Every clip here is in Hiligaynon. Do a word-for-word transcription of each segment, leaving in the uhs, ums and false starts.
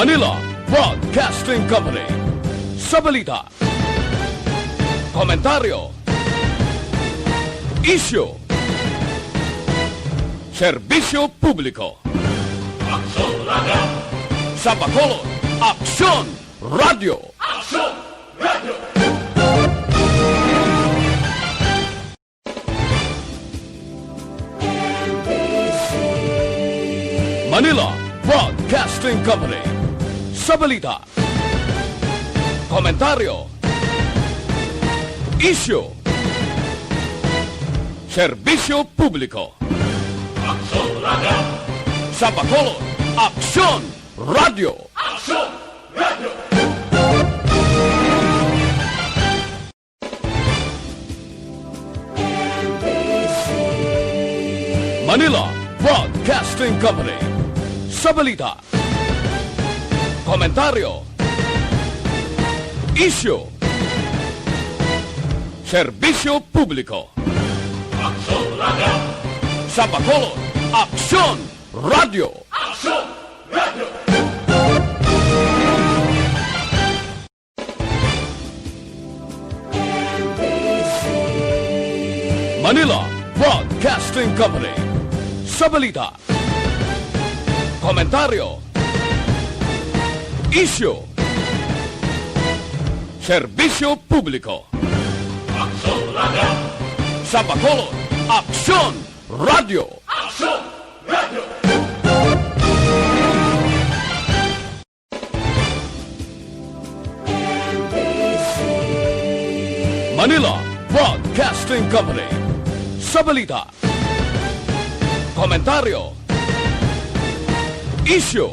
Manila Broadcasting Company. Sa balita, komentaryo, isyu, serbisyo publiko. Aksyon Radio! Sa Bacolod, Aksyon Radio! Aksyon Radio! Manila Broadcasting Company. Sa balita, komentaryo, isyu, serbisyo publiko. Aksyon Radio! Sa Bacolod, Aksyon Radio! Aksyon Radio! Manila Broadcasting Company. Sa balita, komentaryo, isyu, serbisyo publiko. Aksyon Radio! Sa Bacolod, Aksyon Radio! Aksyon Radio! Manila Broadcasting Company. Sa balita, komentaryo, isyu, serbisyo publiko. Aksyon Radio! Sa Bacolod, Aksyon Radio! Aksyon Radio! Manila Broadcasting Company. Sa balita, komentaryo, isyu,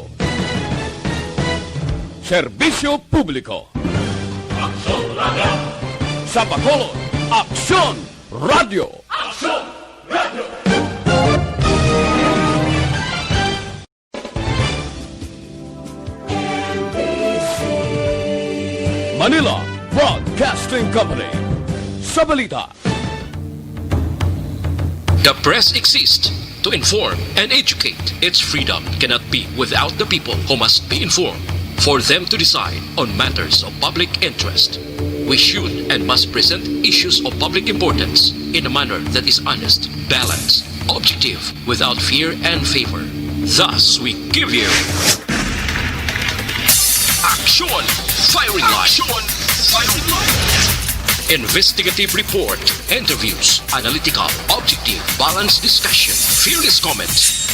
serbisyo publiko. Aksyon Radio! Sa Bacolod, Aksyon Radio! Aksyon Radio! Manila Broadcasting Company. Sa balita, the press exists to inform and educate. Its freedom cannot be without the people who must be informed for them to decide on matters of public interest. We should and must present issues of public importance in a manner that is honest, balanced, objective, without fear and favor. Thus, we give you Aksyon Firing Line. Aksyon Firing Line. Investigative report, interviews, analytical, objective, balanced discussion, fearless comments.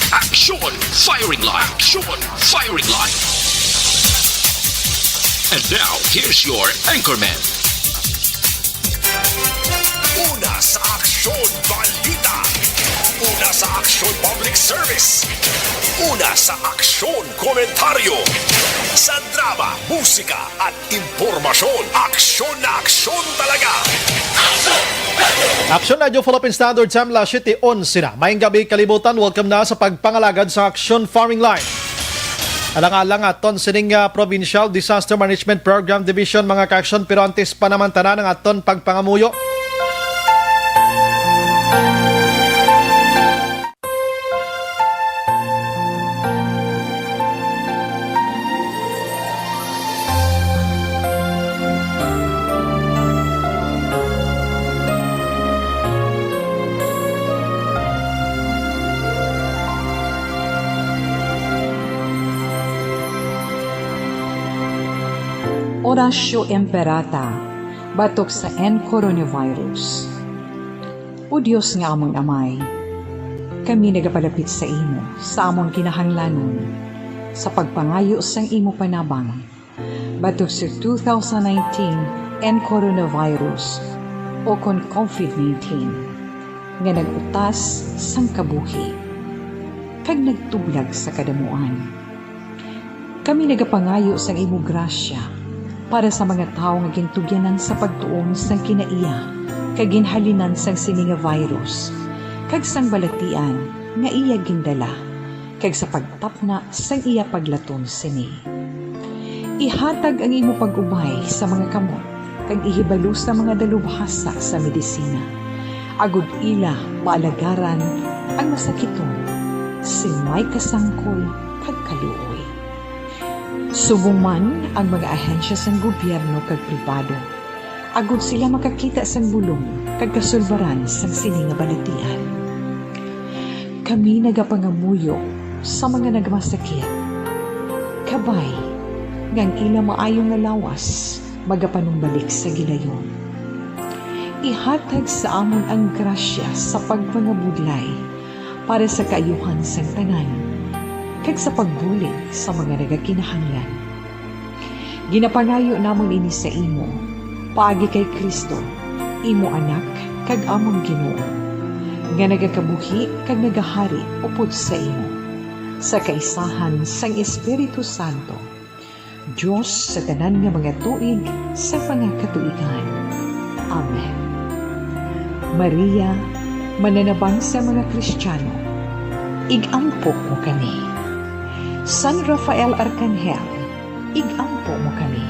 Aksyon Firing Line. Aksyon Firing Line. And now, here's your anchorman. Una sa aksyon, balita. Una sa aksyon, public service. Una sa aksyon, komentaryo. Sa drama, musika, at impormasyon, aksyon na aksyon talaga. Aksyon Radio Philippine Standard Time, las siyete onse na. Maayong gabi, kalibutan. Welcome na sa pagpangalagad sa Aksyon Firing Line. Alang-alang aton sining, ah, Provincial Disaster Management Program Division, mga ka-aksyon, pero antes pa naman tanan ang aton pagpangamuyo. Oratio Imperata, batok sa N coronavirus. O Dios nga amon Amay, kami nagapalapit sa imo sa amon kinahanglanon sa pagpangayo sang imo panabang batok sa two thousand nineteen N coronavirus, o kon covid nineteen, nga nag-utas sang kabuhi kag nagtublag sa kadamuan. Kami nagapangayo sang imo grasya para sa mga tawo nga gintugyanan sa pagtuon sang kinaiya kag ginhalinan sang sini nga virus, kag sang balatian nga iya gindala, kag sa pagtapna sang iya paglaton sini. Ihatag ang imo pag-ubay sa mga kamot, kag ihibalo sa mga dalubhasa sa medisina, agod ila maalagaran ang masakiton sing may kasangkol kag kaluoy. Subong man ang mga ahensya sang gobyerno kag pribado, agod sila makakita sang bulong kag kasulbaran sang sini nga balatian. Kami nagapangamuyo sa mga nagmasakit, kabay nga ang ila maayo nga lawas magapanumbalik sa gilayon. Ihatag sa amon ang grasya sa pagpangabudlay para sa kaayuhan sang tanan, kag sa pagbulig sa mga nagakinahanglan. Ginapangayo namon ini sa imo, paagi kay Cristo, imo Anak kag amon Ginoo, nga nagakabuhi kag nagahari upod sa imo, sa kaisahan sang Espiritu Santo, Dios sa tanan nga mga tuig sa mga katuigan. Amen. Maria, mananabang sa mga Kristiyano, ig-ampo mo kami. San Rafael Arcangel, ig-ampo mo kami.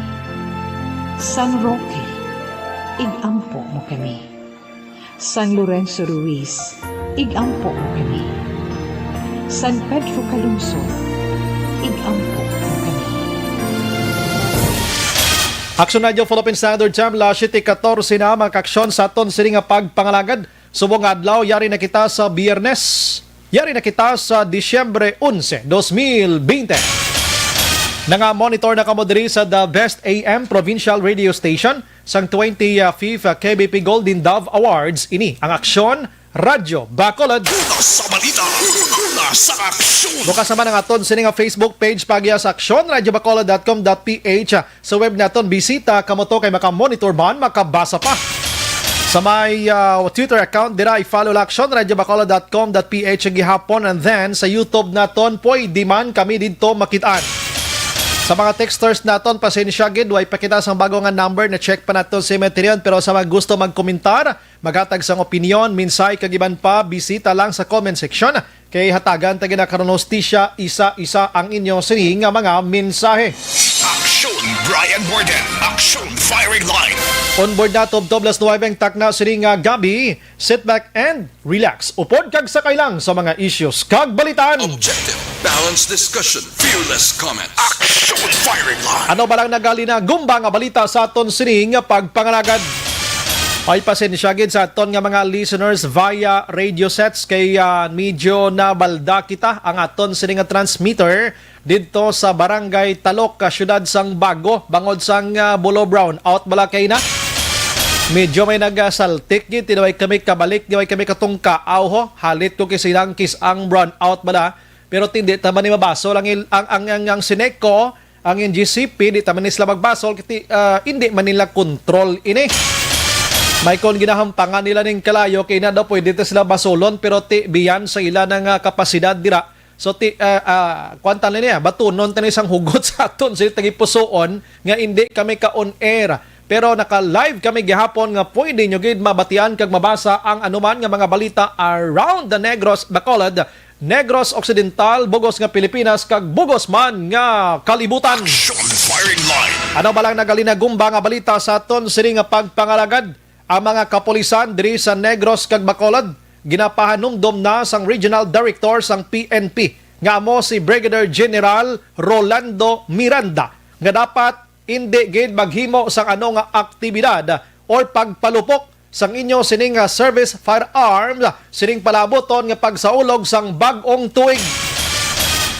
San Roque, ig-ampo mo kami. San Lorenzo Ruiz, ig-ampo mo kami. San Pedro Calungsod, ig-ampo mo kami. Aksyon Radyo Philippine Standard Time, alas siyete katorse na, mga kaaksyon, sa aton sini nga pagpangalagad. Subong nga adlaw, yari na kita sa Biyernes. Yari na kita sa Disyembre onse, dos mil bente. Nanga-monitor na kamo diri sa The Best A M Provincial Radio Station sang twenty-fifth K B P Golden Dove Awards. Ini ang Aksyon Radyo Bacolod. Una sa balita, una sa aksyon. Bukas naman ang aton sini nga Facebook page, paagi sa aksyon radyo bacolod dot com dot P H. Sa web naton, bisita kamo to kay maka-monitor man, makabasa pa. Sa may, ah, Twitter account, dira i-follow lang, aksyon radyo bacolod dot com dot P H gihapon, and then sa YouTube naton, pwede man kami didto makit-an. Sa mga texters naton, pasensya gid, way pa kita sang bago nga number, na-check pa naton si Metrion, pero sa mga gusto magkomentar, maghatag sang opinyon, mensahe kag iban pa, bisita lang sa comment section. Kay hatagan ta gid na karon hustisya, isa-isa ang inyo sini nga mga mensahe. Aksyon Brian Morgan, Aksyon Firing Line. On board na, tubtob alas nuwebe ang takna sini nga gabi. Sit back and relax. Upod kag sakay lang sa mga issues kag balitaan. Objective, balanced discussion, fearless comment. Aksyon Firing Line. Ano ba lang nagalina gumba nga balita sa aton sini nga pagpangalagad? Ay, pasensya gid sa aton nga mga listeners via radio sets kay, ah, medyo nabalda kita ang aton sini nga transmitter didto sa Barangay Talok, ka siyudad sang Bago, bangod sang, ah, bulo brownout bala kay na. Medyo may nagasaltik gid, tinuway kami kabalik, tinuway kami katungkaaw ho. Halit ko kay silang kis ang brownout bala. Pero tindi ta man ni mabasol ang, il- ang, ang, ang, ang Sineco, ang N G C P, di ta man ni sila magbasol, kiti, ah, hindi man nila control ini. May kon ginahampangan nila ning kalayo, kay na daw pwede ta sila basulon, pero ti biyan sa ila na nga kapasidad dira. So, ti, ah, ah, kuwan ta na niya, batunon ta ni sang hugot sa aton sa tagipusoon nga hindi kami ka on air. Pero naka-live kami gihapon nga pwede nyo gid mabatian kag mabasa ang anuman nga mga balita around the Negros Bacolod, Negros Occidental, bugos nga Pilipinas, kag bugos man nga kalibutan. Action Firing Line. Ano ba lang nagalinagumba nga balita sa aton sini nga pagpangalagad? Ang mga kapulisan diri sa Negros kag Bacolod ginapahanumdom na sang Regional Director sang P N P, nga amo si Brigadier General Rolando Miranda, nga dapat indi gid maghimo sang ano nga aktibidad or pagpalupok sang inyo sini nga service firearms sining palabuton nga pagsaulog sang bag-ong tuig.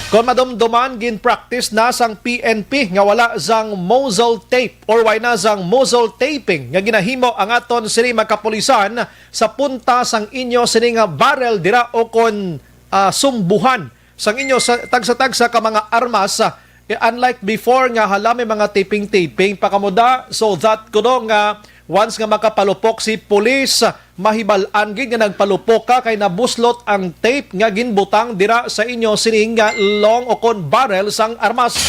Kon madumduman, gin-practice na sang P N P nga wala sang muzzle tape or wala na sang muzzle taping nga ginahimo ang aton sini mga kapulisan sa punta sang inyo sini nga barrel dira o kon, ah, sumbuhan sang inyo sa tagsa-tagsa ka mga armas, ah, eh, unlike before nga hala may mga taping-taping pa kamo da, so that kuno nga once nga makapalupok si pulis, ah, mahibal-an gid nga nagpalupok ka kay nabuslot ang tape nga ginbutang dira sa inyo sining nga long o kon barrel sang armas.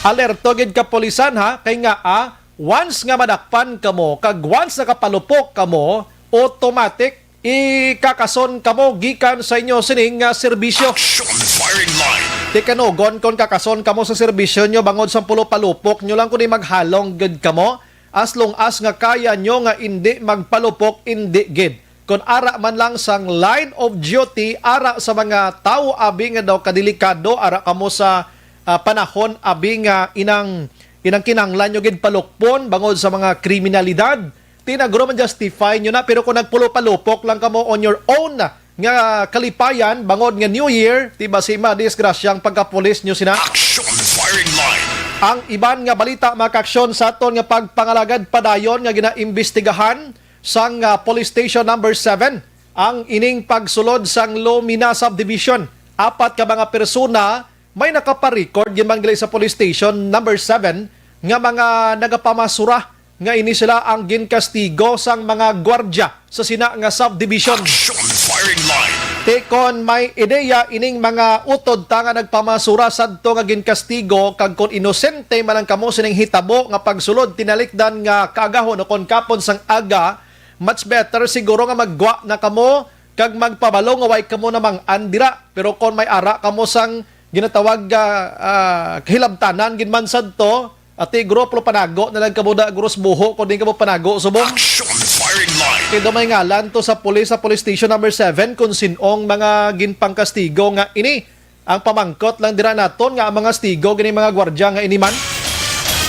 Alerto gid kapulisan, ha, kay nga, ah, once nga madakpan kamo kag once nakapalupok kamo, automatic ikakason kamo gikan sa inyo sining nga serbisyo. Action Firing Line. Di kanugon kon kakason kamo sa serbisyo nyo bangod sa pulo palupok nyo lang, kundi maghalong gid kamo. As long as nga kaya nyo nga indi magpalupok, indi gid. Kon ara man lang sang line of duty, ara sa mga tawo abi nga daw kadelikado, ara kamo sa ah, panahon, abi nga inang, inang kinahanglan nyo gid palukpon bangod sa mga kriminalidad, ti nagro man justify nyo na. Pero kung nagpulupalupok lang kamo on your own nga kalipayan bangod nga New Year, ti basi madisgrasya ang pagkapulis nyo sina. Action firing line. Ang iban nga balita, mga kaaksyon, sa aton nga pagpangalagad padayon nga ginaimbestigahan sang, ah, Police Station Number Seven ang ining pagsulod sang Lumina Subdivision. Apat ka mga persona may nakaparecord gid man gali sa Police Station Number Seven nga mga nagapamasura nga ini sila ang ginkastigo sang mga gwardya sa sina nga subdivision. Action firing line. Ti kon may ideya ining mga utod ta nga nagpamasura sadto nga ginkastigo, kag kon inosente man lang kamo sining hitabo nga pagsulod tinalikdan nga kaagahon o kon kapon sang aga, much better siguro nga maggwa na kamo kag magpabalo nga way kamo namang-an dira. Pero kon may ara kamo sang ginatawag nga, ah, kahilabtanan gid man sadto, ati, guro, plo panago na lang kamo da, guro, sa buho, kon di kamo panago subong. Action firing line. Kay daw may ngalan to sa pulis, sa Police Station Number Seven, kung sin-ong mga ginpangkastigo nga ini. Ang pamangkot lang dira naton nga ang mga stigo gini mga gwardya nga ini man.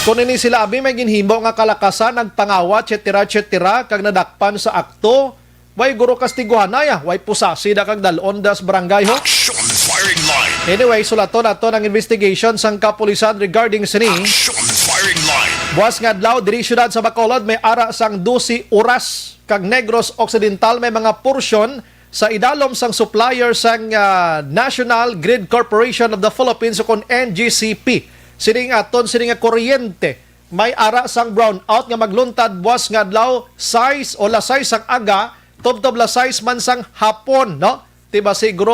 Kung ini sila, abi, may ginhimo nga kalakasan, nagpangawa, et cetera, et cetera, kag nadakpan sa akto, way guro kastiguhan na ya, way pusasi da kag dalon da sa barangay, ho? Action firing line. Anyway, sulaton naton ang investigation sang kapulisan regarding sini. Action firing line. Buwas nga adlaw, diri siyudad sa Bacolod, may ara sang dose oras, kag Negros Occidental, may mga porsyon sa idalom sang supplier sang, ah, National Grid Corporation of the Philippines, o kon N G C P. Sining aton, sining nga kuryente, may ara sang brownout nga magluntad buwas nga adlaw, sais o las sais sang aga, tubtob las sais man sang hapon, no? Ti ba siguro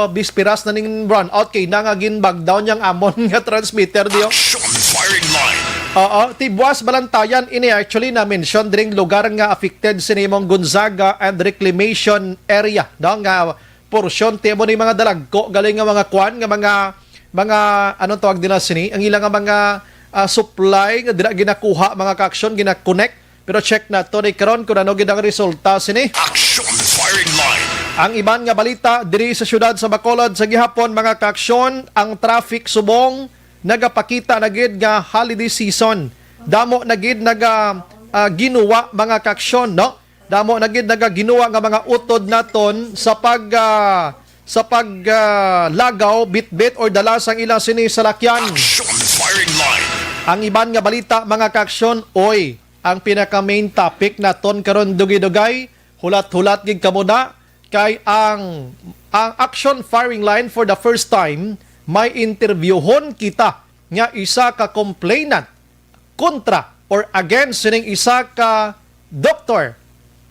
bisperas na ning brownout kay na nga ginbagdaw niyang amon nga transmitter diyo. Action firing line. Oo, ti buwas Balantayan ini, actually na-mention dring lugar nga affected sini mong Gonzaga and Reclamation area, no? Nga porsyon ti mo ni mga dalagko galing nga mga kwan nga mga, mga, anong tawag nila sini? Ang ilang nga mga, ah, supply nga dira ginakuha, mga kaaksyon, gina-connect. Pero check nato ni karon kung ano gid ang resulta sini. Action firing line. Ang iban nga balita diri sa siyudad sa Bacolod sa gihapon, mga kaaksyon, ang traffic subong nagapakita na gid nga holiday season. Damo na gid naga, ah, ginuwa, mga kaaksyon, no? Damo na gid nagaginuwa nga mga utod naton sa pag, ah, sa pag, ah, lagaw, bitbit or dala sang ilang sini salakyan. Action firing line. Ang iban nga balita, mga kaaksyon, oy, ang pinaka main topic naton karon, dugay-dugay, hulat-hulat gid kamo na, kay ang, ang action firing line, for the first time, may interviewhon kita nga isa ka complainant kontra or against sining isa ka doktor,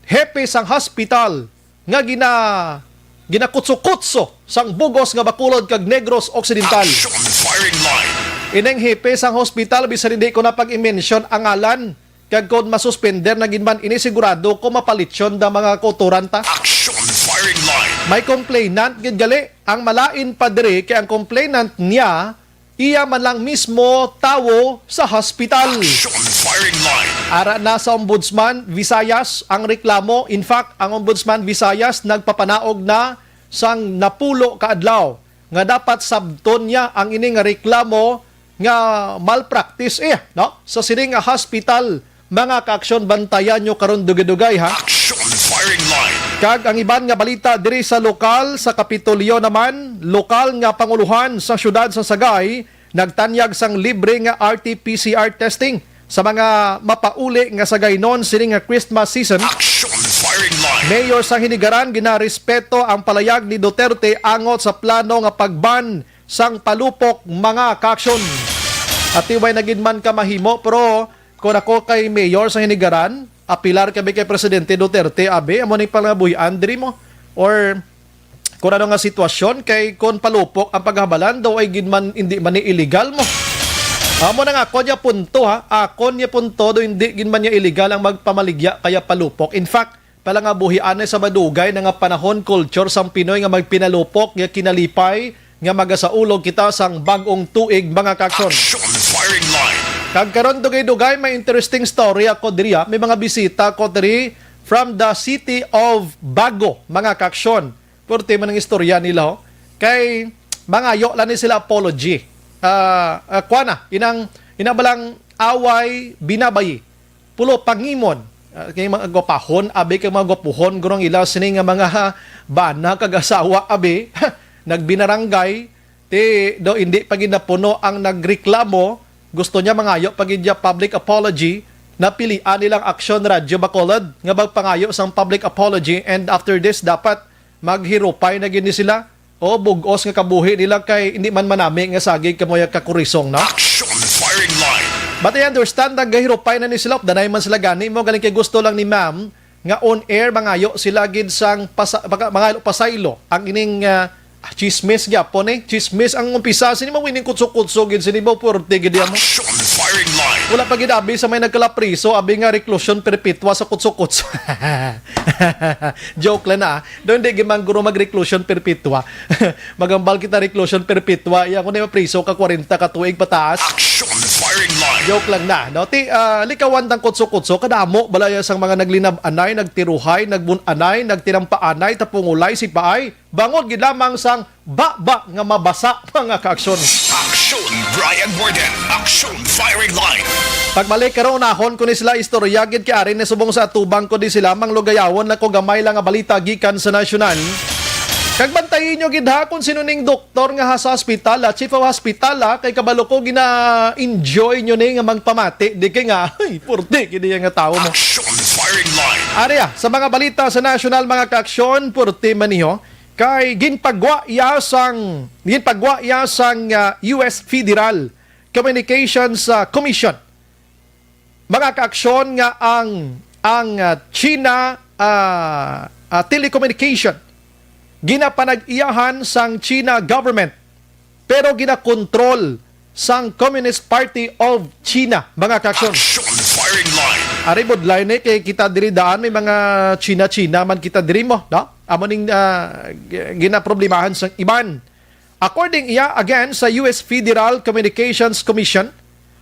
hepe sang hospital nga gina-, ginakutsukutso sang bug-os nga Bacolod kag Negros Occidental. Action firing line. Ining hepe sang hospital, bisan hindi ko na pag-i-mention ang ngalan, kag kon masuspender na gid man ini, sigurado ko mapalityon da mga kautoran ta. Action firing line. May complainant gid gali. Ang malain pa diri kay ang complainant niya, iya man lang mismo tawo sa hospital. Action firing line. Ara na sa Ombudsman Visayas ang reklamo. In fact, ang Ombudsman Visayas nagpapanaog na sang napulo ka adlaw nga dapat sabton niya ang ini nga reklamo nga malpractice, eh, no? Sa sining nga hospital, mga kaaksyon, bantayan nyo karon dugay-dugay, ha? Action firing line. Kag ang iban nga balita diri sa lokal, sa Kapitolyo naman, lokal nga panguluhan sa siyudad sa Sagay nagtanyag sang libre nga R T P C R testing sa mga mapauli nga Sagaynon sini nga Christmas season. Action firing line. Mayor sang Hinigaran ginarespeto ang palayag ni Duterte angot sa plano nga pag-ban sang palupok, mga kaaksyon. Ati, way na gid man ka mahimo, pero kung ako kay mayor sa Hinigaran, apilar kami kay Presidente Duterte, abi, amo ning pangabuhian diri mo. Or kung ano nga sitwasyon, kay kung palupok ang paghabalan, daw ay gid man, hindi man ni illegal mo. Amo na nga, ako niya punto, ha. Ako niya punto, do hindi gid man niya illegal ang magpamaligya kaya palupok. In fact, palangabuhian na sa madugay na nga panahon, culture sang Pinoy nga magpinalupok, nga kinalipay, nga magasaulog kita sang bag-ong tuig, mga kaaksyon. Action firing line. Kag karon, dugay-dugay, may interesting story ako diri, ha. May mga bisita ko diri from the city of Bago, mga kaaksyon. Purti man ang istorya nila, ho. Kay mangayo lang ni sila apology. ah, ah, kuan na, inang, ina ba lang away, binabayi, pulo, pangimon, ah, kay mga gwapahon, abi, kay mga gwapuhon, gurong ila sini nga mga, ha, bana kag asawa, abi, nagbinaranggay, ti do hindi pa gid napuno ang nagreklamo, gusto niya mangayo pa gid niya public apology, napilian nilang Aksyon Radyo Bacolod nga magpangayo sang public apology, and after this, dapat maghirupay na gid ni sila. O, bug-os nga kabuhi nila kay hindi man manami nga sagig kamo ya kakurisong, no? Action firing line. But I understand, nagahirupay na ni sila, danay man sila gani mo, galing kay gusto lang ni ma'am nga on air, mangayo sila gid sang pasa-, mga, mga pasaylo. Ang ining, ah, chismis gyapon eh. Chismis ang umpisa, sini mo, ining kutso-kutso gid, sini mo, purti gid yan mo. Action firing line. Wala pa gid abi sa may nagkalapriso, abi nga reclusion perpetua sa kutso-kutso. Joke lang na, ah. Doon di gimang guro mag-reclusion perpetua. Magambal kita reclusion perpetua. Iya ko na mapriso ka kwarenta ka tuig pataas. Action firing line. Joke lang na, no? Ti, ah, likawan tang kutso-kutso, kadamo balaya sang mga naglinab-anay, nagtiruhay, nagbun-anay, nagtinampaanay, tapungulay, sipaay, bangod gid lamang sang baba nga mabasa, mga kaaksyon. Action, Brian Warden. Action firing line. Pagbalik karon, unahon ko ni sila istorya gid kay ari ni subong sa atubang ko di sila, manglugayawon lang ko gamay lang nga balita gikan sa nasyonal. Kag bantayi nyo gid ha kung sino ning doktor nga ha sa hospital, ah, chief of hospital, ah, kay kabalo ko gina-enjoy nyo ni nga magpamati, di kay nga, ay, purti gid iya nga tawo mo. Action firing line. Ari, ah, sa mga balita sa nasyonal, mga kaaksyon, purti man niyo, kay ginpagwa iya sang, ginpagwa iya sang, ah, U S Federal Communications, ah, Commission, mga kaaksyon, nga ang, ang, ah, China, ah, ah, telecommunication ginapanag-iyahan sang China government, pero ginakontrol sang Communist Party of China, mga kaaksyon. Action firing line. Ari budlay ni kay kita diri daan may mga China-China man kita diri mo, no? Amo ning, ah, g-, ginaproblemahan sang iban. According iya, again, sa U S Federal Communications Commission,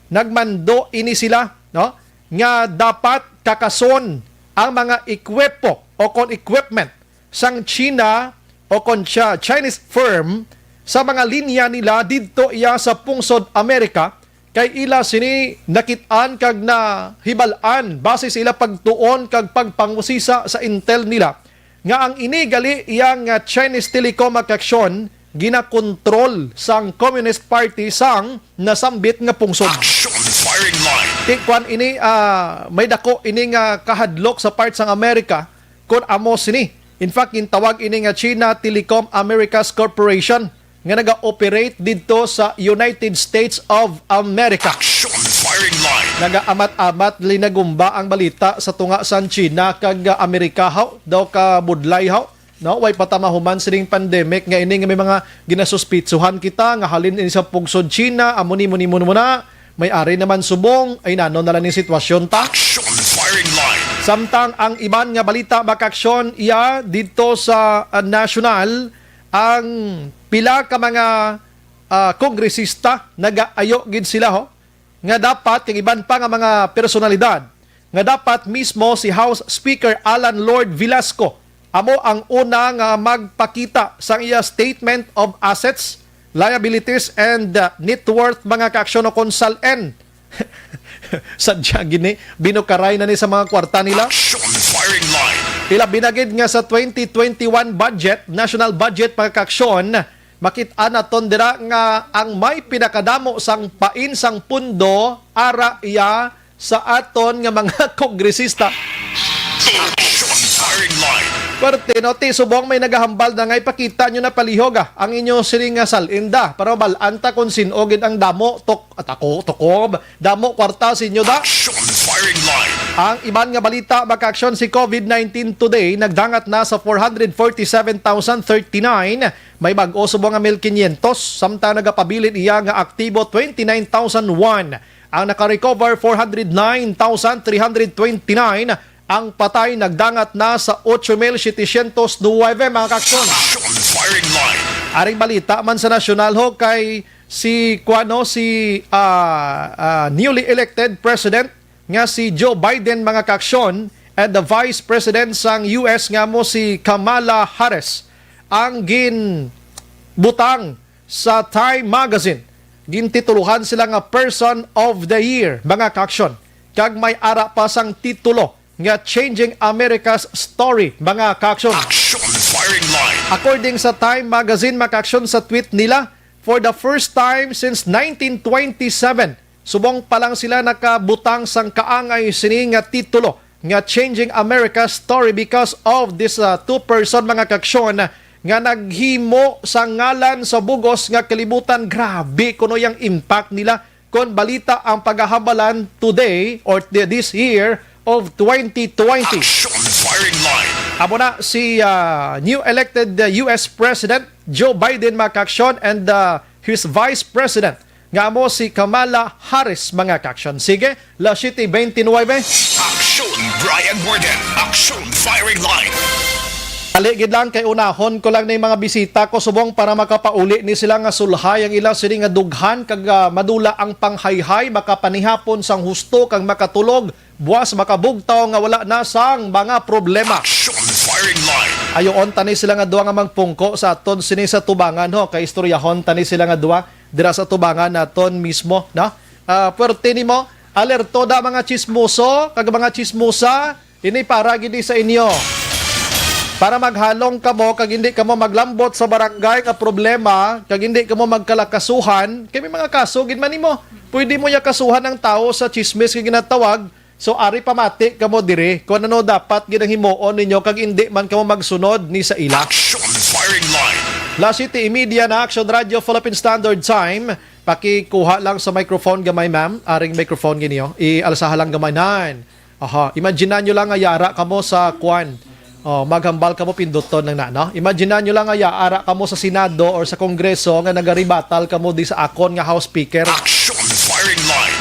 nagmando ini sila, no, nga dapat kakason ang mga ekwipo o kon equipment sang China o kon siya Chinese firm sa mga linya nila didto iya sa pungsod Amerika, kay ila sini nakit-an kag nahibal-an base sa ila pagtuon kag pagpangusisa sa intel nila nga ang ini gali iya nga Chinese Telecom, mga kaaksyon, ginakontrol sang Communist Party sang nasambit nga pungsod. Action firing line. Ti kwan ini, ah, may dako ini nga kahadlok sa part sang Amerika kun amo sini. In fact, gintawag ini nga China Telecom Americas Corporation nga naga-operate didto sa United States of America. Action firing line. Nagaamat-amat linagumba ang balita sa tunga sang China kag, ah, Amerika, haw, daw ka budlay, haw. No, way pa ta mahuman sining pandemic nga ini nga may mga ginasuspitsuhan kita nga halin ini sa pungsod China, amo ni, mo ni, mo na. May ari naman subong, ay nano na lang ning sitwasyon ta. Action firing line. Samtang ang iban nga balita, mga kaaksyon, iya didto sa, ah, nasyonal, ang pila ka mga, ah, kongresista nagaayo gid sila, ho, nga dapat kag iban pa nga mga personalidad nga dapat mismo si House Speaker Alan Lord Velasco amo ang una nga magpakita sang iya statement of assets, liabilities, and, uh, net worth, mga kaaksyon, o kon sal-en. Sadya gini, binukaray na ni sa mga kwarta nila. Action firing line. Ilabi na gid nga sa twenty twenty-one budget, national budget, mga kaaksyon, makit-an naton dira nga ang may pinakadamo sang pain sang pundo ara iya sa aton nga mga kongresista. Action firing line. Perte, no? Ti subong may nagahambal na nga ipakita nyo na palihog, ah, ang inyo siring nga salinda para mabal-an ta kung sin-o gid ang damo tok-, at ako, tokob, damo kwarta sa inyo da. Action firing line. Ang iban nga balita, mga kaaksyon, si COVID nineteen today nagdangat na sa four hundred forty-seven thousand thirty-nine. May bag-o subong nga mil quinientos, samtang nagapabilin iya nga aktibo twenty-nine thousand one. Ang naka-recover, four hundred nine thousand three hundred twenty-nine. Ang patay nagdangat na sa ocho mil setecientos nuwebe, mga kaaksyon. Action firing line. Aring balita man sa nasyonal, ho, kay si, kuano, si, ah, ah, newly elected president nga si Joe Biden, mga kaaksyon, and the vice president sang U S nga mo si Kamala Harris ang ginbutang sa Time Magazine Gintitulohan sila nga Person of the Year, mga kaaksyon. Kag may ara pa sang titulo nga Changing America's Story, mga kaaksyon. Action Firing Line. According sa Time Magazine, mga kaaksyon, sa tweet nila, for the first time since nineteen twenty-seven, subong pa lang sila nakabutang sang kaangay sini nga titulo nga Changing America's Story because of this, uh, two person, mga kaaksyon, nga naghimo sa ngalan sa bugos nga kalibutan. Grabe kuno yang impact nila kon balita ang pagahambalan today or th-, this year of twenty twenty. Action Firing Line. Amo na si, ah, new elected, ah, U S President Joe Biden, mga kaaksyon, and, ah, his Vice President nga amo si Kamala Harris, mga kaaksyon. Sige, las siyete beintinuebe. Action Brian Warden. Action Firing Line. Ali gid lang kay unahon ko lang ni mga bisita ko subong para makapauli ni sila nga sulhay ang ila sini nga dughan kag, ah, madula ang panghayhay, makapanihapon sang husto kag makatulog, buas makabugtaw nga wala na sang mga problema. Action Firing Line. Ayo unta ni sila nga duha nga magpungko sa aton sini sa tubangan, ho, kay istoryahon ta ni sila nga duha dira sa tubangan naton mismo, no? Ah, puwerte nimo, alerto da mga chismoso kag mga chismosa. Ini para gid sa inyo. Para maghalong kamo kag hindi kamo maglambot sa barangay nga problema, kag hindi kamo magkalakasuhan, kay may mga kaso gid man nimo. Pwede mo ya kasuhan ang tawo sa chismis nga ginatawag. So, ari pamati kamo diri kung ano dapat gid ang himuon ninyo kag hindi man kamo magsunod ni sa ila. Action Firing Line. Las siyete y media na, Action Radio Philippine Standard Time. Pakikuha lang sa microphone gamay, ma'am. Aring microphone gid niyo. Ialsaha lang gamay. Nan. Aha, imagine nyo lang nga yara kamo sa kwan. Oh, maghambal kamo, pinduton lang na, no? Imagine nyo lang nga yara kamo sa Senado or sa Kongreso nga nagaribatal kamo di sa akon nga House Speaker. Action Firing Line.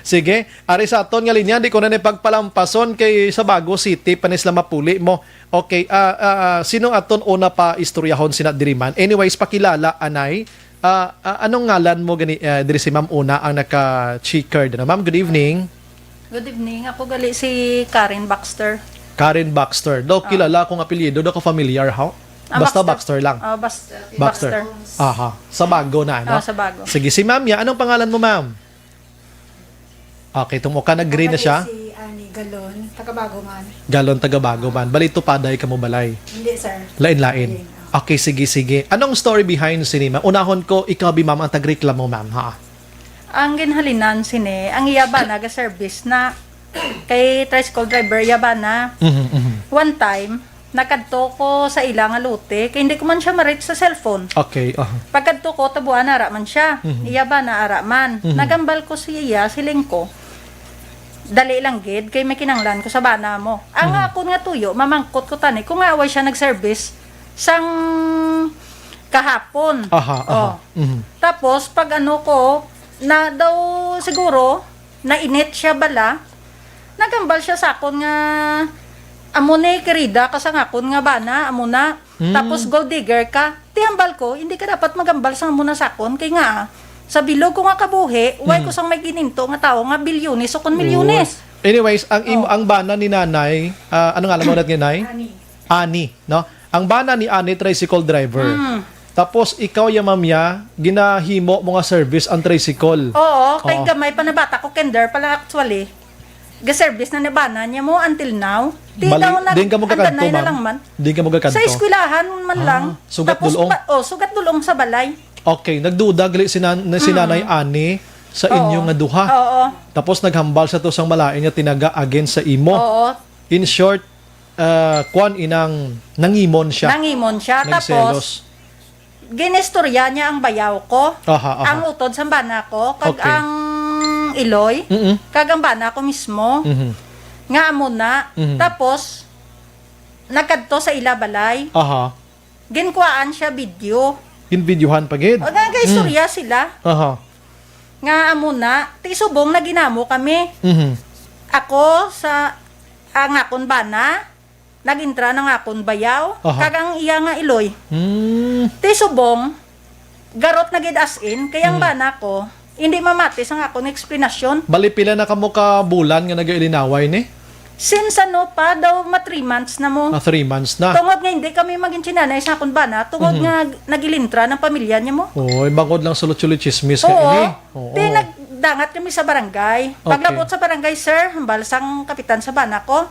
Sige, ari sa aton nga linya, di ko na ni pagpalampason kay sa Bago City pa ni sila mapuli mo. Okay, ah, ah, ah, sino aton una pa istoryahon sina diri man? Anyways, pakilala, anay. Ah, ah, anong ngalan mo gani, eh, diri si Ma'am una ang naka-checkered, ano? Ma'am, good evening. Good evening. Ako gali si Karen Baxter. Karen Baxter. Daw Ah. kilala akong apelyido, daw ka familiar, ha? Ah, Basta Baxter. Baxter lang. Ah, Bas-, Baxter. Baxter. Aha. Sa Bago na, ano? Ah, sa Bago. Sige, si Ma'am ya, anong pangalan mo, Ma'am? Okay, tumuka, nag-green na Ako siya. Si Annie Galon, taga Bago man. Galon, taga Bago man. Bali, tupaday kamo balay? Hindi, sir. Lain-lain. Lain, oh. Okay, sige, sige. Anong story behind sini, ma'am? Unahon ko, ikaw bi, ma'am, ang tagreklamo, ma'am, ha? Ang ginhalinan sini, ang iya bana ga-service na kay tricycle driver, iya bana. Mhm, mhm. One time, nakadto ko sa ila nga lote, kay hindi ko man siya ma-reach sa cellphone. Okay, aha. Pagkadto ko, tabuan ara man siya. Mhm. Iya bana ara man. Mhm. Nagambal ko sa iya, siling ko, "Dali lang gid, kay may kinanglan ko sa bana mo." Ang Mhm. akon nga tuyo, mamangkot ko tani, kung nga away siya nag-service sang kahapon. Aha, aha. Oh. Mhm. Tapos, pag ano ko, na daw siguro, nainit siya bala, nagambal siya sa akon nga, "Amo ni, kirida ka sa akon nga bana, amo na. Hmm. Tapos gold digger ka." Ti hambal ko, "Hindi ka dapat magambal sa amo na sa akon, kay nga, sa bilog ko nga kabuhi, way Hmm. ko sang may gininto nga tawo nga bilyones o kon milyones." Uy. Anyways, ang im-, Oh. ang bana ni nanay, ah, ano ngalan mo ulit nga, nay? Ani. Ani, no? Ang bana ni Ani, tricycle driver. Mm. Tapos ikaw, ya, ma'am, ya, ginahimo mo nga service ang tricycle. Oo, kay Oo. gamay pa na bata ko, kinder pa lang actually. Ga-service na ni bana niya mo until now. Di Bali, daw nag-, diin ka mo ang kakadto, danay na ma'am? lang man. Diin ka mo kakadto? Sa eskwelahan man Ah, lang. sugat Tapos dulong? pa, oh, sugat dulong sa balay. Okay, nagduda gali si nan-, si Mm. Nanay Ani sa Oo. inyo nga duha. Oo. Tapos naghambal sa to sang malain nga tinaga against sa imo. Oo. In short, ah, kwan inang nangimon siya. Nangimon siya, Nagselos. tapos ginistorya niya ang bayaw ko, Aha, aha. ang utod sa bana ko, kag Okay. ang iloy, Mm-mm. kag ang bana ko mismo, Mhm. nga amo na. Mhm. Tapos, nagkadto sa ila balay. Aha. Ginkuhaan siya video. Ginvideohan pa gid? O, nga, nga Mm. istorya sila. Aha. Nga amo na, ti subong na ginamo kami. Mhm. Ako sa, ang akon bana, nag-intra na nga akon bayaw, Aha. kag ang iya nga iloy. Hmm. Ti subong, garot na gid as in, kay ang Mhm. bana ko, hindi mamati sang akon eksplanasyon. Bali, pila na kamo ka bulan nga nagailinaway ni? Since ano pa, daw ma three months na mo. Ah, three months na. Tungod nga hindi kami maging sinanay sa akon bana, tungod Mhm. nga nagilintra ng pamilya niya mo. Oy, bangod lang sa Locholot Chismis ka Oo. ini. Oo. Di nagdangat kami sa barangay. Okay. Paglabot sa barangay, sir, hambal sang kapitan sa bana ko,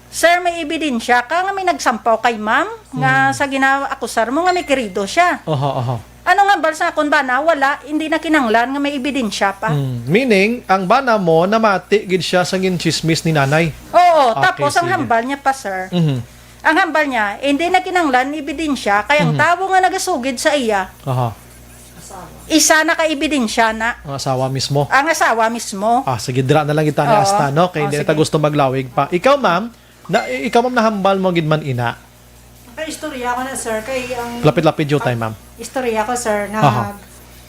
"Sir, may ebidensya ka nga may nagsampaw kay ma'am nga Hmm. sa ginaakusar mo nga may kirido siya." Aha, aha. Ano nga hambal sa akon bana? Wala, hindi na kinanglan nga may ebidensya pa. Hmm. Meaning, ang bana mo, namati gid siya sa ginchismis ni nanay. Oo, Okay, tapos ang sige. hambal niya pa, sir. Mhm. Ang hambal niya, hindi na kinanglan ebidensya, kay ang Mhm. tawo nga nagasugid sa iya, Aha. isa na ka ebidensya na. Ang asawa mismo. Ang asawa mismo. Ah, sige, dira na lang kita ni Oo. Asta, no? Kay Oh, hindi na ta sige. gusto maglawig pa. Ikaw, ma'am, na, ikaw, ma'am, nahambal mo gid man ina? Nakaistorya ko na, sir, kay ang Lapit-lapit, Jutay, ma'am. Istorya ko, sir, na Aha.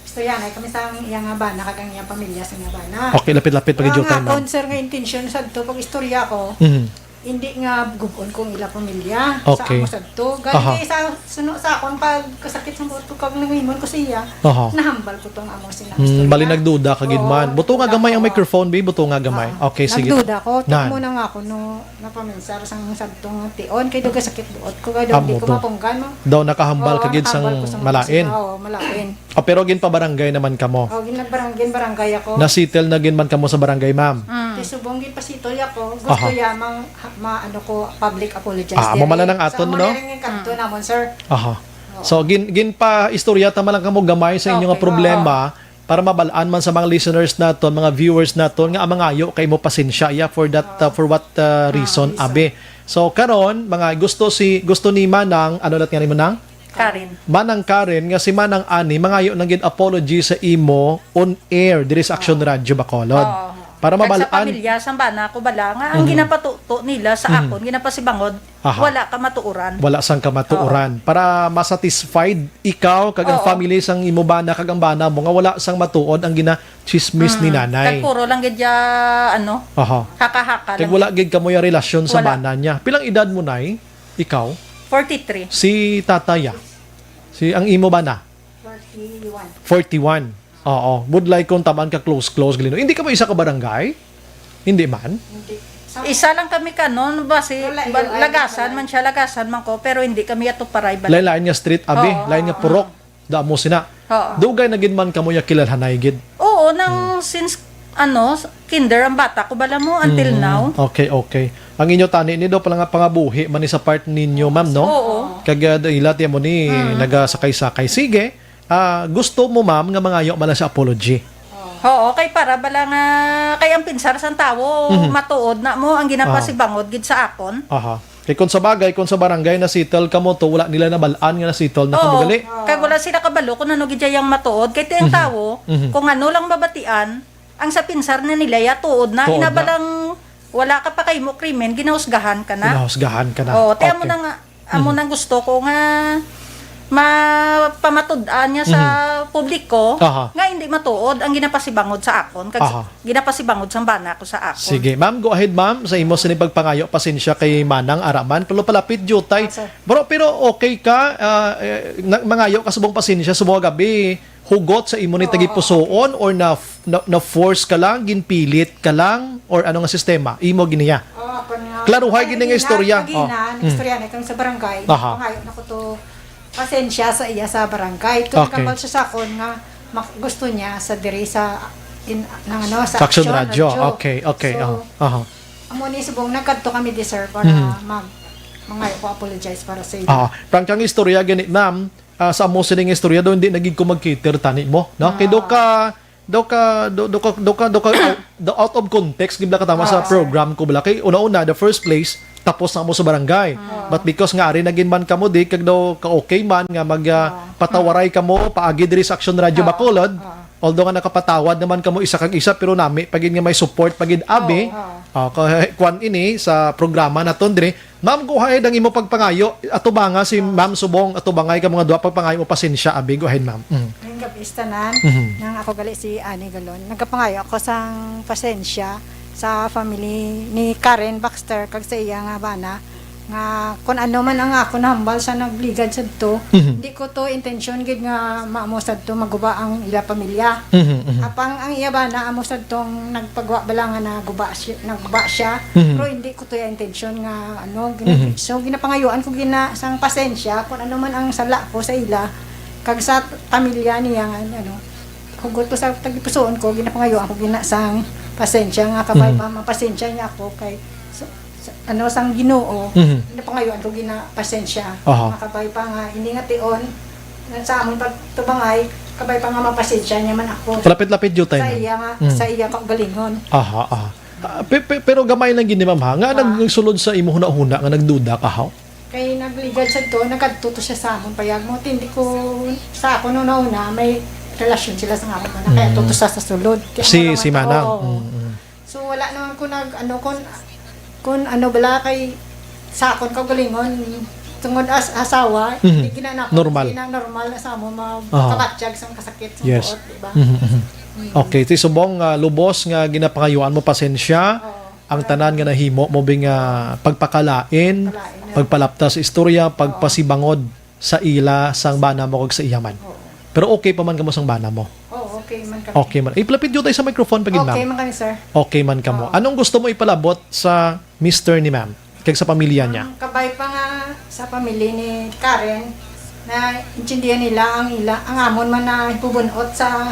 istorya na kami sa iya nga bana kag ang iyang pamilya sa iya nga bana. Okay, lapit-lapit pa gid, Jutay, ma'am. Ang akon, sir, nga intensyon sa to pag istorya ko, Mhm. hindi nga gubon kong ila pamilya Okay. sa amo sa to. Gani Aha. kay sa suno sa akon pagkasakit sa buot ko kag nangingon ko sa iya, Aha. nahambal ko tong amo sina Hmm, istorya. bali nagduda ka gid Oo, man. Buto nga nagduda gamay ang ko. microphone, bi. Buto nga gamay. Ah, Okay, sige. nagduda ko. Nan. Tamo na nga ako, no, napaminsar sang sadtong tion. Kay daw gasakit buot ko, kay daw Amo di ko to. mapunggan, no? Daw nakahambal Oo, ka gid sang nakahambal ko sang malain. Oo, malain. Ah, pero ginpabarangay naman kamo? Oh, ginbarang-, ginbarangay ako. Nasettle na gid man kamo sa barangay, ma'am? Mm. Kay subong ginpasitoy ako, gusto Aha. ya mang, ha-, ma-, ano ko, public apologize Ah, diri. Amo man lang ang So, aton, amo no? na rin yung kanto Mm. namon, sir. Aha. Oo. So, gin-, ginpa-istorya ta man lang kamo gamay sa inyo nga Okay. problema Oo. para mabal-an man sa mga listeners naton, mga viewers naton, nga mangayo kay mo pasensya, yeah, for that, uh, for what, uh, Ah, reason, reason. abi. So, karon, mga gusto si, gusto ni Manang, ano lat nga nimo, Nang? Karen. Manang Karen, nga si Manang Ani, mangayo lang gid apology sa imo on air diri sa Action Oo. Radio Bacolod. Oo. Para Kag sa mabal-an. pamilya, sa bana ko bala, nga ang Mhm. ginapatuto nila sa Mhm. akon, ginapasibangod, Aha. wala ka matuoran. Wala sang kamatuoran. Oo. Para masatisfied ikaw, kag ang Oo. family sang imo bana, kag ang bana mo, nga wala sang matuod ang ginachismis ni Mm. nanay. Kag puro lang gid ya, ano, Aha. haka-haka Kag lang wala gid. gid kamo ya relasyon sa Wala. bana niya. Pilang edad mo, Nay? Ikaw? Forty-three. Si tatay, ah? Si, ang imo bana? Forty-one. Forty-one. Oo. Budlay kung taman ka close, close, Glino. Hindi ka mo isa ka barangay? Hindi man? Hindi. Sa Isa lang kami kanon, basi, Wala, ba-, yun, ay, lagasan wala. man siya, lagasan man ko, pero hindi kami ato paray ba? Lain-lain nga street, abi. Oo, Lain nga oo. purok. Damo sina. Oo. Dugay na gid man kamo ya kilalhanay gid. Oo, nang Hmm. since, ano, kinder ang bata ko, bala mo, until Mm, now. okay, okay. Ang inyo tani ni daw pala nga pangabuhi man ni sa part ninyo, ma'am, no? Oo. Kag, ah, ila tiyan mo ni Mm. nagasakay-sakay. Sige, ah, gusto mo, ma'am, nga mangayo man lang sa apology? Oo, kay para bala nga, kay ang pinsar sang tawo, Mhm. matuod na mo, ang ginapasibangod gid sa akon. Aha. Kay kung sa bagay, kung sa barangay na settle kamo to, wala nila nabal-an nga na settle na kamo Oo. gali. Kag wala sila kabalo kung ano gid yang matuod. Kay ti ang Mhm. tawo, Mhm. kung ano lang mabatian, ang sa pinsar na nila, ya, tuod na. Tuod Ina na. balang wala ka pa kay mo krimen, ginausgahan ka na. Ginausgahan ka na. Oo, ti amo Okay. na nga, amo Mhm. nang gusto ko nga mapamatud-an niya sa Mhm. publiko Aha. nga hindi matuod ang ginapasibangod sa akon. Kag Aha. ginapasibangod sang bana ko sa akon. Sige, ma'am, go ahead, ma'am, sa imo sini pagpangayo, pasensya kay Manang Araman, pero palapit jutay. Ah, sir. Bro, pero okay ka, ah, eh, na-, mangayo ka subong pasensya, subong gabi, hugot sa imo ni Oo, tagipusoon, oo. or na, na, na-force ka lang, ginpilit ka lang, or ano nga sistema? Imo giniya. Oo, ako nga. Klaruhay Ay, gini nga kagina, istorya. kagina, Oh. Mm. istorya na itong sa barangay. Aha. Pangayo na ko to, pasensya sa iya sa barangay. Ito Okay. nagkambal siya sa akon nga mak-, gusto niya sa diri sa in-, nang ano, sa Sa Action Action Radio. Radio. Okay, okay, So, oh, aha. amo ni subong nagkadto kami di, sir, para Mhm. mag-, mangayo ko apologize para sa ila. Ah, prangkang istorya gani, ma'am. Ah, sa amo sining istorya do, hindi na gid ko mag-cater tani mo, no? Kay do Ah. ka, do ka, do, do ka, do ka, do ka, out, do out of context gid bala ka tama sa Ah. program ko bala. Kay una-una, the first place, tapos na mo sa barangay. Ah. But because nga ari na gid man kamo di, kag daw ka okay man nga mag, ah, Ah. patawaray kamo paagi diri sa Action Radio Ah. Bacolod. Ah. Although nga nakapatawad naman kamo isa kag isa, pero nami pa gid nga may support pa gid abi. Oo, oo. Ah, ka-, kwan ini sa programa naton diri. Ma'am, go ahead ang imo pagpangayo. Atubanga si Ah. Ma'am Subong, atubangay ka mga duha pagpangayo mo, pasensya abi. Go ahead, ma'am. Mm. Ngayong gabi sa tanan, Mhm. nang ako gali si Annie Galon. Nagapangayo ako sang pasensya sa family ni Karen Baxter kag sa iya nga bana. Nga kun ano man ang ako nahambal sa nagligad sadto, Mhm. di ko to intensyon gid nga maamo sadto maguba ang ila pamilya. Mhm, mhm. Apang ang iya bana amo sadtong nagpagwa bala nga naguba siya, nagguba siya. Mhm. Pero hindi ko to iya intensyon nga ano, gina-, Mhm. so ginapangayuan ko gina sang pasensya kun ano man ang sala ko sa ila kag sa pamilya niya nga ano. Hugot ko sa tagipusoon ko, ginapangayuan ko gina sang pasensya nga kabay Mhm. pa mapasensya niya ako kay sa, sa, ano sang Ginoo. Mhm. Ginapangayuan ko gina pasensya. Aha. Makabay pa nga hindi nga tion sa amon pagtubangay, kabay pa nga mapasensya niya man ako. Lapit-lapit diutay Sa na. iya nga, Mm. sa iya kaugalingon. Aha, aha. Ah, pe-, pe-, pero gamay lang gini, ma'am, ha? Nga Ah. nagsulod sa imo hunahuna nga nagduda ka, ha? Kay nagligad sad to, nagkadto to siya sa amon payag mo. Ti hindi ko, sa ako nung nauna, may relasyon sila sa amon. Kaya Mm. to, to sa, sa sulod. Kaya Si, wala si man to, Manang. oo. Mm, mm. So, wala naman ko nag, ano, kun, kun ano bala kay sa akon kaugalingon, tungod as asawa, Mhm. hindi gina na Normal. Sina normal na sa amon ma-, Aha. makabatyag sang kasakit sang Yes. buot, di ba? Mhm, mhm. Mm. Okay, ti subong nga lubos nga ginapangayuan mo pasensya, Oo. ang tanan nga nahimo mo bi nga pagpakalain, Pagpakalain, yeah. pagpalapta sa istorya, Oo. pagpasibangod sa ila sang bana mo kag sa iya man. Oo. Pero okay pa man kamo sang bana mo? Oo, okay man kami. Okay man. Iplapit gyud tayo sa microphone pa gid, ma'am. Okay man kami, sir. Okay man kamo. Oo. Anong gusto mo ipalabot sa mister ni ma'am kag sa pamilya niya? Ang kabay pa nga sa pamilya ni Karen, na intindihan nila ang ila, ang amon man na hipubunot sa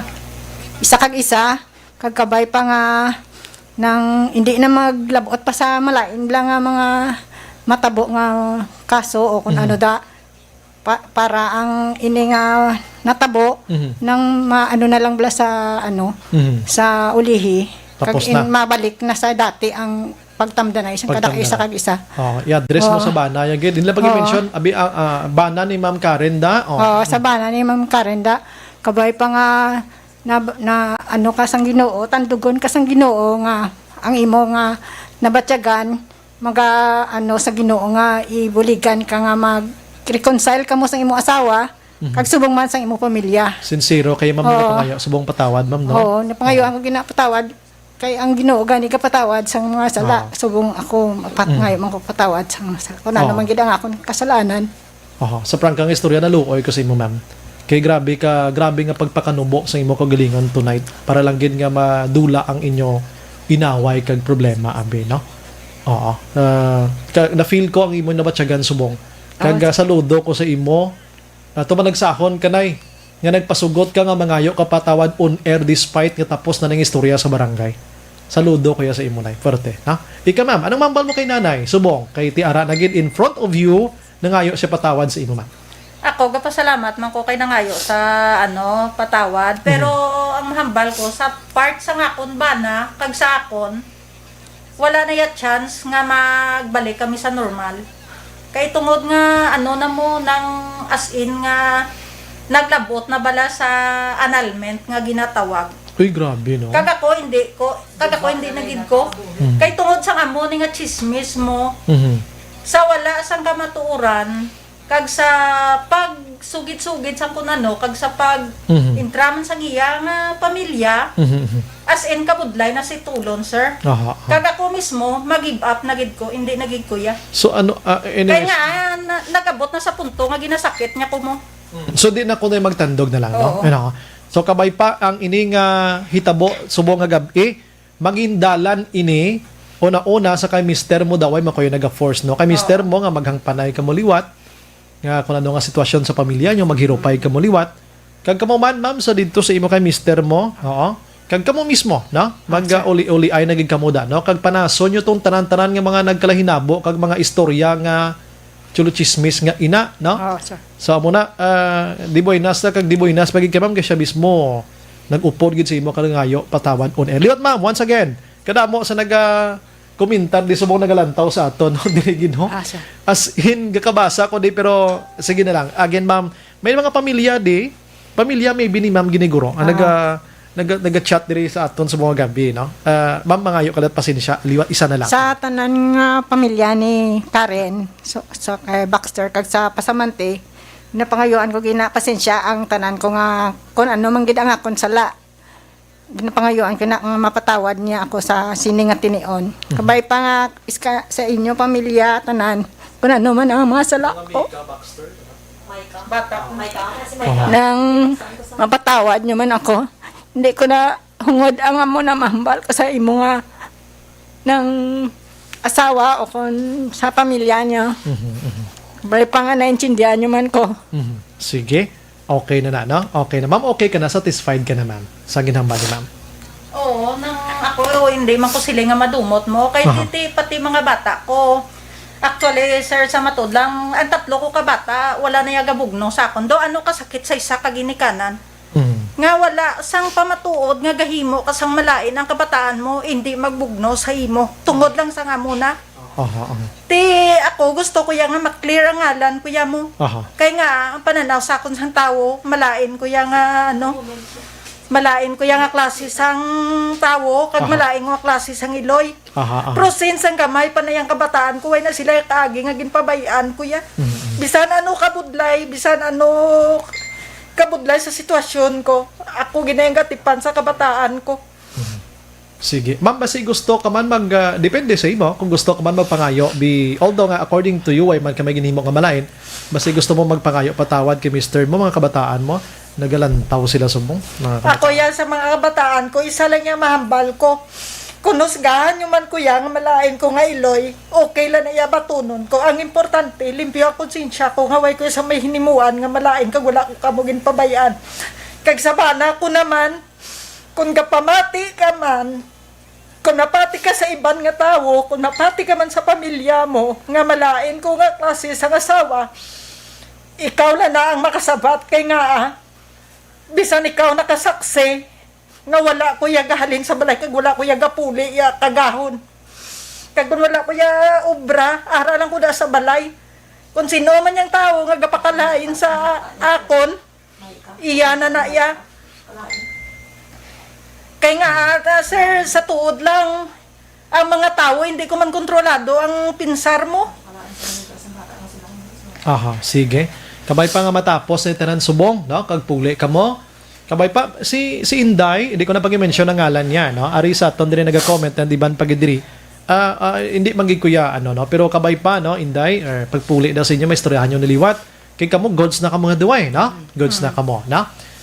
isa kag isa, kag kabay pa nga nang hindi na maglabot pa sa malain lang nga mga matabo nga kaso o kung Mhm. ano da, pa, para ang ini nga natabo Mhm. nang maano na lang bala sa ano, Mhm. sa ulihi, Tapos kag in-, na. mabalik na sa dati ang pagtamdanay sa kada Pagtamdanay. isa kag isa. Oh, i-address mo Oh. sa bana. Yan, gid. Hindi lang pag Oo. i-mention, abi, ah, ah, bana ni Ma'am Karen da. Oh. Oo, sa bana ni Ma'am Karen da. Kabay pa nga na, na ano ka sang Ginoo, tandugon ka sang Ginoo nga ang imo nga nabatyagan maga ano sa Ginoo nga ibuligan ka nga mag-reconcile kamo sang imo asawa Mhm. kag subong man sang imo pamilya. Sincero kay ma'am Oo. Napangayo subong patawad, ma'am, no? Oo, napangayo Oo. ako ginapatawad kay ang Ginoo gani gapatawad sang mga sala. Oo. Subong ako mapat Mm. ngayo man ko patawad sang sa kung ano Oo. man gid ang akon kasalanan. Oho, sa prangkang istorya, naluoy ko sa imo, ma'am. Kay grabe ka, grabe nga pagpakanubo sa imo kaugalingon tonight para lang gid nga madula ang inyo inaway kag problema, abi, no? Oo. Ah, ka, na-feel ko ang imo nabatyagan subong. Kag, Oh. ah, saludo ko sa imo. Ah, tumanagsahon ka, Nay, nga nagpasugot ka nga mangayo ka patawad on air despite nga tapos na ning istorya sa barangay. Saludo ko ya sa imo, Nay. Fuerte, ha? Ika, ma'am, anong mambal mo kay Nanay? Subong, kay ti ara na gid in front of you, nangayo siya patawad sa imo man. Ako, gapasalamat man ko kay nangayo sa, ano, patawad. Pero Mhm. ang mahambal ko, sa part sa nga akon bana, kag sa akon, wala na ya chance nga magbalik kami sa normal. Kay tungod nga, ano na mo, nang as in nga naglabot na bala sa annulment nga ginatawag. Uy, grabe, no? Kag ako, hindi ko, kag ako, hindi na gid ko. Mhm. Kay tungod sa amo ni nga chismis mo, Mhm. sa wala sang kamatuoran, kag sa pagsugid-sugid sang kun ano, kag sa pag Mhm. intraman sang iya nga pamilya, Mhm, mhm. as in, kabudlay na si Tulon, sir. Aha, aha. Kag ako mismo, mag-give up na gid ko, hindi na gid ko ya. So, ano, ah, anyways. Kay nga, ah, na, nag-abot na sa punto nga ginasakit niya ko mo. So, di na ko na magtandog na lang, no? Oo. Ano? So, kabay pa ang ini nga hitabo, subong nga gab-i, maging dalan ini, una-una sa kay mister mo daw ay makoy naga-force, no? Kay mister Oo. mo nga maghangpanay ka mo liwat, nga kung ano nga sitwasyon sa pamilya nyo, maghirupay ka mo liwat. Kag kamo man, ma'am, sa didto sa imo kay mister mo, oo. Kag kamo mismo, no? Mag, ah, uli-uli ay naging kamuda, no? Kag panason nyo tong tanan-tanan nga mga nagkalahinabo, kag mga istorya nga chulo chismis nga ina, no? Oo, sir. So, amo na, ah, di buenas na, kag di buenas, pagid kay ma'am, kay siya mismo nag-upod gid sa imo kalangayo, patawad on air. Liwat, ma'am, once again, kadamo sa naga-, komentar di subong nagalantaw sa aton, no? Dili gid, no? Ah, sir. As in, gakabasa ko di, pero sige na lang. Again, ma'am, may mga pamilya di, pamilya maybe ni Ma'am Giniguro, ang Ah. naga-, naga-, naga-chat diri sa aton sa mga gabi, no? Ah, ma'am, mangayo ka lang pasensya, liwat, isa na lang. Sa tanan nga pamilya ni Karen, so, sa kay Baxter, kag sa Pasamante, napangayuan ko gina pasensya ang tanan ko nga kung ano man gid ang akon sala. Ginapangayuan ko na nga mapatawad niya ako sa sini nga tinion. Mhm. Kabay pa nga iska sa inyo pamilya, tanan, Kung ano man ang mga sala ko, bata ko. Nang mapatawad nyo man ako, hindi ko na hungod ang amo na mahambal ka sa imo nga nang asawa o kung sa pamilya niya. Mhm, mhm. Pray pa nga naintindihan nyo man ko. Mhm. Sige. Okay na na, no? Okay na. Ma'am, okay ka na? Satisfied ka na, ma'am, sa ginhambal ni ma'am? Oo, nang ako, hindi man ko sila nga madumot mo. Kay Aha. titi, pati mga bata ko. Actually, sir, sa matud lang, ang tatlo ko ka bata, wala na iya gabugno sa akon. Do, ano kasakit sa isa ka ginikanan? Mm. Nga wala sang pamatuod nga gahimo ka sang malain ang kabataan mo, hindi magbugno sa imo. Tungod lang sa nga muna. Aha, aha. Ti, ako gusto ko ya nga ma-clear ang ngalan, kuya mo. Aha. Kay nga, ang pananaw sa akon sang tawo, malain ko ya nga, ano, malain ko ya nga klase sang tawo, kag Aha. malain nga klase sang iloy. Aha, aha. Pero since ang gamay pa na yang kabataan ko, way na sila kaagi nga ginpabayaan ko ya. Mm, mm. Bisan ano kabudlay, bisan ano kabudlay sa sitwasyon ko, ako ginayang gatipan sa kabataan ko. Mhm. Sige. Ma'am, basi gusto ka man mag, ah, depende sa imo, kung gusto ka man magpangayo, bi-, although nga according to you, way man ka may ginhimo nga malain, basi gusto mo magpangayo, patawad kay mister mo, mga kabataan mo, nagalantaw sila subong, mga Ako kabataan. yan sa mga kabataan ko, isa lang yang mahambal ko. Kung husgahan nyo man ko yan, nga malain ko nga iloy, okay lang na iya batunon ko. Ang importante, limpyo ang konsensya ko, nga way ko sa may hinimuan nga malain kag wala ko kamo ginpabayaan. Kag sabana ko naman, Kung gapamati ka man, kung mapati ka sa iban nga tawo, kung mapati ka man sa pamilya mo, nga malain ko nga klase sang asawa, ikaw na na ang makasabat kay nga, ah, bisan ikaw nakasaksi nga wala ko iya gahalin sa balay kag wala ko iya gapuli iya kagahon. Kag kung wala ko iya obra, ara lang ko na sa balay. Kung sino man yang tawo nga gapakalain sa akon, Iya na na iya. Kay nga, ah, sir, sa tuod lang, ang mga tawo, hindi ko man kontrolado ang pinsar mo. Aha, sige. Kabay pa nga matapos ni tanan subong, no? Kag puli kamo. Kabay pa, si, si Inday, hindi ko na pag-mention ang ngalan niya, no? Ari sa aton diri naga-comment, and iban pa gid diri. Ah, ah, hindi man gid kuya, ano, no? Pero kabay pa, no, Inday, eh, pagpuli daw sa inyo, may istoryahan nyo niliwat. Kay kamo, goods na kamo nga duway, no? Goods na kamo, no?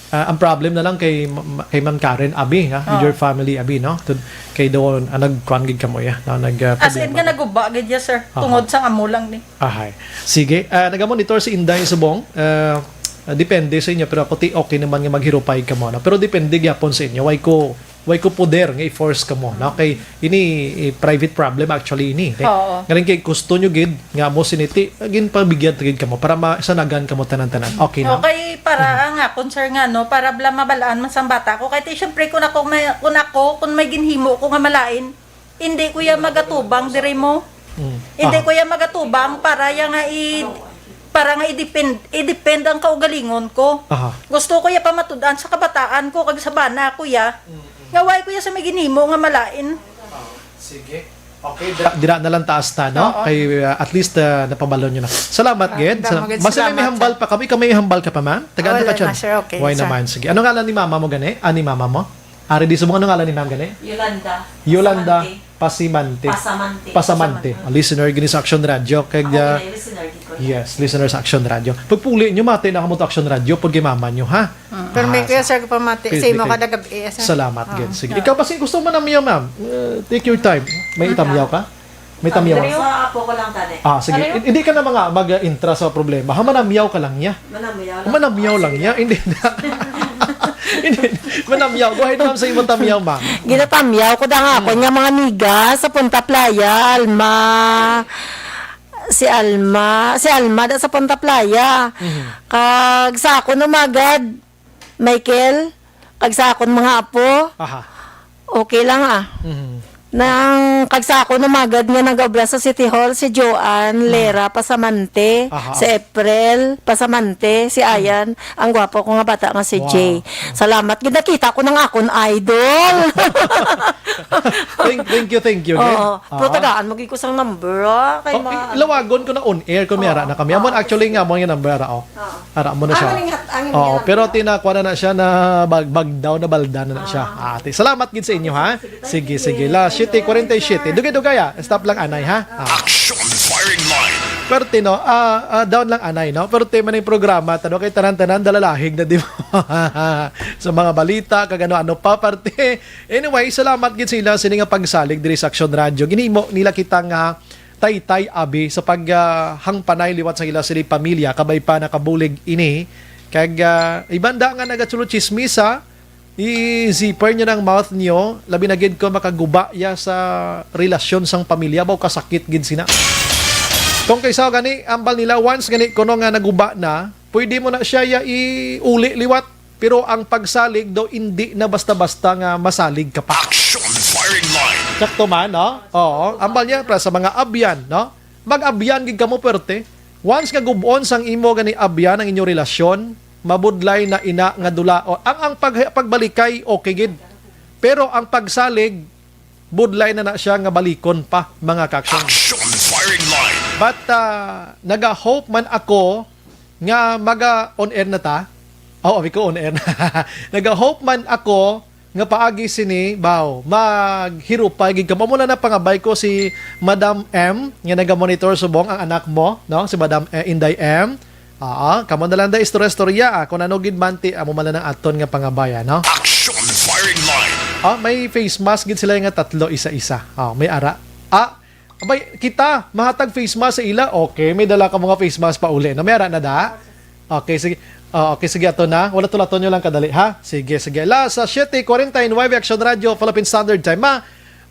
Ah, ang problem na lang kay Ma-, kay Ma'am Karen, abi, ha? With Oo. your family, abi, no? Tud-, kay doon, ah, nagkuan gid kamo, ya, no? Nag, ah, As in problema nga kamo. naguba gid ya, sir. Aha. Tungod sa amo lang ni. Ahay. Sige, ah, nagamonitor si Inday Subong. Ah, ah, depende sa inyo, pero ako ti okay naman nga maghirupay kamo, no? Pero depende gyapon sa inyo. Why ko Way ko poder nga i-force kamo, no? Kay ini, eh, private problem actually ini. Kay, Oo. Nga rin kay gusto nyo gid nga mo siniti, ginpabigyan ta gid kamo para masanagan kamo tanan-tanan. Okay na? Okay, para Mhm. ang akon, sir, nga, no, para bala mabalaan man sang bata ko. Kay ti, syempre, kung ako may, kung ako, kung may ginhimo ko nga malain, hindi ko ya magatubang diri mo. Mm. Hindi Aha. ko ya magatubang para ya nga i-, para nga i-depend, i-depend ang kaugalingon ko. Aha. Gusto ko ya pamatud-an sa kabataan ko kag sa bana ko ya. Mm, mm. Nga way ko ya sa may ginhimo nga malain. Ah, sige. Okay, dira, dira na lang taas ta, no? Oo. Kay, uh, at least, uh, napabalo nyo na. Salamat, Ah, gid. damo Sa-, gid basta may salamat, hambal sir. pa kami. Ikaw may hambal ka pa, ma'am? Tagaan Wala ka, Chan? na, sir. Okay, Why sir. naman? Sige. Ano ngalan ni mama mo gani? Ah, ni mama mo? Ari di subong, ano ngalan ni ma'am gani? Yolanda. Yolanda Pasamante. Pasamante. Pasamante. Pasamante. A listener gini sa Action Radio. Kag, Ako ah, gini, listener gid ko. Yes, listener sa Action Radio. Pagpuli nyo, mati na kamo to Action Radio, pag mama nyo, ha? Mm. Pero may Ah, kuya, sa-, sir, pamati. Pwede sa imo kayo. kada gabi, eh, sir. Salamat, Ah. gid. Sige. Ah. Ikaw, basi gusto mo manamyaw, ma'am? Uh, take your time. May Ano itamyaw ka? May tamyaw? Sa apo ko lang tani. Ah, sige. Ano yun? Hindi ka na mga mag-intra sa problema. Ha, manamyaw ka lang niya. Manamyaw lang. Manamyaw Ah, lang sige niya. lang. Hindi na. Hindi. Manamyaw. Go ahead, ma'am, sa imong tamyaw, ma'am. Ginatamyaw ko da nga ako Hmm. nga mga amiga sa Punta Playa, Alma, si Alma, si Alma da sa Punta Playa. Mhm. Kag sa akon umagad, Michael, kag sa akon mga apo, Aha. okay lang, ah. Mhm. Nang kag sa akon umagad nga nag-obra sa City Hall, si Joanne Mhm. Lera Pasamante, Aha. si April Pasamante, si Mhm. Ayan, ang gwapo ko nga bata nga si Wow. Jay. Salamat. Ginakita ko ng akon idol. Thank, thank you, thank you, Oo. Gid. Pero Ah. tagaan mo gid ko sang number, ah. Kay Oh, ma- i-, lawagon ko na on air kung may Oo. ara na kami. Amo Oo. actually nga mo yung number ara, oh. Oo. Ara mo na siya. Ang malingat, ang Oo, malingat pero na. tinakuha na na siya na bag-, bagdaw na balda na na siya. Ah. Ate, salamat gid sa inyo, ha? Sige, Sige, sige, sige. thank you. Las siete cuarenta y siete. Dugay-dugay, ah. Stop lang, anay, ha? Ah. Action Firing Line. Perte, no? Ah, ah, down lang, anay, no? Perte man ang programa, tano kay tanan-tanan, dalalahig na, di ba? Sa mga balita, kag ano-ano pa, parte. Anyway, salamat gid sa ila sini nga pagsalig diri sa Aksyon Radyo. Ginhimo nila kita nga taytay abi sa pag, ah, hangpanay liwat sa ila sini pamilya, kabay pa nakabulig ini. Kag, ah, ibanda nga nagatulo chismis, ha? I-zipper niyo ng mouth niyo, labi na gid kung makaguba ya sa relasyon sang pamilya, baw kasakit gid sina. Kung kaysa gani, ambal nila, once gani kuno nga naguba na, pwede mo na siya ya iuli liwat. Pero ang pagsalig daw, hindi na basta-basta nga masalig ka pa. Action firing line. Sakto man, no? Oo. Ambal niya, para sa mga abyan, no? Mag-abyan gid kamo, perte. Once nga gubon sang imo gani abyan ang inyong relasyon, mabudlay na ina nga dula. O, ang, ang pag-, pagbalikay, okay gid. Pero ang pagsalig, budlay na na siya nga balikon pa, mga ka-action. Action firing line. But, ah, naga-hope man ako nga maga-on air na ta. Oh, abi ko on air na. Naga-hope man ako nga paagi sini, baw, maghirupay gid kamo. Amo na na pangabay ko si Madam M, nga naga-monitor subong ang anak mo, no? Si Madam, eh, Inday M. Oo, kamo na lang da istorya-istorya, ah, kung ano gid man ti, amo man lang ang aton nga pangabaya, no? Action firing line. Ah, may face mask gid sila nga tatlo, isa-isa. Ah, may ara. Ah, abay, kita, mahatag face mask sa ila. Okay, may dala ka mga face mask pa uli, no? May ara na da? Okay, sige. Ah, okay, sige, ato na. Wala, tulaton nyo lang kadali, ha? Sige, sige. La, sa siete cuarenta y nueve, Action Radio, Philippine Standard Time. Ma,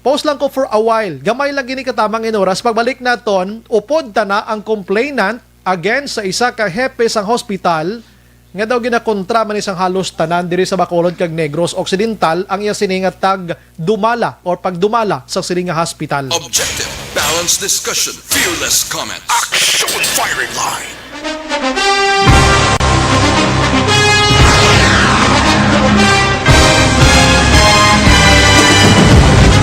pause lang ko for a while. Gamay lang gini katamang in oras. Pagbalik naton, upod ta na ang complainant against sa isa ka hepe sang hospital nga daw ginakontra man ni sang halos tanan diri sa Bacolod kag Negros Occidental ang iya sini nga tag dumala or pagdumala sa sini nga hospital. Objective, balanced discussion, fearless comment. Action firing line.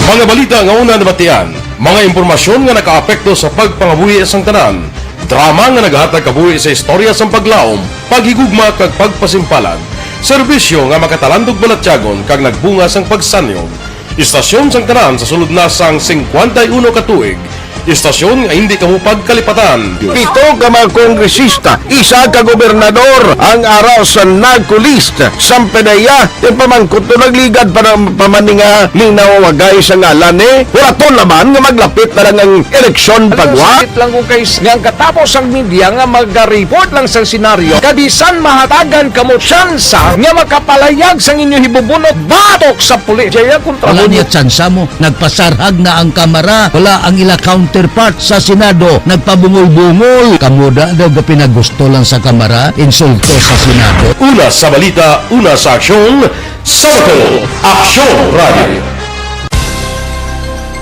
Mga balita nga una nabatian, mga impormasyon nga nakaapekto sa pagpangabuhi sang tanan, drama nga naghatag kabuhi sa istorya sang paglaom, paghigugma kag pagpasimpalan, serbisyo nga makatalandog balatyagon kag nagbunga sang pagsanyog. Istasyon sang tanan sa sulod na sang singkwenta y uno ka tuig. Istasyon nga hindi kamo pagkalipatan. Pito ka mga kongresista, isa ka gobernador ang ara sa NAGCO list. Samtang iya, ipamangkot to nagligad pa ng pamaninga ni nawawagay sa ngalan ni. Wala to laban nga maglapit na lang ang eleksyon pagwa. Sakit lang kung kay nga ang katapos ang media nga magariport lang sa senaryo. Kabisan mahatagan kamo tsansa nga makapalayag sang inyo hibubunot batok sa pulis. Jaya kontra Wala mo niya tsansa mo. Nagpasarhag na ang Kamara. Wala ang ila counterpart sa Senado. Nagpabungol-bungol. Kamo da daw gapinagusto lang sa Kamara, insulto sa Senado. Una sa balita, una sa aksyon, sa Bacolod, Aksyon Radio.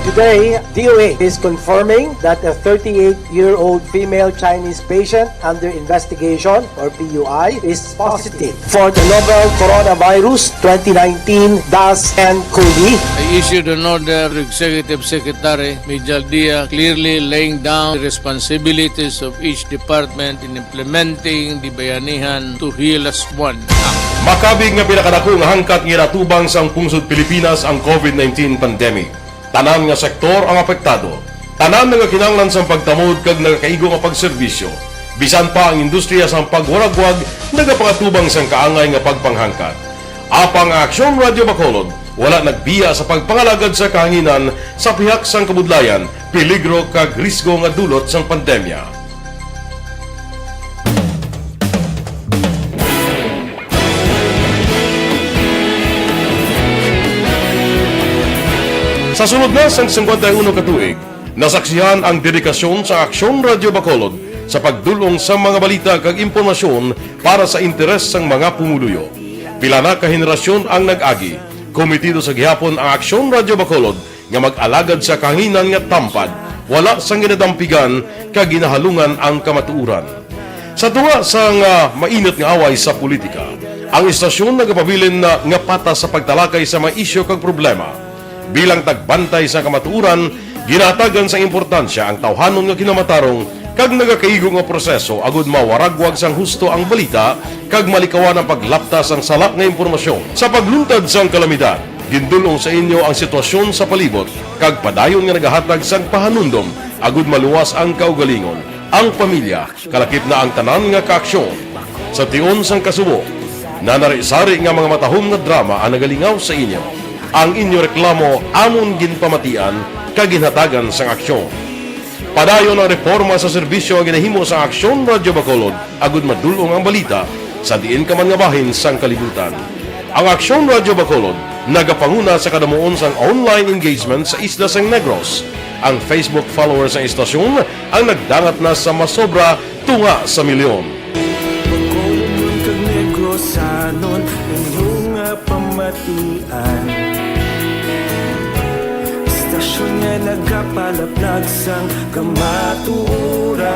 Today, D O A is confirming that a thirty-eight-year-old female Chinese patient under investigation, or P U I, is positive for the novel coronavirus twenty nineteen dash N cov. I issued an order to Executive Secretary Mijal Dia, clearly laying down the responsibilities of each department in implementing the Bayanihan to Heal As One Act. Makabig nga pinakadako nga hangkat nga ginatubang sang pungsod Pilipinas ang COVID nineteen pandemic. Tanan nga sektor ang apektado. Tanan nagakinahanglan sang pagtamod kag nagakaigo nga pagserbisyo. Bisan pa ang industriya sang pagwaragwag nagapangatubang sang kaangay nga pagpanghangkat. Apang ang Aksyon Radio Bacolod wala nagbiya sa pagpangalagad sa kahanginan sa pihak sang kabudlayan, peligro kag risgo nga dulot sang pandemya. Sa sulod na sang singkwenta y uno ka tuig, nasaksihan ang dedikasyon sa Aksyon Radio Bacolod sa pagdul-ong sa mga balita kag impormasyon para sa interes sang mga pumuluyo. Pila na ka henerasyon ang nag-agi, komitido sa gihapon ang Aksyon Radio Bacolod nga mag-alagad sa kahanginan nga tampad, wala sang ginadampigan kag ginahalungan ang kamatuoran. Sa tunga sang, ah, mainit nga away sa politika, ang istasyon nagapabilin na nga patas sa pagtalakay sa mga isyu kag problema. Bilang tagbantay sa kamatuoran, ginahatagan sang importansya ang tawhanon nga kinamatarong kag nagakaigo nga proseso agud mawaragwag sang husto ang balita kag malikawan ang paglapta sang sala nga impormasyon. Sa pagluntad sang kalamidad, gindul-ong sa inyo ang sitwasyon sa palibot kag padayon nga nagahatag sang pahanumdom agud maluwas ang kaugalingon. Ang pamilya, kalakip na ang tanan nga kaaksyon. Sa tion sang kasubo, nanari-sari nga mga matahom nga drama ang nagalingaw sa inyo. Ang inyo reklamo amon ginpamatian kag ginhatagan sang aksyon. Padayon ang reporma sa serbisyo nga ginahimo sa Aksyon Radyo Bacolod agud madul-ong ang balita sa diin ka man nga bahin sang kalibutan. Ang Aksyon Radyo Bacolod nagapanguna sa kadamuon sang online engagement sa isla sang Negros. Ang Facebook followers sang istasyon ang nagdangat na sa masobra tunga sa milyon. Bacolodnon kag Negrosanon, inyo nga pamatian. Istasyon nga nagapalaplag sang kamatuoran.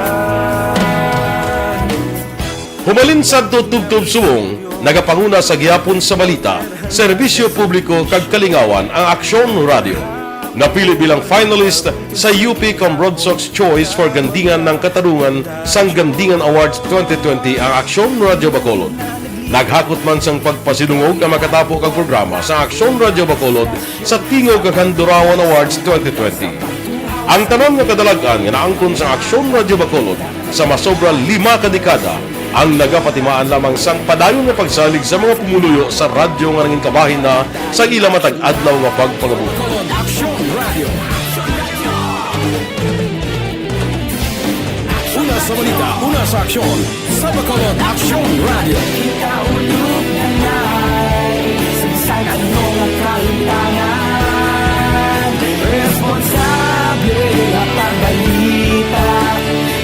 Humalin sadto tubtob subong, nagapanguna sa gihapon sa balita, serbisyo publiko kag kalingawan ang Aksyon Radio. Napili bilang finalist sa U P Cambrodsoc's Choice for Gandingan ng Katarungan sang Gandingan Awards twenty twenty ang Aksyon Radio Bacolod. Naghakot man sang pagpasidungog ang makatapo kag programa sa Aksyon Radio Bacolod sa tingog kag Handurawan Awards twenty twenty. Ang tanan nga kadalag-an nga naangkon sa Aksyon Radio Bacolod sa masobra lima ka dekada ang nagapatimaan lamang sang padayon nga pagsalig sa mga pumuluyo sa radyo nga nangin kabahin na sa ila matag adlaw nga pagpangabuhi. Aksyon Radio. Una sa balita, una sa aksyon, sa Bacolod Aksyon Radio. Kita ulog na nai, sa bisan ano nga kahimtangan, responsable nga pagbalita,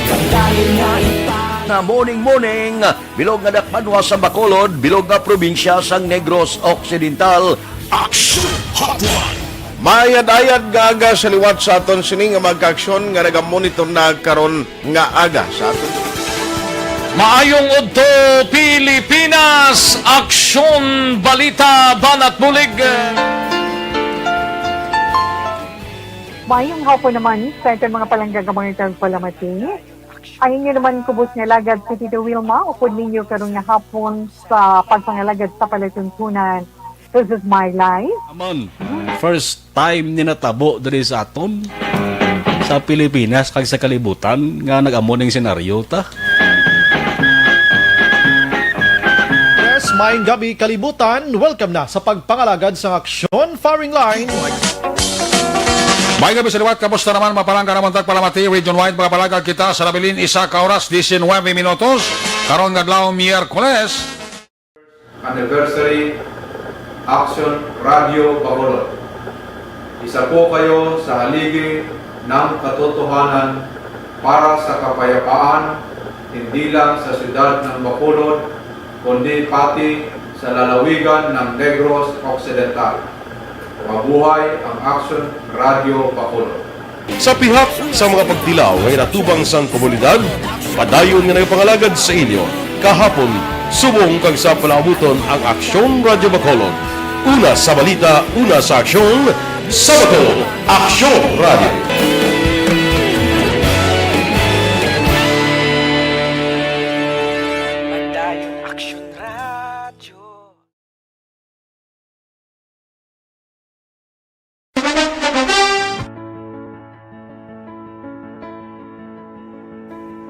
kag dayon nga ipa- Nga morning, morning, bilog nga dakbanwa sa Bacolod, bilog nga probinsya sang Negros Occidental. Action Hotline. Mayad-ayad nga aga sa liwat sa aton sini nga mga kaaksyon nga nagamonitor na karon nga aga sa aton. Maayong udto, Pilipinas! Aksyon, balita, banat bulig. Mayong hapon naman sa aton mga palangga nga mga tagpalamati. Ang inyo naman kubos nga alagad si Tito Wilma, upod ninyo karon nga hapon sa pagpangalagad sa palatuntunan. This is my life. Amon, first time ni natabo diri sa aton, sa Pilipinas kag sa kalibutan nga nag-amo ning senaryo ta. Yes, maayong gabi, kalibutan. Welcome na sa pagpangalagad sang Aksyon Firing Line. Maayong gabi sa liwat, kamusta naman, mga palangga namon tagpalamati, region-wide, mga palangga kita sa nabilin, isa ka oras, diecinuebe minutos, karon nga adlaw, Miyerkules. Anniversary, Aksyon Radio Bacolod. Isa po kayo sa haligi ng katotohanan para sa kapayapaan, hindi lang sa siyudad ng Bacolod, kundi pati sa lalawigan ng Negros Occidental. Mabuhay ang Aksyon Radio Bacolod. Sa pihak sa mga pagtilaw nga ginatubang sang komunidad, padayon nga nagapangalagad sa inyo kahapon, subong kag sa palaabuton ang Aksyon Radio Bacolod. Una sa balita, una sa aksyon, sa Bacolod, Aksyon Radio. Padayon Aksyon Radio.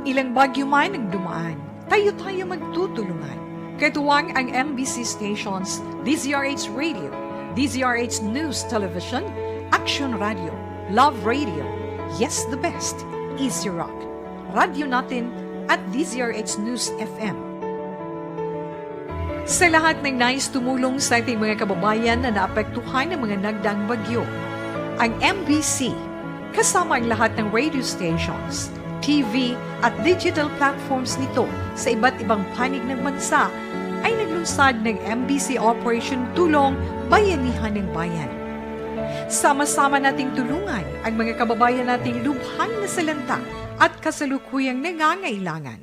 Ilang bagyo man ang dumaan, tayo-tayo magtutulungan. Katuwang ang M B C stations, D Z R H Radio, D Z R H News Television, Action Radio, Love Radio, Yes the Best, Easy Rock, Radyo Natin, at D Z R H News F M. Sa lahat ng nais tumulong sa ating mga kababayan na naapektuhan ng mga nagdaang bagyo, ang M B C, kasama ang lahat ng radio stations, T V at digital platforms nito sa iba't ibang panig ng bansa, ay naglunsad ng M B C Operation Tulong Bayanihan ng Bayan. Sama-sama nating tulungan ang mga kababayan nating lubhang nasalanta at kasalukuyang nangangailangan.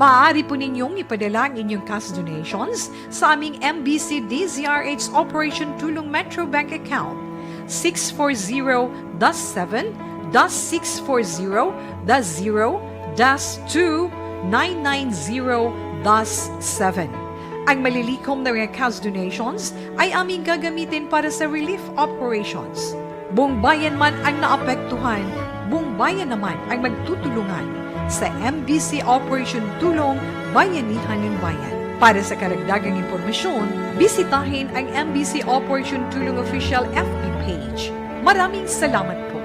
Maaari po ninyong ipadala ang inyong cash donations sa aming M B C D Z R H Operation Tulong Metro Bank Account, six four zero dash seven dash six four zero dash zero dash two nine nine zero dash seven. Ang malilikom na mga cash donations ay aming gagamitin para sa relief operations. Buong bayan man ang naapektuhan, buong bayan naman ang magtutulungan. sa M B C Operation Tulong Bayanihan Limbaya. Para sa karagdagang impormasyon, bisitahin ang M B C Operation Tulong Official F B page. Maraming salamat po.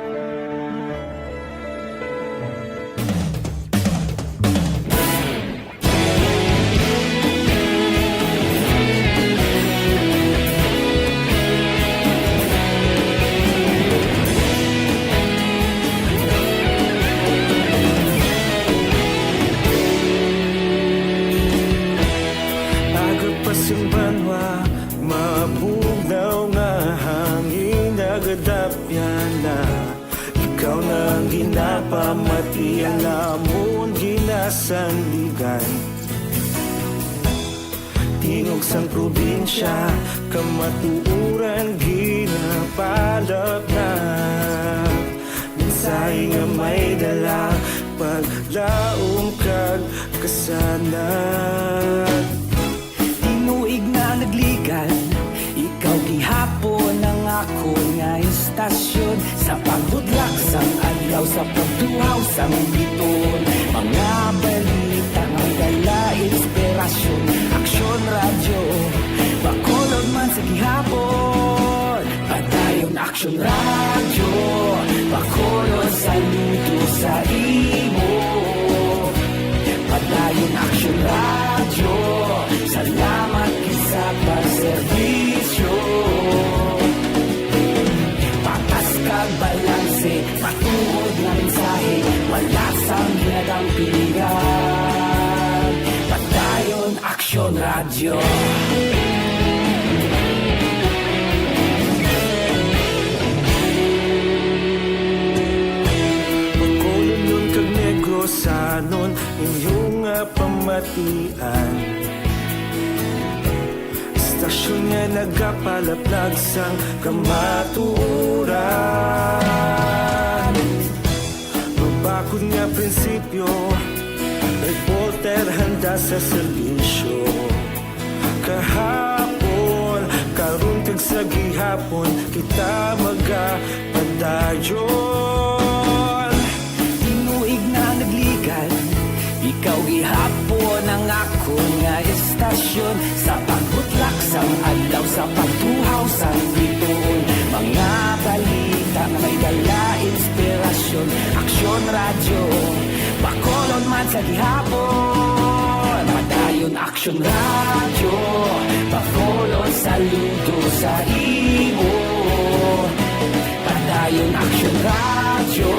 Aga pa sing banwa, mabugnaw nga hangin nagadapyan na. Ikaw na ang ginapamati, ang amon ginasandigan. Tingog sang probinsya, kamatuoran ginapalapnag. Mensahe nga may dala, paglaom kag kasanag. Tinuig na nagligan, ikaw gihapon ang akon nga istasyon. Sa pagbudlak sang adlaw, sa pagtuhaw sang biton, mga balita nga dala inspirasyon. Aksyon Radyo, Bacolod man sa gihapon. Padayon Aksyon Radyo, Bacolod, saludo sa imo. Padayon Aksyon Radyo, salamat gid sa pagserbisyo. Patas kag balanse, matuod nga mensahe, wala sang ginadampigan. Padayon Aksyon Radyo. Bacolodnon kag Negrosanon, inyo nga pamatian. Istasyon nga nagapalaplag sang kamatuoran. Mabakod nga prinsipyo, reporter handa sa serbisyo. Kahapon, karon kag sa gihapon, kita magapadayon. Tinuig na nagligan, ikaw gihapon ang akon nga istasyon. Sa pagbutlak sang adlaw, sa pagtuhaw sang bituon, mga balita nga may dala inspirasyon. Aksyon Radyo, Bacolod man sa gihapon. Padayon Aksyon Radyo, Bacolod, saludo sa imo. Padayon Aksyon Radyo,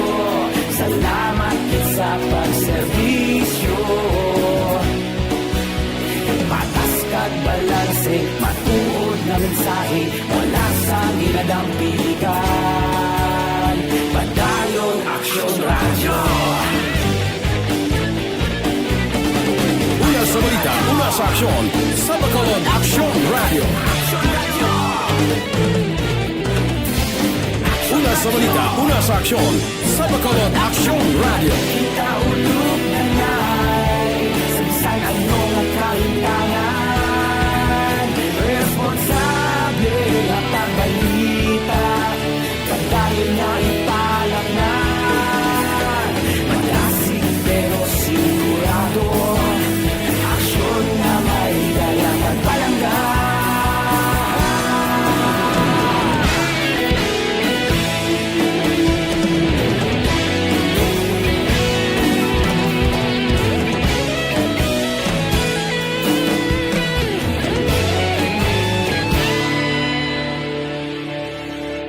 salamat gid sa pagserbisyo. Patas kag balanse, matuod nga mensahe, wala sang ginadampigan. Padayon Aksyon Radyo. Una sa balita, una sa aksyon, sa Bacolod Aksyon Radyo. Una sa balita, una sa aksyon, sa Bacolod Aksyon Radyo. Kita ulog na nay, sa bisan ano nga kahintangan, responsable nga pagbalita. Padayon nga ipalapngan, madasig pero sigurado. Aksyon nga may dala kag palangga.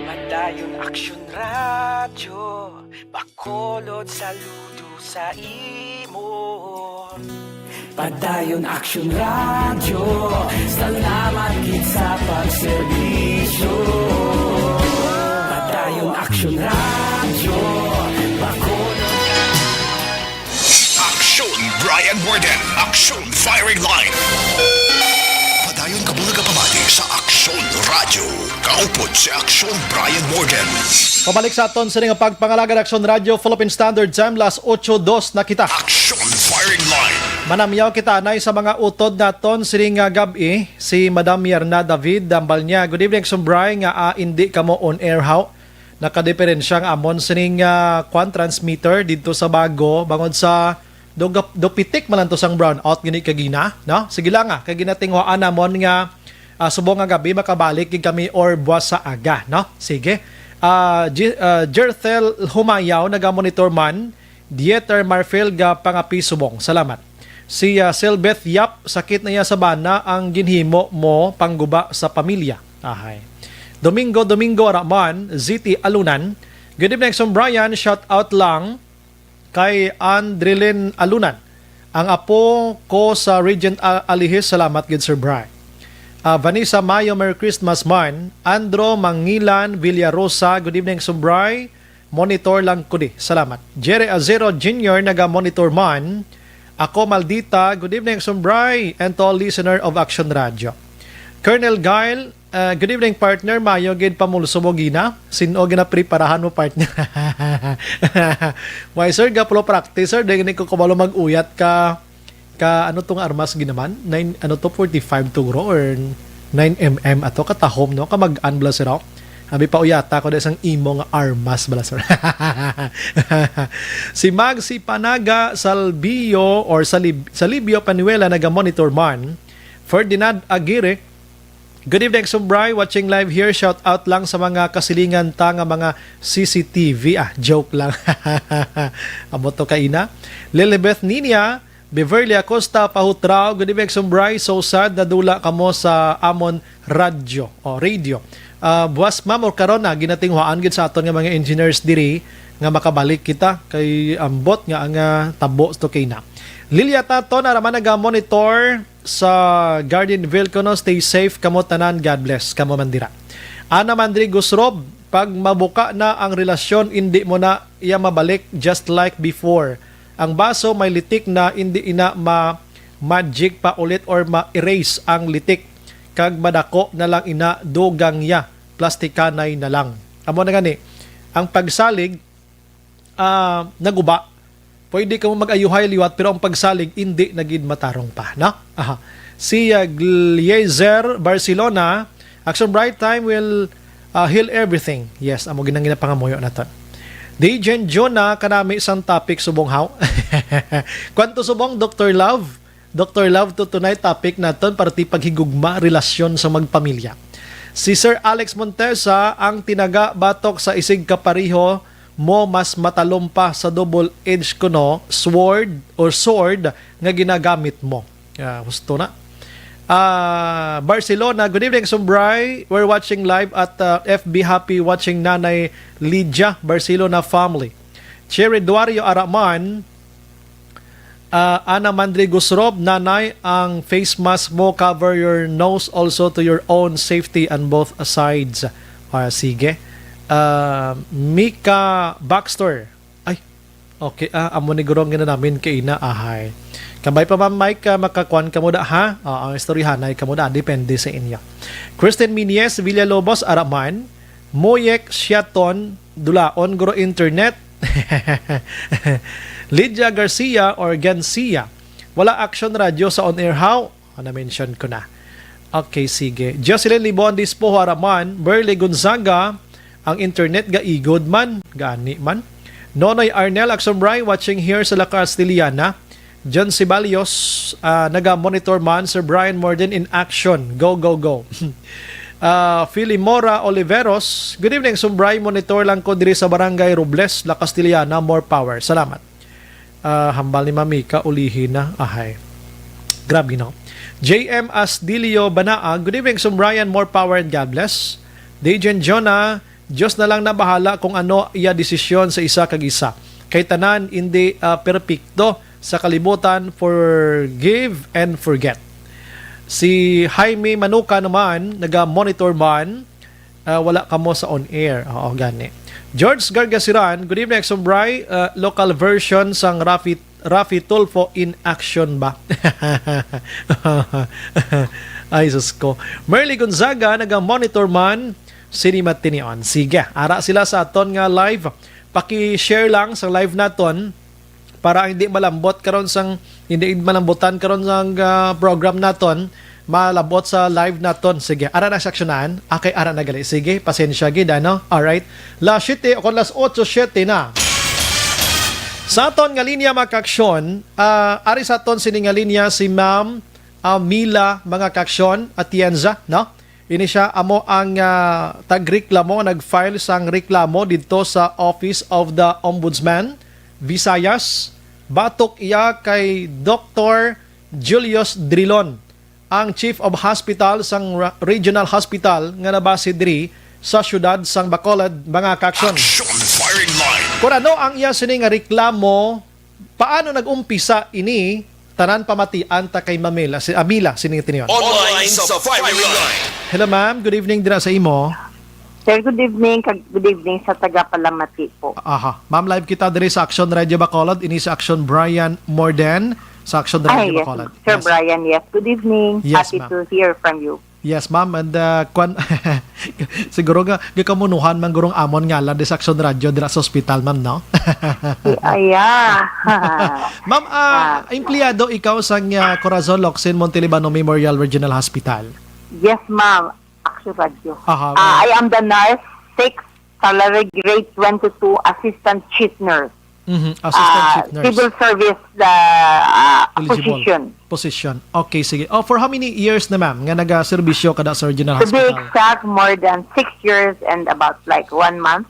Padayon Aksyon Radyo, Bacolod, saludo sa imo. Padayon Aksyon Radyo, salamat gid sa pagserbisyo. Padayon Aksyon Radyo, Bacolod. Aksyon Brian Warden, Aksyon Firing Line. Padayon ka mga pamati sa Aksyon Radyo. Kaupod si Aksyon Brian Warden. Pabalik sa aton sini nga pagpangalagad, Aksyon Radyo, Philippine Standard Time, las ocho dos na kita. Aksyon Firing Line. Manamyaw kita anay sa mga utod naton sini nga gab-i. Si Madam Yarna David, ambal niya, "Good evening, Aksyon Brian, nga, ah, indi kamo on air, how?" Nakadiperensya ang amon sining, ah, kwan, transmitter didto sa bago, bangod sa Do, do pitik man lang to sang brownout gini kagina, no? Sige lang, ah, kay ginatinguhaan namon nga, ah, subong nga gabi makabalik gid kami or buwas sa aga, no? Sige. Ah, G-, ah, Jerthel Humayaw, naga-monitor man. Dieter Marfil ga pangapi subong. Salamat. Si, ah, Selbeth Yap, sakit na iya sa bana ang ginhimo mo pangguba sa pamilya. Ahay. Domingo, Domingo Araman, Z T Alunan. Good evening, Song Brian. Shout out lang kay Andrilyn Alunan. Ang apo ko sa Regent A-, Alihis, salamat gid, Sir Bry. Ah, Vanessa Mayo, Merry Christmas man. Andro Mangilan Villarosa, good evening, Sir Bry. Monitor lang ko di. Salamat. Jerry Azero Junior, naga-monitor man. Ako, Maldita, good evening, Sir Bry, and to all listener of Action Radio. Colonel Guile, ah, good evening, partner. Mayo gid pamulso mo gina. Sin-o ginapreparahan mo, partner? Why, sir, ga pro practice, sir. Dahil ko kabalo mag-uyat ka, ka, ano tong armas ginaman? Nine, ano to, forty-five to, bro? Or nine M M ato? Katahom, no? Kamag-an bala, sir, oh. Abi pa uyata ko da sang imo nga armas bala, sir. Si Magsi Panaga Salbio or Salib-, Salibio Panuela, naga-monitor man. Ferdinand Aguirre, good evening, Sir Bry. Watching live here. Shout out lang sa mga kasilingan ta nga mga C C T V. Ah, joke lang. Amo to kaina. Lilibeth Ninia, Beverly Acosta Pahutraw, good evening, Sir Bry. So sad, nadula kamo sa amon radyo o radio. Ah, buwas, ma'am, or karon na, ginatinguhaan gid sa aton nga mga engineers diri nga makabalik kita kay ambot nga ang, ah, tabo to kay na. Lilia Taton, ara man naga-monitor sa Gardenville kuno, stay safe kamo tanan, God bless kamo man dira. Ana Mandri Gusrob, pag mabuka na ang relasyon, indi mo na iya mabalik just like before. Ang baso may litik na, indi ina ma-magic pa ulit or ma-erase ang litik, kag madako na lang ina, dugang ya, plastikanay na lang. Amo na gani, ang pagsalig, ah, naguba. Pwede kamo mag-ayuhay liwat, pero ang pagsalig, indi na gid matarong pa, no? Aha. Si, ah, Gliezer Barcelona, Action Bright, time will, ah, heal everything. Yes, amo ginang ginapangamuyo naton. Di Jen Jonah, kanami sang topic subong haw. Kwanto subong, Doctor Love? Doctor Love, to tonight topic naton, parti paghigugma, relasyon sa magpamilya. Si Sir Alex Montesa, ang tinaga batok sa isig kapareho mo mas matalom pa sa double-edged kuno sword or sword nga ginagamit mo. Ah, husto na. Ah, Barcelona, good evening, Sumbray. We're watching live at, ah, F B Happy, watching Nanay Lydia, Barcelona family. Cherry Duario Araman, ah, Ana Mandri Gusrob, Nanay, ang face mask mo, cover your nose also to your own safety on both sides. Ah, sige. Ah, Mika Baxter. Ay, okay. Ah, amo ni guro ang ginanamin kay ina, ahay. Kabay pa, Ma'am Mike, ah, makakuan kamo da, ha? Ah, ang istoryahanay kamo da, depende sa inyo. Kristen Minies Villalobos, Araman. Moyek Siaton, Dulaon, guro internet. Lydia Garcia or Gancia. Wala Action Radio sa on air, how? Ah, na-mention ko na. Okay, sige. Jocelyn Libon Dispo, Haraman. Burley Gonzaga, ang internet gaigod man. Gani man. Nonoy Arnel Aksomray, watching here sa La Castellana. John Sibalios, ah, naga-monitor man. Sir Brian Morden in action. Go, go, go. Ah, Filimora Oliveros, good evening, Sumbray. Monitor lang ko diri sa Barangay Robles, La Castellana. More power. Salamat. Ah, hambal ni Mamika, ulihi na. Ahay. Grabe, no? J M Asdilio Banaag, good evening, Sumbrayan. More power and God bless. Dejan Jonah, Diyos na lang na bahala kung ano iya desisyon sa isa kag isa. Kay tanan, hindi, ah, perpekto sa kalibutan, forgive and forget. Si Jaime Manuka naman, naga-monitor man, ah, wala kamo sa on air. Oo, gani. George Gargasiran, good evening, Sumbray. Ah, local version sang Rafi, Rafi Tulfo in action ba? Ay, sus ko. Merly Gonzaga, naga-monitor man, Cinema Tinion. Sige, ara sila sa aton nga live. Paki-share lang sa live naton para hindi malambot karon sang, hindi malambutan karon sang, ah, program naton, malabot sa live naton. Sige, ara na sa aksyonan. Okay, ara na gali. Sige, pasensya gid, ano? Alright. Las siete o kon las otso siete na. Sa aton nga linya, mga kaaksyon, ah, ari sa aton sini nga linya si Ma'am, ah, Mila, mga kaaksyon, Atienza, no? Ini siya amo ang, ah, tagreklamo, nag-file sang reklamo didto sa Office of the Ombudsman Visayas, batok iya kay Doktor Julius Drilon, ang Chief of Hospital sang ra-, Regional Hospital nga nabase diri sa siyudad sang Bacolod, mga kaaksyon. Action Firing Line. Kon ano ang iya sini nga reklamo, paano nag-umpisa ini, tanan pamatian ta kay Mamila, si Amila, sini nga tiniyon. Online sa Firing Line. Hello, ma'am. Good evening dira sa imo. Sir, good evening. Kag good evening sa taga Palamati po. Aha. Ma'am, live kita diri sa Action Radio Bacolod. Ini si Action Brian Morden sa Action Ay, Radio yes, Bacolod. Sir Yes. Brian, yes. Good evening. Yes, Happy ma'am. to hear from you. Yes, ma'am. And, uh, kwan, siguro nga, gakamunuhan man gurong amon ngalan di sa Action Radio dira sa ospital, ma'am, no? Ay, ah. Ma'am, ah, Ah. empleyado ikaw sa, uh, Corazon Locsin Montelibano Memorial Regional Hospital? Yes, ma'am. Action Radio. Aha, Ah, ma'am. I am the nurse six, salary grade twenty-two, assistant chief nurse. Mhm, assistant Ah, chief nurse. civil service, the, ah, Eligible. position. Position. Okay, sige. Oh, for how many years na, ma'am, nga nagaserbisyo ka da sa Regional To be Hospital? exact, more than six years and about, like, one month.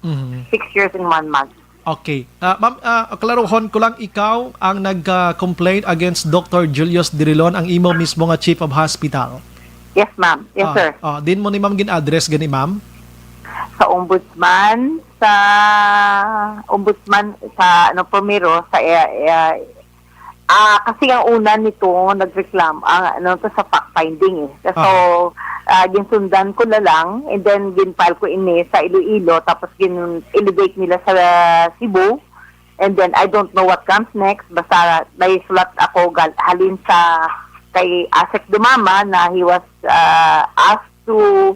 Mhm. Six years and one month. Okay. Ah, ma'am, ah, klaruhon ko lang, ikaw ang nag-complain against Doktor Julius Dirilon, ang imo mismo nga chief of hospital. Yes, ma'am. Yes, Ah, sir. ah, din mo ni ma'am gin-address gani, ma'am? Sa ombudsman, sa ombudsman, sa ano, primero, sa, eh, eh, ah, kasi ang una nito, nagreklamo, ang ano to, sa fact finding eh. So, Ah. ah, ginsundan ko na lang, and then gin-file ko ini sa Iloilo, tapos gin-elevate nila sa Cebu, and then I don't know what comes next, basta may sulat ako gal-, halin sa kay Asek Dumama na he was, ah, asked to,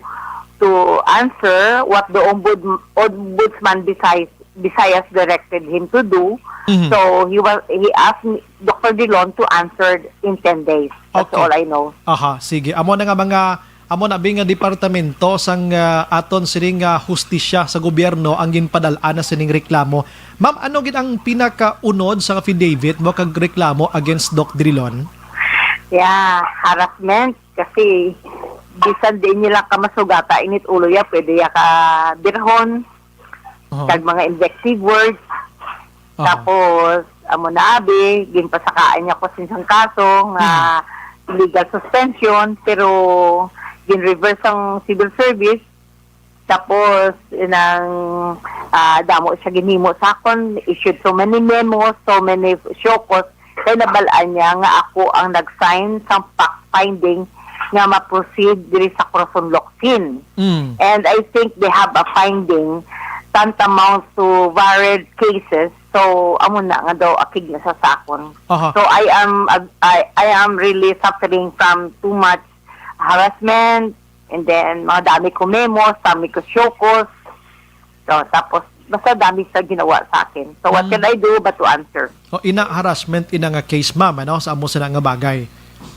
to answer what the ombud-, ombudsman Visayas, Visayas directed him to do. Mhm. So, he was, he asked me, Doctor Dilon to answer in ten days. That's Okay. all I know. Aha, sige. Amo na nga mga, amo na bi nga departamento sang, ah, aton sining, ah, hustisya sa gobyerno ang ginpadal-an na sining reklamo. Ma'am, ano gid ang pinakaunod sa affidavit mo kag reklamo against Doc Drilon? Yeah, harassment. Kasi bisan di nila ka masugata, init ulo ya, pwede ya ka birhon, Aha. kag mga invective words. Aha. Tapos, amo na abi, ginpasakaan niya ko sing sang kaso nga Hmm. illegal suspension, pero gin-reverse ang civil service. Tapos, nang, ah, damo siya ginhimo sa akon, issued so many memos, so many show cause, kay nabal-an niya nga ako ang nag-sign sang fact finding nga ma-proceed diri sa Corazon Locsin. Mm. And I think they have a finding tantamount to varied cases. So, amo na nga daw akig na sa sakon. Aha. So, I am, I, I am really suffering from too much harassment, and then mga dami ko memos, dami ko show cause. So, tapos, basta dami sa ginawa sa akin. So, what Mm. can I do but to answer? O, ina harassment, ina nga case, ma'am, ano, sa amo sina nga bagay.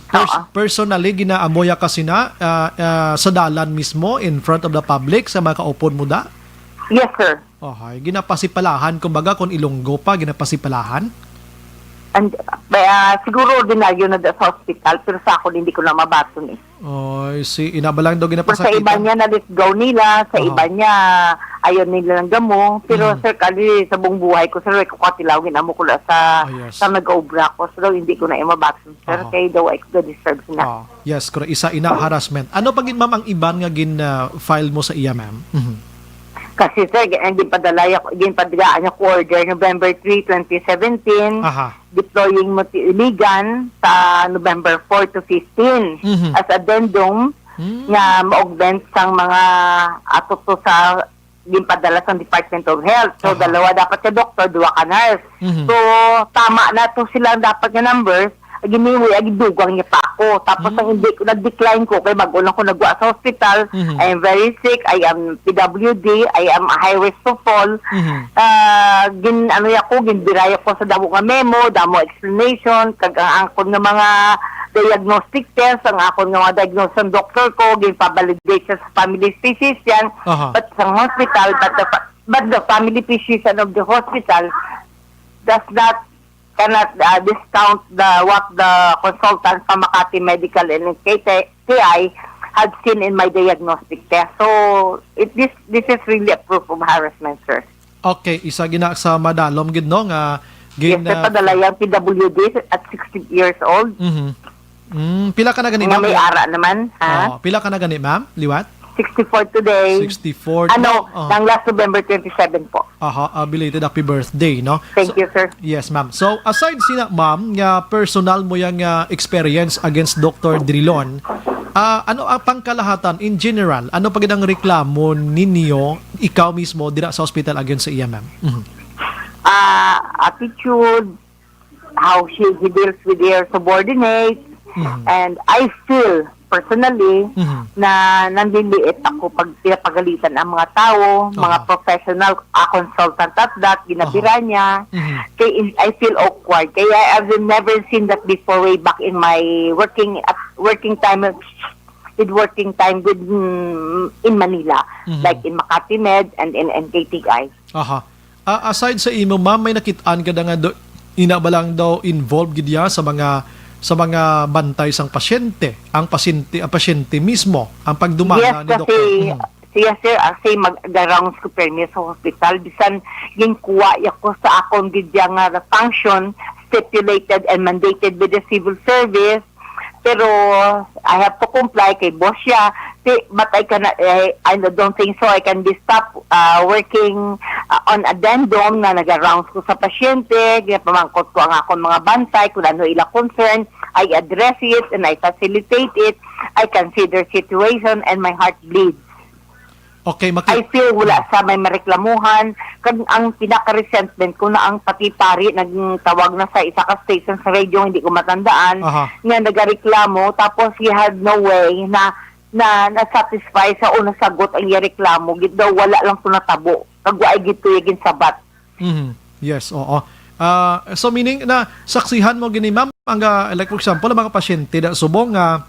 Pers-, Oo. personally, ginaamoya ka sina, ah, ah, sa dalan mismo, in front of the public, sa mga kaupod mo da? Yes, sir. Ohay, ginapasipalahan, kumbaga, kung Ilonggo pa, ginapasipalahan? And, ah, siguro ordinaryo na da sa hospital, pero sa akon, hindi ko na mabaton eh. Oy, si ina ba lang daw Pero sa ginapasakitan? iba niya, na-let go nila, sa Aha. iba niya, ayaw nila ng gamo. Pero, Mm. sir, kali sa buong buhay ko, sir, ko katilawin, amo ko la sa, Ah, yes. sa nag-obra ko. So, hindi ko na mabaton, sir, Aha. kay daw ay ko deserve na. Ah, yes, correct. Isa, ina harassment. Ano pa gid, ma'am, ang iban nga gin, ah, file mo sa iya, ma'am? Mhm. Kasi, sir, gi-, ang ginpadala ya-, ginpadala niya ko order November three, twenty seventeen, Aha. deploying Monte Iligan sa November four to fifteen Mhm. as addendum Mm. nga ma-augment sang mga ato to sa ginpadala sang Department of Health. So, Aha. dalawa dapat ka doktor, duha ka nurse. Mhm. So, tama na to silang dapat nga numbers. Ginhiwi, agi dugang niya pa ako. Tapos, ang Mm. hindi ko, nag-decline ko, kay bago lang ko nagwa sa hospital. Mhm. I am very sick. I am P W D. I am a high risk to fall. Mhm. Ah, gin-, ano ya ko, ginbiray ako sa damo nga memo, damo explanation, kag ang angkon nga mga diagnostic test, ang akon nga mga diagnosis ng doktor ko, ginpa-validate siya sa family physician, Aha. but sa hospital, but the fa-, but the family physician of the hospital, does not, cannot, uh, discount the, what the consultants from Makati Medical and K T, K I have seen in my diagnostic test. So, it, this, this is really a proof of harassment, sir. Okay, isa gina sa madalom gid, no, nga Yes, gin, sir, ah, padala yang P W D at sixty years old. Mhm. Mm, pila ka na gani, Nga ma'am? may ara naman, ha? Oh, pila ka na gani, ma'am? Liwat? Sixty-four today. Sixty-four. Ano, Oh. ng last November twenty-seven po. Aha, ah, belated happy birthday, no? Thank So, you, sir. yes, ma'am. So, aside sina, ma'am, nga personal mo yang, ah, experience against Doctor Drilon, ah, ano ang pangkalahatan in general? Ano pa gid ang reklamo ninyo, ikaw mismo, dira sa hospital against sa iya, ma'am? Mhm. Ah, attitude, how she, he deals with her subordinates, Mhm. and I feel personally Mhm. na nanliliit ako pag pinapagalitan ang mga tao, mga Aha. professional, a consultant at that, ginabira Aha. niya. Mhm. Kay in-, I feel awkward. Kaya I've never seen that before way back in my working, at working time, with working time with, mm, in Manila, Mhm. like in Makati Med and in N K T I. Aha. Ah, aside sa imo, ma'am, may nakit-an ka na nga do, ina ba lang daw involved gid ya sa mga, sa mga bantay sang pasyente, ang pasyente, ang pasyente mismo, ang pagdumala Yes, ni kasi, doktor? Mhm. yes, sir, kasi mag-, the rounds ko permi sa hospital, bisan ginkuha ya ko sa akon gid ya nga function stipulated and mandated with the civil service, pero I have to comply kay boss siya. Ti, but I cannot, I, I don't think so I can be stopped, uh, working, uh, on addendum nga naga-rounds ko sa pasyente, ginapamangkot ko ang akon mga bantay kung ano ila concern, I address it and I facilitate it, I consider situation and my heart bleeds. Okay, maki- I feel wala Mm. sa may mareklamuhan. Kag ang pinaka-resentment ko na ang pati pari nagtawag na sa isa ka station sa radio, hindi ko matandaan, Aha. nga nagareklamo, tapos he had no way na, na, na-satisfy sa o nasagot ang iya reklamo. Gid daw, wala lang to natabo. Kag wa ay gid to iya ginsabat. Mhm. Yes, oo. Ah, so meaning na saksihan mo gini, ma'am, ang, ah, like for example, ang mga pasyente na subong nga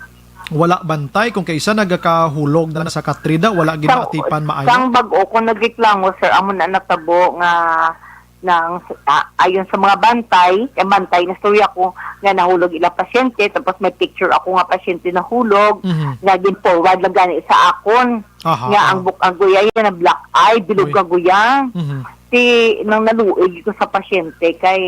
wala bantay, kung kaisa nagakahulog na sa katrida, wala Sang, ginaatipan maayo? sang bag-o ko nagreklamo, sir, amo na natabo nga nang, ah, ayon sa mga bantay, kay bantay na story ako nga nahulog ila pasyente, tapos may picture ako nga pasyente nahulog, Mhm. nga gin-forward lang gani sa akon. Aha, Nga ang aha. buk-, ang guya niya na black eye, bilog Uy. ka guya. Mhm. Ti, nang naluoy ko sa pasyente, kay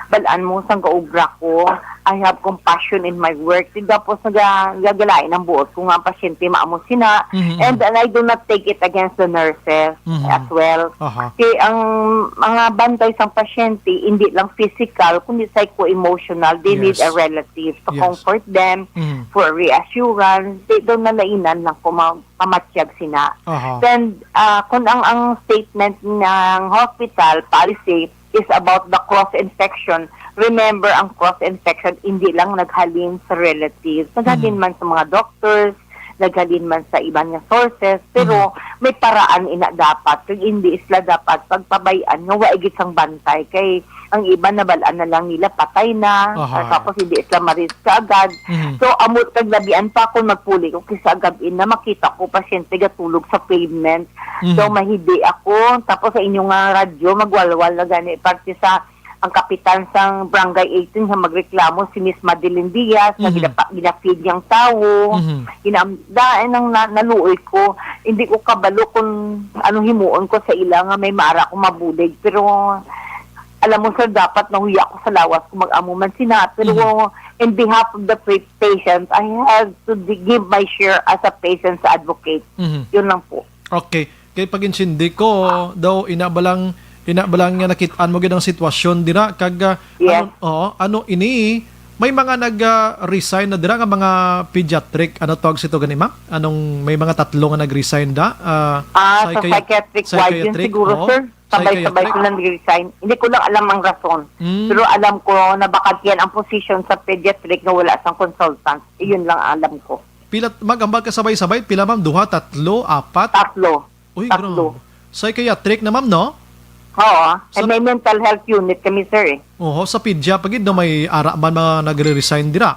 balaan mo sang gaobra ko, I have compassion in my work. Ti, tapos naga-, nagagalain ang buot ko nga ang pasyente maamo sina. Mhm, And, mhm. and I do not take it against the nurses Mhm. as well. Aha. Ti, ang mga bantay sang pasyente, hindi lang physical, kundi psycho-emotional. They need Yes. a relative to Yes. comfort them, Mhm. for reassurance. Ti, daw nalainan lang ko ma-, pamatyag sina. Aha. Then, ah, kung ang, ang statement ng hospital policy is about the cross infection, remember, ang cross infection hindi lang naghalin sa relatives, naghalin Mhm. man sa mga doctors, naghalin man sa iban nga sources, pero Mhm. may paraan ina dapat, kag hindi sila dapat pagpabay-an nga wa gid sang bantay, kay ang iban nabal-an na lang nila patay na, Aha. tapos hindi sila ma-risk kaagad. Mhm. So, amo kag labian pa kung magpuli ko kay sa gab-i na makita ko pasyente gatulog sa pavement. Mhm. So, mahidi ako. Tapos sa inyo nga radyo, magwalwal na gani parte sa ang kapitan sang Barangay eighteen nga magreklamo, si Miss Madeline Diaz, nga Mhm. ginapa-, ginafeed niyang tawo. Mhm. Ginam-, daan ang na-, naluoy ko. Hindi ko kabalo kung ano himuon ko sa ila nga may maara akong mabulig. Pero alam mo, sir, dapat nahuya ko sa lawas kung mag-amo man sina. Pero Mhm. in behalf of the pa-, patient, I have to di-, give my share as a patient sa advocate. Mhm. Yun lang po. Okay. Kay pag-intindi ko, daw, ina ba lang, ina ba lang nga nakit-an mo gid ang sitwasyon dira, kag, ah, Yes. ano, oo, ano ini, may mga nag, ah, resign na dira nga mga pediatric, ano tawag sito gani, ma'am? Anong may mga tatlo nga nag-resign da? Ah, Ah, sa psychiat-, psychiatric ward yun psychiatric, siguro, oo. sir. Sabay-sabay Psychiatric. sila nag-resign. Hindi ko lang alam ang rason. Mm. Pero alam ko na bakante ang position sa pediatric na wala sang consultant. Iyon lang ang alam ko. Pila, mag-, ang magkasabay-sabay, pila, ma'am? Duha, tatlo, apat? Tatlo. Uy, Tatlo. grabe. Psychiatric na, ma'am, no? Oo. Sa And may mental health unit kami, sir, eh. Oho, sa pedia pa gid, no, may ara man mga nagre-resign dira.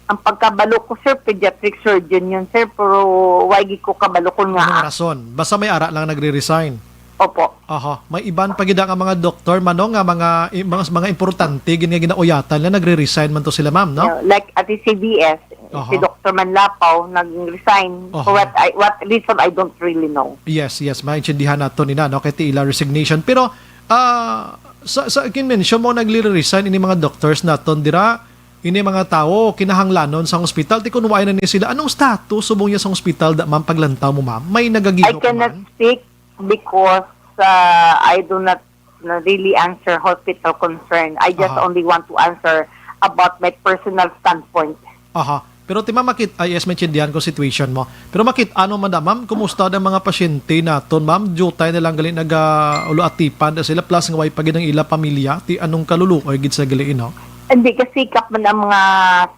Ang pagkabalo ko, sir, pediatric surgeon yun, sir, pero why gid ko kabalo kung Anong nga. rason? Basta may ara lang nagre-resign. Opo. Aha, may iban pa gid nga mga doktor man, no, nga mga, i-, mga, mga importante gid nga ginauyatan nila, nagre-resign man to sila, ma'am, no? Yeah, like at the C B S, Aha. si Doctor Manlapaw nag-resign. Aha. For what I, what reason, I don't really know. Yes, yes, maintindihan nato nina, no, kay ti ila resignation. Pero, ah, sa, sa ginmention mo, nagre-resign ini mga doctors naton dira, ini mga tawo kinahanglanon sa hospital, ti kun wala na ni sila, anong status subong niya sa hospital, da, ma'am, paglantaw mo, ma'am? May I nagagiho pa cannot man? speak because uh, I do not really answer hospital concern. I just Aha. only want to answer about my personal standpoint. Aha. Pero ti ma'am, makit-, ah, yes, maintindihan ko situation mo. Pero makit-, ano man da, ma'am, kumusta ang mga pasyente naton, ma'am? Diutay na lang gali nagauluatipan da sila, plus nga way pa gid ang ila pamilya. Ti anong kaluluoy gid sa gali, no? Hindi, kasikap man ang mga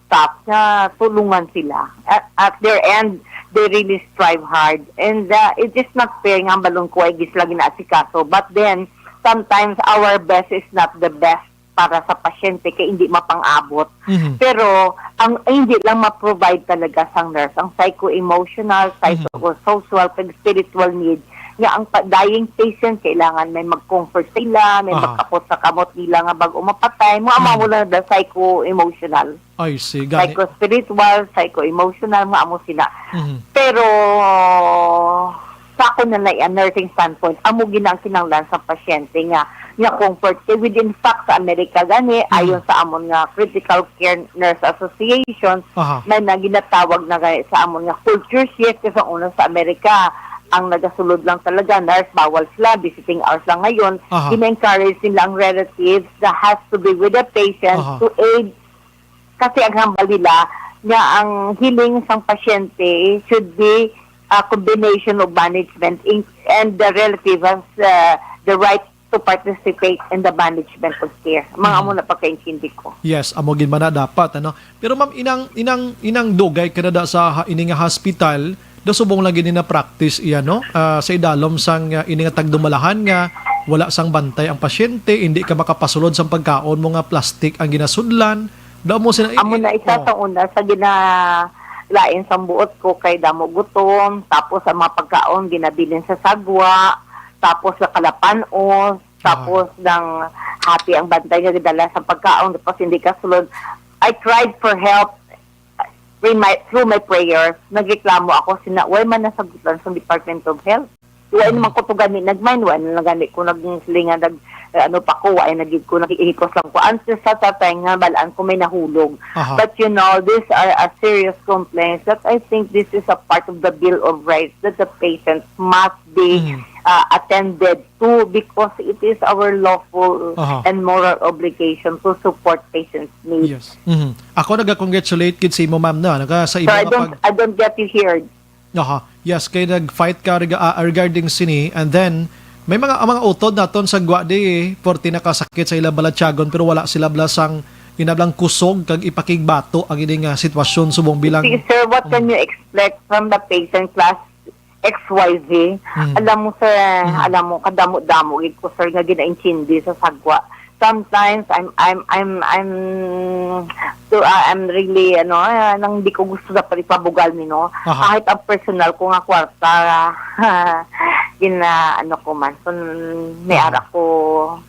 staff nga tulungan sila. At, at their end, they really strive hard. And uh, it is not fair nga ang balon ko ay gisla ginaasikaso. But then, sometimes our best is not the best para sa pasyente kay hindi mapang-abot. Mhm. Pero ang hindi lang ma-provide talaga sang nurse ang psycho-emotional, Mhm. psychosocial, kag spiritual need nga ang pa-, dying patient kailangan may mag-comfort sa ila, may Aha. magkapot sa kamot nila nga bag-o mapatay, mga amo Mhm. lang the psycho-emotional. I see, gani. Psycho-spiritual, psycho-emotional, mga amo sila. Mhm. Pero sa ako na lang, ang nursing standpoint, amo gina ang kinahanglan sa pasyente nga nga comfort. Kay within fact sa Amerika gani, Mhm. ayon sa amon nga Critical Care Nurse Association, Aha. may na ginatawag na gani sa amon nga culture shift, kasi una sa Amerika, ang nagasulod lang talaga, nurse, bawal sila, visiting hours lang. Ngayon, Aha. gina-encourage nila ang relatives that has to be with the patient Aha. to aid, kasi ang hambal nila nga ang healing sang pasyente should be a combination of management in, and the relative has uh, the right to participate in the management of care. Mga Mhm. amo na pagkaintindi ko. Yes, amo gid man na dapat, ano. Pero ma'am, inang, inang, inang dugay ka na da sa ha-, ini nga hospital, da subong lagi ni na practice iya, no? Ah, sa idalom sang, ah, ini nga tagdumalahan nga wala sang bantay ang pasyente, hindi ka makapasulod sang pagkaon mo nga plastic ang ginasudlan. Da mo sina Amo na isa Oh. sa una sa gina lain sang buot ko kay damo gutom, tapos ang mga pagkaon ginabilin sa sagwa, tapos nakalapan-os, Ah. tapos nang hati ang bantay nga gidala sa pagkaon, tapos hindi kasulod. I tried for help with my, through my prayers. Nagreklamo ako, sina, why man nasagutan sa Department of Health? Why Mm. naman ko to gani nag-mind? Why na lang gani ko nag-, silingan nag-, eh, ano pa ko? Why na gid ko nag-ihikos lang ko? Until sa, sa time nga balaan ko may nahulog. Aha. But you know, these are a serious complaints that I think this is a part of the Bill of Rights that the patient must be Mm. uh, attended to because it is our lawful Aha. and moral obligation to support patients' needs. Yes. Mhm. Ako nag-congratulate gid sa imo, ma'am, no? Naka, sa So imo I nga don't, pag- I don't get you here. Aha. Yes, kay nag-fight ka rega-, ah, regarding sini, and then may mga, ang mga utod naton sa gwa di, porti nakasakit sa ilang balatyagon, pero wala sila bala sang inablang kusog kag ipakigbato ang ini nga sitwasyon subong bilang See, sir, what can Mm. you expect from the patient class X Y Z? Mm. Alam mo, sir, Mm. alam mo, kadamo-damo gid ko, sir, nga ginaintindi sa sagwa. Sometimes I'm I'm I'm I'm so uh, I'm really ano, ah, nang di ko gusto sa palipabugal ni, no. Aha. Kahit ang personal ko nga kwarta, gina ano ko man kun may Mhm. ara ko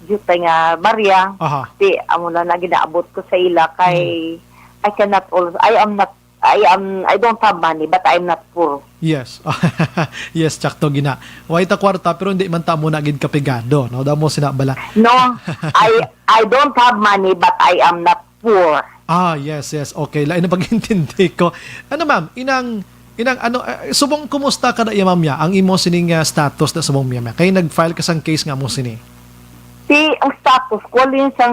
jutay nga barya, Aha. ti amo na na ginaabot ko sa ila kay Mhm. I cannot also, I am not, I am, I don't have money but I'm not poor. Yes. Yes, tsakto gina. Way ta kwarta pero hindi man ta mo na gid kapigado, no? Damo sina bala. No, I I don't have money but I am not poor. Ah, yes, yes. Okay, lain na pag-intindi ko. Ano, ma'am, inang, inang, ano, eh, subong kumusta ka na iya, ma'am, ya? Ang imo sining, ah, status na subong, ma'am, ya? Kay nag-file ka sang case nga mo sini. Si, ang status ko, alin sang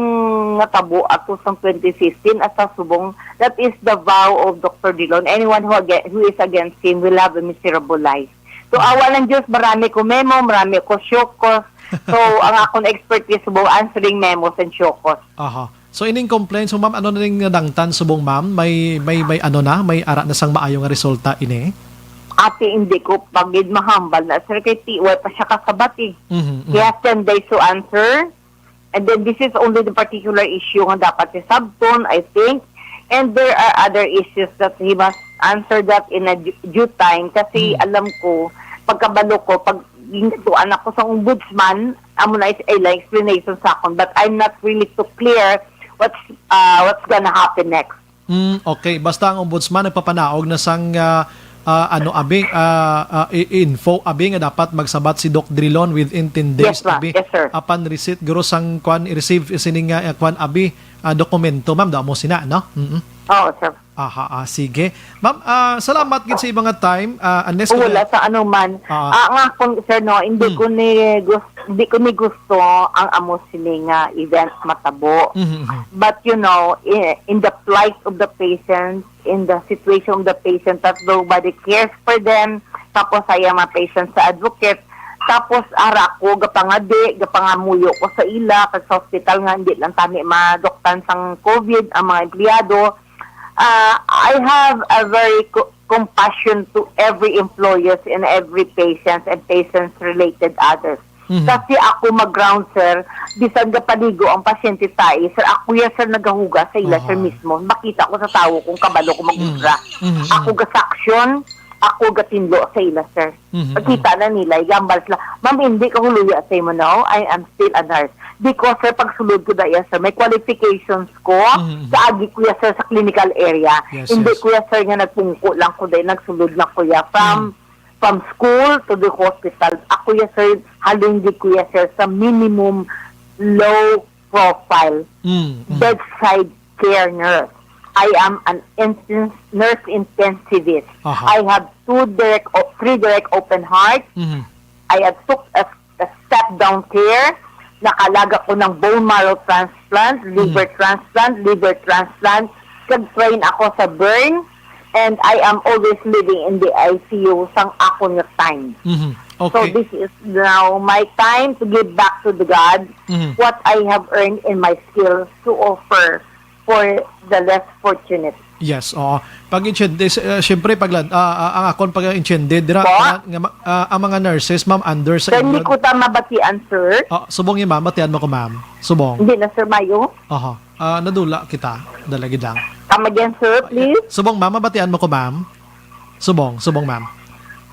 natabo ato sang twenty fifteen at sa subong, that is the vow of Doctor Dillon. Anyone who, aga- who is against him will have a miserable life. So, awa ng Diyos, marami ko memo, marami ko show cause. So, ang akong expertise subong answering memos and show cause. Aha. So, ining complaint, so, ma'am, ano na ning nadangtan subong, ma'am? May, may, may ano na? May ara na sang maayo nga resulta ini? Ate, hindi ko pagid mahambal na, sir, kay ti-, wala pa siya kasabat, eh. Mhm, He mhm. has ten days to answer. And then, this is only the particular issue nga dapat si Sabton, I think. And there are other issues that he must answer that in a du-, due time. Kasi, Mm. alam ko, pagkabalo ko, pag gintuan ako sa ombudsman, amo na is ila explanation sa akon, but I'm not really too clear what's, ah, what's gonna happen next. Mm, okay. Basta ang ombudsman nagpapanaog na sang, ah, ah, ano, abi, ah, ah, i-, info, abi, nga dapat magsabat si Doc Drilon within ten days, Yes, ma'am. abi. Yes, sir. Apan receipt, guro, sang kwan, i-receive sining, ah, kwan, abi, ah, dokumento, ma'am, daw mo sina, no? Mm-mm. Oo, sir. Aha, ah, sige. Ma'am, ah, salamat gid sa imong time. Ah, unless O, wala kung sa ano man. Ah. Ah, nga kung, sir, no, hindi Hmm. ko ni gus-, hindi ko ni gusto ang amo sini nga event matabo. Mhm, mhm. But, you know, i-, in the plight of the patient, in the situation of the patient that nobody cares for them, tapos saya mga patients sa advocate, tapos ara ko gapangadi, gapangamuyo ko sa ila, kag sa hospital nga hindi lang tani maduktan sang covid ang mga empleyado. Ah, I have a very co-, compassion to every employers and every patients and patients related others. Mhm. Kasi ako mag-ground, sir, bisan gapaligo ang pasyente tae, sir, ako ya, sir, nagahugas sa ila, sir, Aha. mismo. Makita ko sa tawo kung kabalo ko mag-obra. Mhm, mhm. Ako gasaksyon, ako gatinlo sa ila, sir. Mhm, Pagkita na nila, igambal sila, "Ma'am, hindi ka huluya sa imo, no? I am still a nurse." Because, sir, pagsulod ko daya, sir, may qualifications ko Mhm, mhm. sa agi ko ya, sir, sa clinical area. Yes, Hindi yes. ko ya, sir, nga nagpungko lang ko dahil nagsulod na ko ya from, Mm. from school to the hospital. Ako ya, sir, halin di ko ya, sir, sa minimum low profile Mm, mm. bedside care nurse. I am an inten-, nurse intensivist. Aha. I have two direct, o-, three direct open heart. Mhm. I have took a, a step down care. Nakalaga ko ng bone marrow transplant, liver Mhm. transplant, liver transplant. Kag train ako sa burn. And I am always living in the I C U sang akon nga time. Mhm. So Okay. this is now my time to give back to the God Mhm. what I have earned in my skills to offer for the less fortunate. Yes, oo. Pag-intindi, s-, ah, siyempre, pag, ah, ah, ang akon pag-intindi, dira, Po? nga, nga ma-, ah, ang mga nurses, ma'am, under sa Sir, hindi inyo. ko ta mabatian, sir. Ah, subong yun, ma'am. Batian mo ko, ma'am. Subong. Hindi na, sir, mayo. Aha. Ah, nadula kita. Dalagid lang. Come again, sir, please. Subong, ma'am. Mabatian mo ko, ma'am. Subong, subong, ma'am.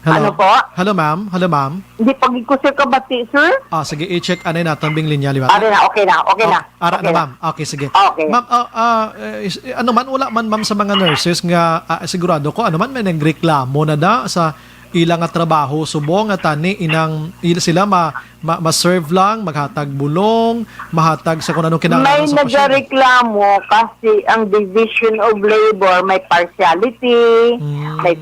Hello? Ano po? Hello, ma'am. Hello, ma'am. Hindi pa gid ko, sir, kabati, sir. Ah, sige, i-check anay naton bing linya, liwat. Ari na, okay na, okay na. Oh, ara Okay na, na. ma'am. Okay, sige. Okay. Ma'am, ah, ah, eh, is-, eh, ano man, wala man, ma'am, sa mga nurses nga, ah, sigurado ko, ano man, may nagreklamo na da sa ila nga trabaho, subong nga tani inang il-, sila ma-, ma-, ma-serve lang, maghatag bulong, mahatag sa kung anong kinahanglan May sa pasyente. nagareklamo kasi ang Division of Labor may partiality, Mm. may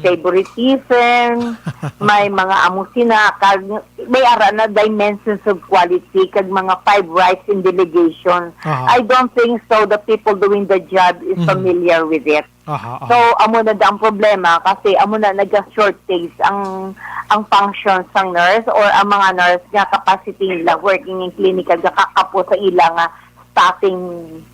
favoritism, may mga amo sina, kag may ara na dimensions of quality, kag mga five rights in delegation. Aha. I don't think so the people doing the job is Mhm. familiar with it. Aha, aha. So, amo na da ang problema kasi amo na naga-shortage ang, ang function sang nurse or ang mga nurse nga capacity nila working in clinical, gakakapo sa ila nga staffing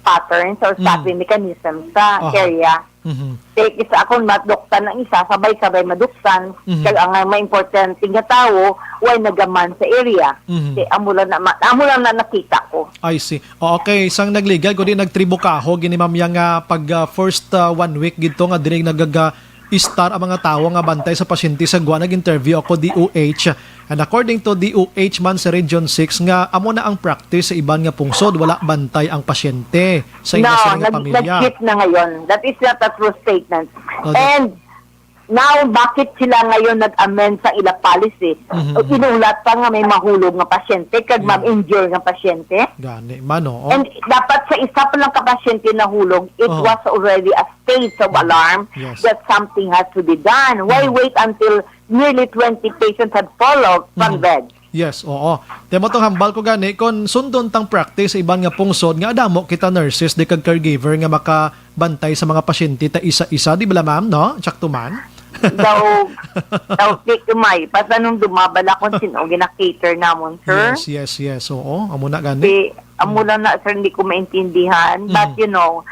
patterns or Mm. staffing mechanism sa Aha. area. Mhm. Kay kis-a akon maduktan ang isa, sabay-sabay maduktan. Mhm. Kag ang, ang maimportante nga tawo, way nagaman sa area. Mhm. Kay amo lang na ma-, amo lang na nakita ko. I see. O, okay, sang nagligad, kundi nagtribukaho gini, ma'am, yang, ah, pag, ah, first, ah, one week gid to nga diri nagaga-istar ang mga tawo nga bantay sa pasyente sa Guam. Nag-interview ako, D O H. And according to D O H man sa Region six nga amo na ang practice sa iban nga pungsod, wala bantay ang pasyente sa ila No, sila nga nag-, pamilya. nag-shift na ngayon. That is not a true statement. Oh, that And now, bakit sila ngayon nag-amend sa ila policy? Mhm, O mhm. inulat pa nga may mahulog nga pasyente, kag Yeah. ma-injure nga pasyente? Gani man, oo. And dapat sa isa pa lang ka pasyente nahulog, it Oh. was already a state of Mm. alarm Yes. that something has to be done. Why Mm. wait until nearly twenty patients had fall out from Mhm. bed? Yes, oo. Temo tong hambal ko gani, kon sundon tang practice sa iban nga pungsod nga adamo kita nurses di kag caregiver nga makabantay sa mga pasyente ta isa-isa, di bala, ma'am, no? Sakto man? Daw, daw, di kumay, basta nung dumabal ako, sino gina-cater namon, sir? Yes, yes, yes. Oo, amo na gani. Di, amo Mm. lang na, sir, hindi ko maintindihan. But, Mm. you know,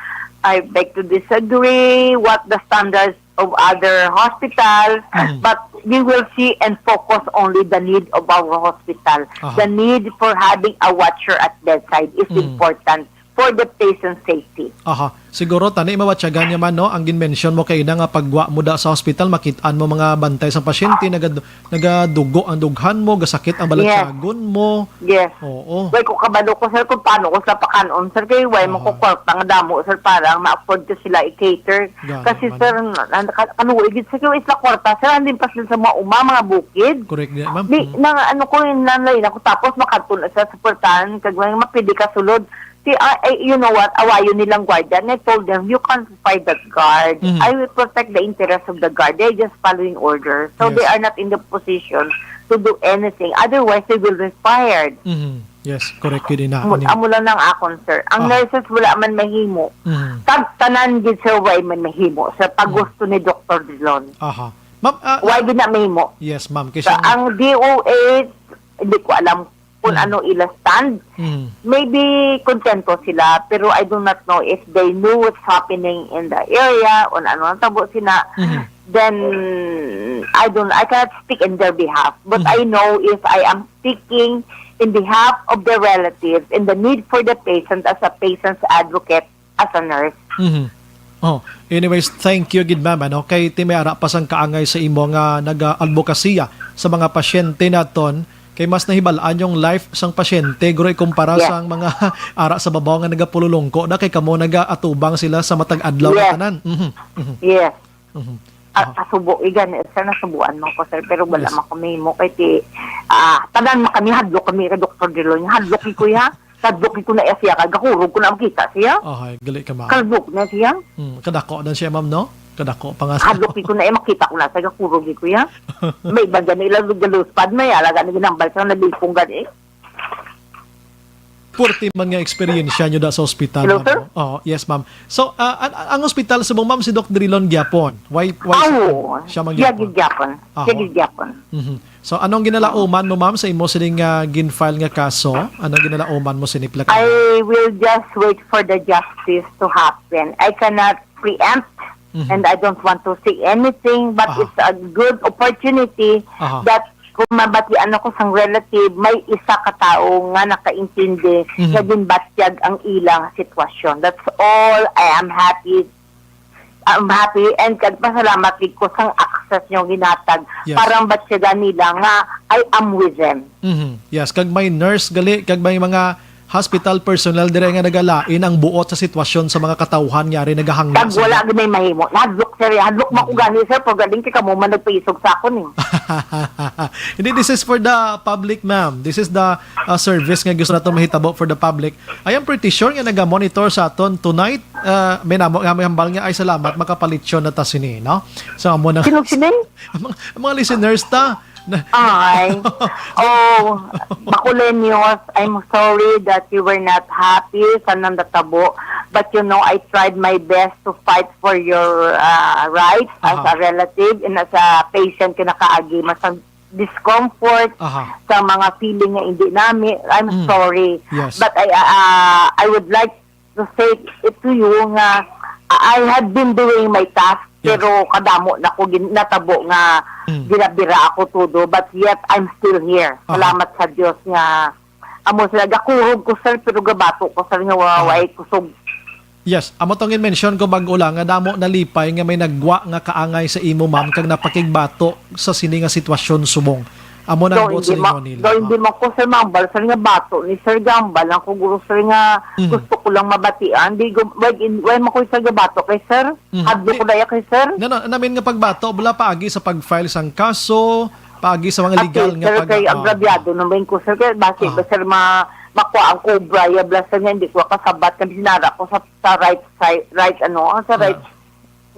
I beg to disagree what the standards of other hospitals, Mm. but we will see and focus only the need of our hospital. Aha. The need for having a watcher at bedside is Mm. important for the patient's safety. Aha. Siguro, tani, mabatyagan niya man, no? Ang ginmention mo kay ina nga pagwa mo da sa hospital, makit-an mo mga bantay sang pasyente, nagad-, nagadugo ang dughan mo, gasakit ang Yes. balatyagon mo. Yes. Oo. Way ko kabalo ko, sir, kung paano ko sila pakanon, sir, kay way mo ko Aha. kwarta nga damo, sir, para ma-afford ko sila i-cater. Gani Kasi, man. sir, na-, na-, ka-, kaluoy gid, sir, kay isla kwarta, sir, andin pa sila sa mga uma, mga bukid. Correct, di, ma'am? Di, Mm. na, ano ko, nanlay na ko, tapos makadto na sa suportahan, kag may mapili ka sulod. Si, ah, eh, you know what, awayon nilang guardia. And I told them, "You can't fight that guard. Mhm. I will protect the interests of the guard. They're just following orders. So they Yes. are not in the position to do anything. Otherwise, they will be fired." Mhm. Yes, correct yun, ina. Amo, Ano yun? amo lang ang akon, sir. Ang Aha. nurses, wala man mahimo. Mhm. Kag tanan gid, sir, wala man mahimo. Sa pag Mhm. gusto ni Doktor Drilon. Aha. Ma'am, ah, Why na- gid na mahimo? Yes, ma'am. Kasi Sa ang ang D O H, hindi ko alam kung Mm. ano ila stand. Mm. Maybe kontento sila, pero I do not know if they knew what's happening in the area, on ano ang tabo sina. Mhm. Then, I don't, I cannot speak in their behalf. But Mhm. I know if I am speaking in behalf of the relatives and the need for the patient as a patient's advocate, as a nurse. Mhm. Oh, anyways, thank you gid, ma'am, ano, kay ti may ara pa sang kaangay sa imo nga naga-adbokasiya sa mga pasyente naton, kay mas nahibal-an yung life sang pasyente, guro, ikumpara Yes. sang mga ara sa babaw nga nagapululungko na, kay kamo nagaatubang sila sa matag adlaw nga Yes. tanan. Mhm. Mhm. Yes. Mhm. Ah, Aha. kasubo, igan, sir, nasubuan man ko, sir, pero wala Yes. man ko mahimo kay ti, ah, tanan man kami, hadlok kami kay Doktor Drilon. Hadlok ni kuya. Kadlok ko na iya siya, kay gakurog ko na makita siya. Ahay, gali ka, ma'am. Kadlok na siya. Hmm, kadako na siya, ma'am, no? Kadako pa nga sa Kadlok ko na iya, makita ko na sa gakurog ni kuya. May iba gani ila galuspad, may alaga na ginambal sa nabipong gani. Purti man nga eksperyensya nyo da sa ospital, Hello, ma'am, sir? No? Oh, yes, ma'am. So, ah, an-, ang ospital subong, ma'am, si Doc Drilon gyapon. Why, why Ah, siya, oo. siya man Siya gyapon? gid gyapon. Siya Aho. gid gyapon. Mhm. So, anong ginalauman mo, ma'am, sa imo sining, ah, gin-file nga kaso? Anong ginalauman mo sini pila ka I will just wait for the justice to happen. I cannot preempt Mhm. and I don't want to say anything, but Aha. it's a good opportunity Aha. that kung mabatian ako sang relative, may isa ka tawo nga nakaintindi Mhm. nga ginbatyag ang ilang sitwasyon. That's all. I am happy. I'm happy and kagpasalamat gid ko sang access nyo ginatag Yes. para batyagan nila nga I am with them. Mhm. Yes, kag may nurse gali, kag may mga hospital personnel dire nga nagalain ang buot sa sitwasyon sa mga katawhan nga ari nagahangyo Kag sa wala ila. gid may mahimo. Hadlok, sir, hadlok man ko Hadlok. gani, sir, pag galing kay kamo man nagpaisog sa akon, eh. Hindi, this is for the public, ma'am. This is the, uh, service nga gusto nato mahitabo for the public. I am pretty sure nga naga-monitor sa aton tonight. Uh, may namo nga may hambal nga, "Ay, salamat, makapalityon na ta sini," no? So, amo na Sino sini? ang mga, ang mga listeners ta. Na Ay. Oh, Bacoleños, I'm sorry that you were not happy sa nang natabo. But you know, I tried my best to fight for your, uh, rights as Aha. a relative and as a patient nga nakaagi. Masang discomfort Aha. sa mga feeling nga hindi nami. I'm Mm. sorry. Yes. But I, uh, I would like to say it to you nga I have been doing my task, Yes. pero kadamo na ko gin-, natabo nga Mm. ginabira ako todo, but yet I'm still here. Aha. Salamat sa Dios nga amo sila. Gakurog ko, sir, pero gabato ko, sir, nga wa-, Aha. way kusog. Yes, amo tong in-mention ko bag-o lang nga damo nalipay nga may nagwa nga kaangay sa imo, ma'am, kag napakigbato sa sini nga sitwasyon subong. Amo na ang So, buot sa hindi ma-, ingon nila, so, hindi ma'am. man ko, sir, mambal, sir, nga bato ni Sir Gambal. Ang kuguro, sir, nga Mhm. gusto ko lang mabatian. Di gu-, wag in, wag man ko, sir, gabato kay sir. Mhm. Hadlok Di, ko na iya kay sir. no, no, namin nga pagbato, bala paagi sa pag-file sang kaso, paagi sa mga At legal nga sir, pag-, kay ah, agrabyado ah. naman ko, sir. Kaya basi Ah. ba, sir, ma-, makuha ang cobra, ya, bala, sir, nga hindi ko kasabat, kay sinara ko sa, sa right side, right, ano, sa right Ah.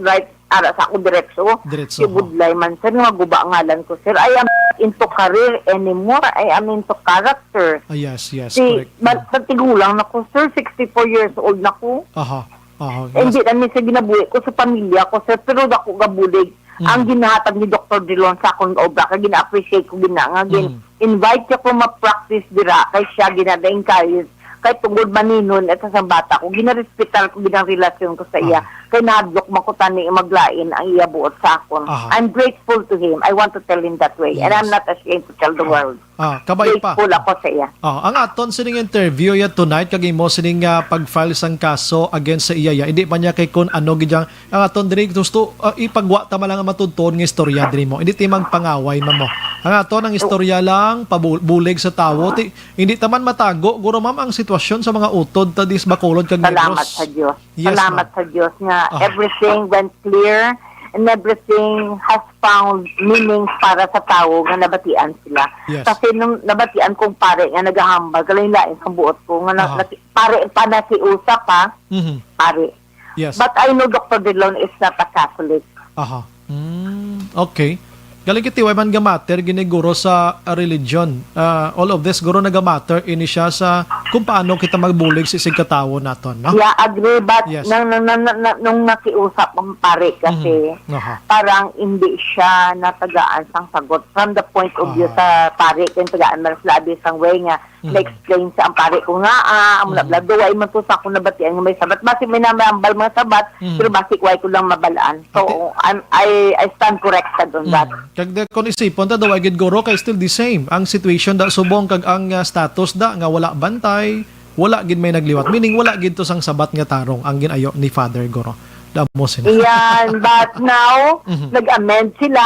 right, ara sa akong diretso. Diretso, Si ho. Budlay man, sir, nga guba ngalan ko, sir. I am into career anymore. I am into character. Ah, yes, yes, Si, correct. ma-, Mm. sa tigulang na ko, sir, sixty-four years old na ko. Aha, aha, Eh, yes. Hindi na mi sa ginabuhi ko sa pamilya ko, sir, pero dako gabulig Mm. ang ginahatag ni Doktor Drilon sa akong obra, kay gina-appreciate ko gina nga gin-, Mm. invite siya ko ma-practice dira, kay siya gina-encourage. Kay tungod maninon, ito sa bata ko, ginarespetar ko ginang relasyon ko sa iya. Ah. kay nahadlok man ko tani maglain ang iya buot sa akon. Aha. I'm grateful to him. I want to tell him that way. And I'm Yes. not ashamed to tell the Oh. world. Ah, kabay pa. Grateful ako sa iya. Oh, ang aton sining interview ya tonight kag imo sining, ah, pag-file sang kaso against sa iya ya. Hindi pa niya kay kun ano gid yang ang aton diri gusto, ah, ipagwa ta man lang ang matuod-tuod nga istorya diri mo. Hindi ti magpangaway man mo. Ang aton ang istorya lang pabulig sa tawo. Ti, hindi ta man matago guro ma'am ang sitwasyon sa mga utod ta dis Bacolod kag Salamat Negros. sa Diyos. Yes, Salamat ma'am. sa Diyos nga Ah. everything went clear and everything has found meaning para sa tawo nga nabatian sila. Yes. Kasi nung nabatian kong pare nga nagahambal, kalain-lain sang buot ko nga na, Aha. naki-, pare pa nakiusap ha, Mhm. pare. Yes. But I know Doctor Delon is not a Catholic. Aha. Mm, okay. Galing kiti way man gamatter gini guro sa, ah, religion. Ah, all of this guro nagamatter ini siya sa kung paano kita magbulig sa isig katawo naton, no? Yeah, agree. But Yes. nang, nang, nang, nang, nung nakiusap ang pare kasi, Mhm. Aha. parang hindi siya natagaan sang sagot from the point of view Aha. sa pare, kay tagaan man sila abi sang way nga Mhm. na-explain sa ang pare ko nga, ah, ang Mhm. bla-bla, duwa man to sa akong nabatian nga may sabat. Basi may nambal mga sabat, Mhm. pero basi kuway ko lang mabalaan. So, Ate- I'm, I, I stand corrected on that. Mhm. Kag de, kung isipon ta, daw gid guro kay still the same. Ang situation da subong kag ang, ah, status da nga wala bantay, wala gid may nagliwat. Meaning, wala gid to sang sabat nga tarong ang ginayo ni Father guro. Damo sila. Iyan, but now, Mhm. nag-amend sila,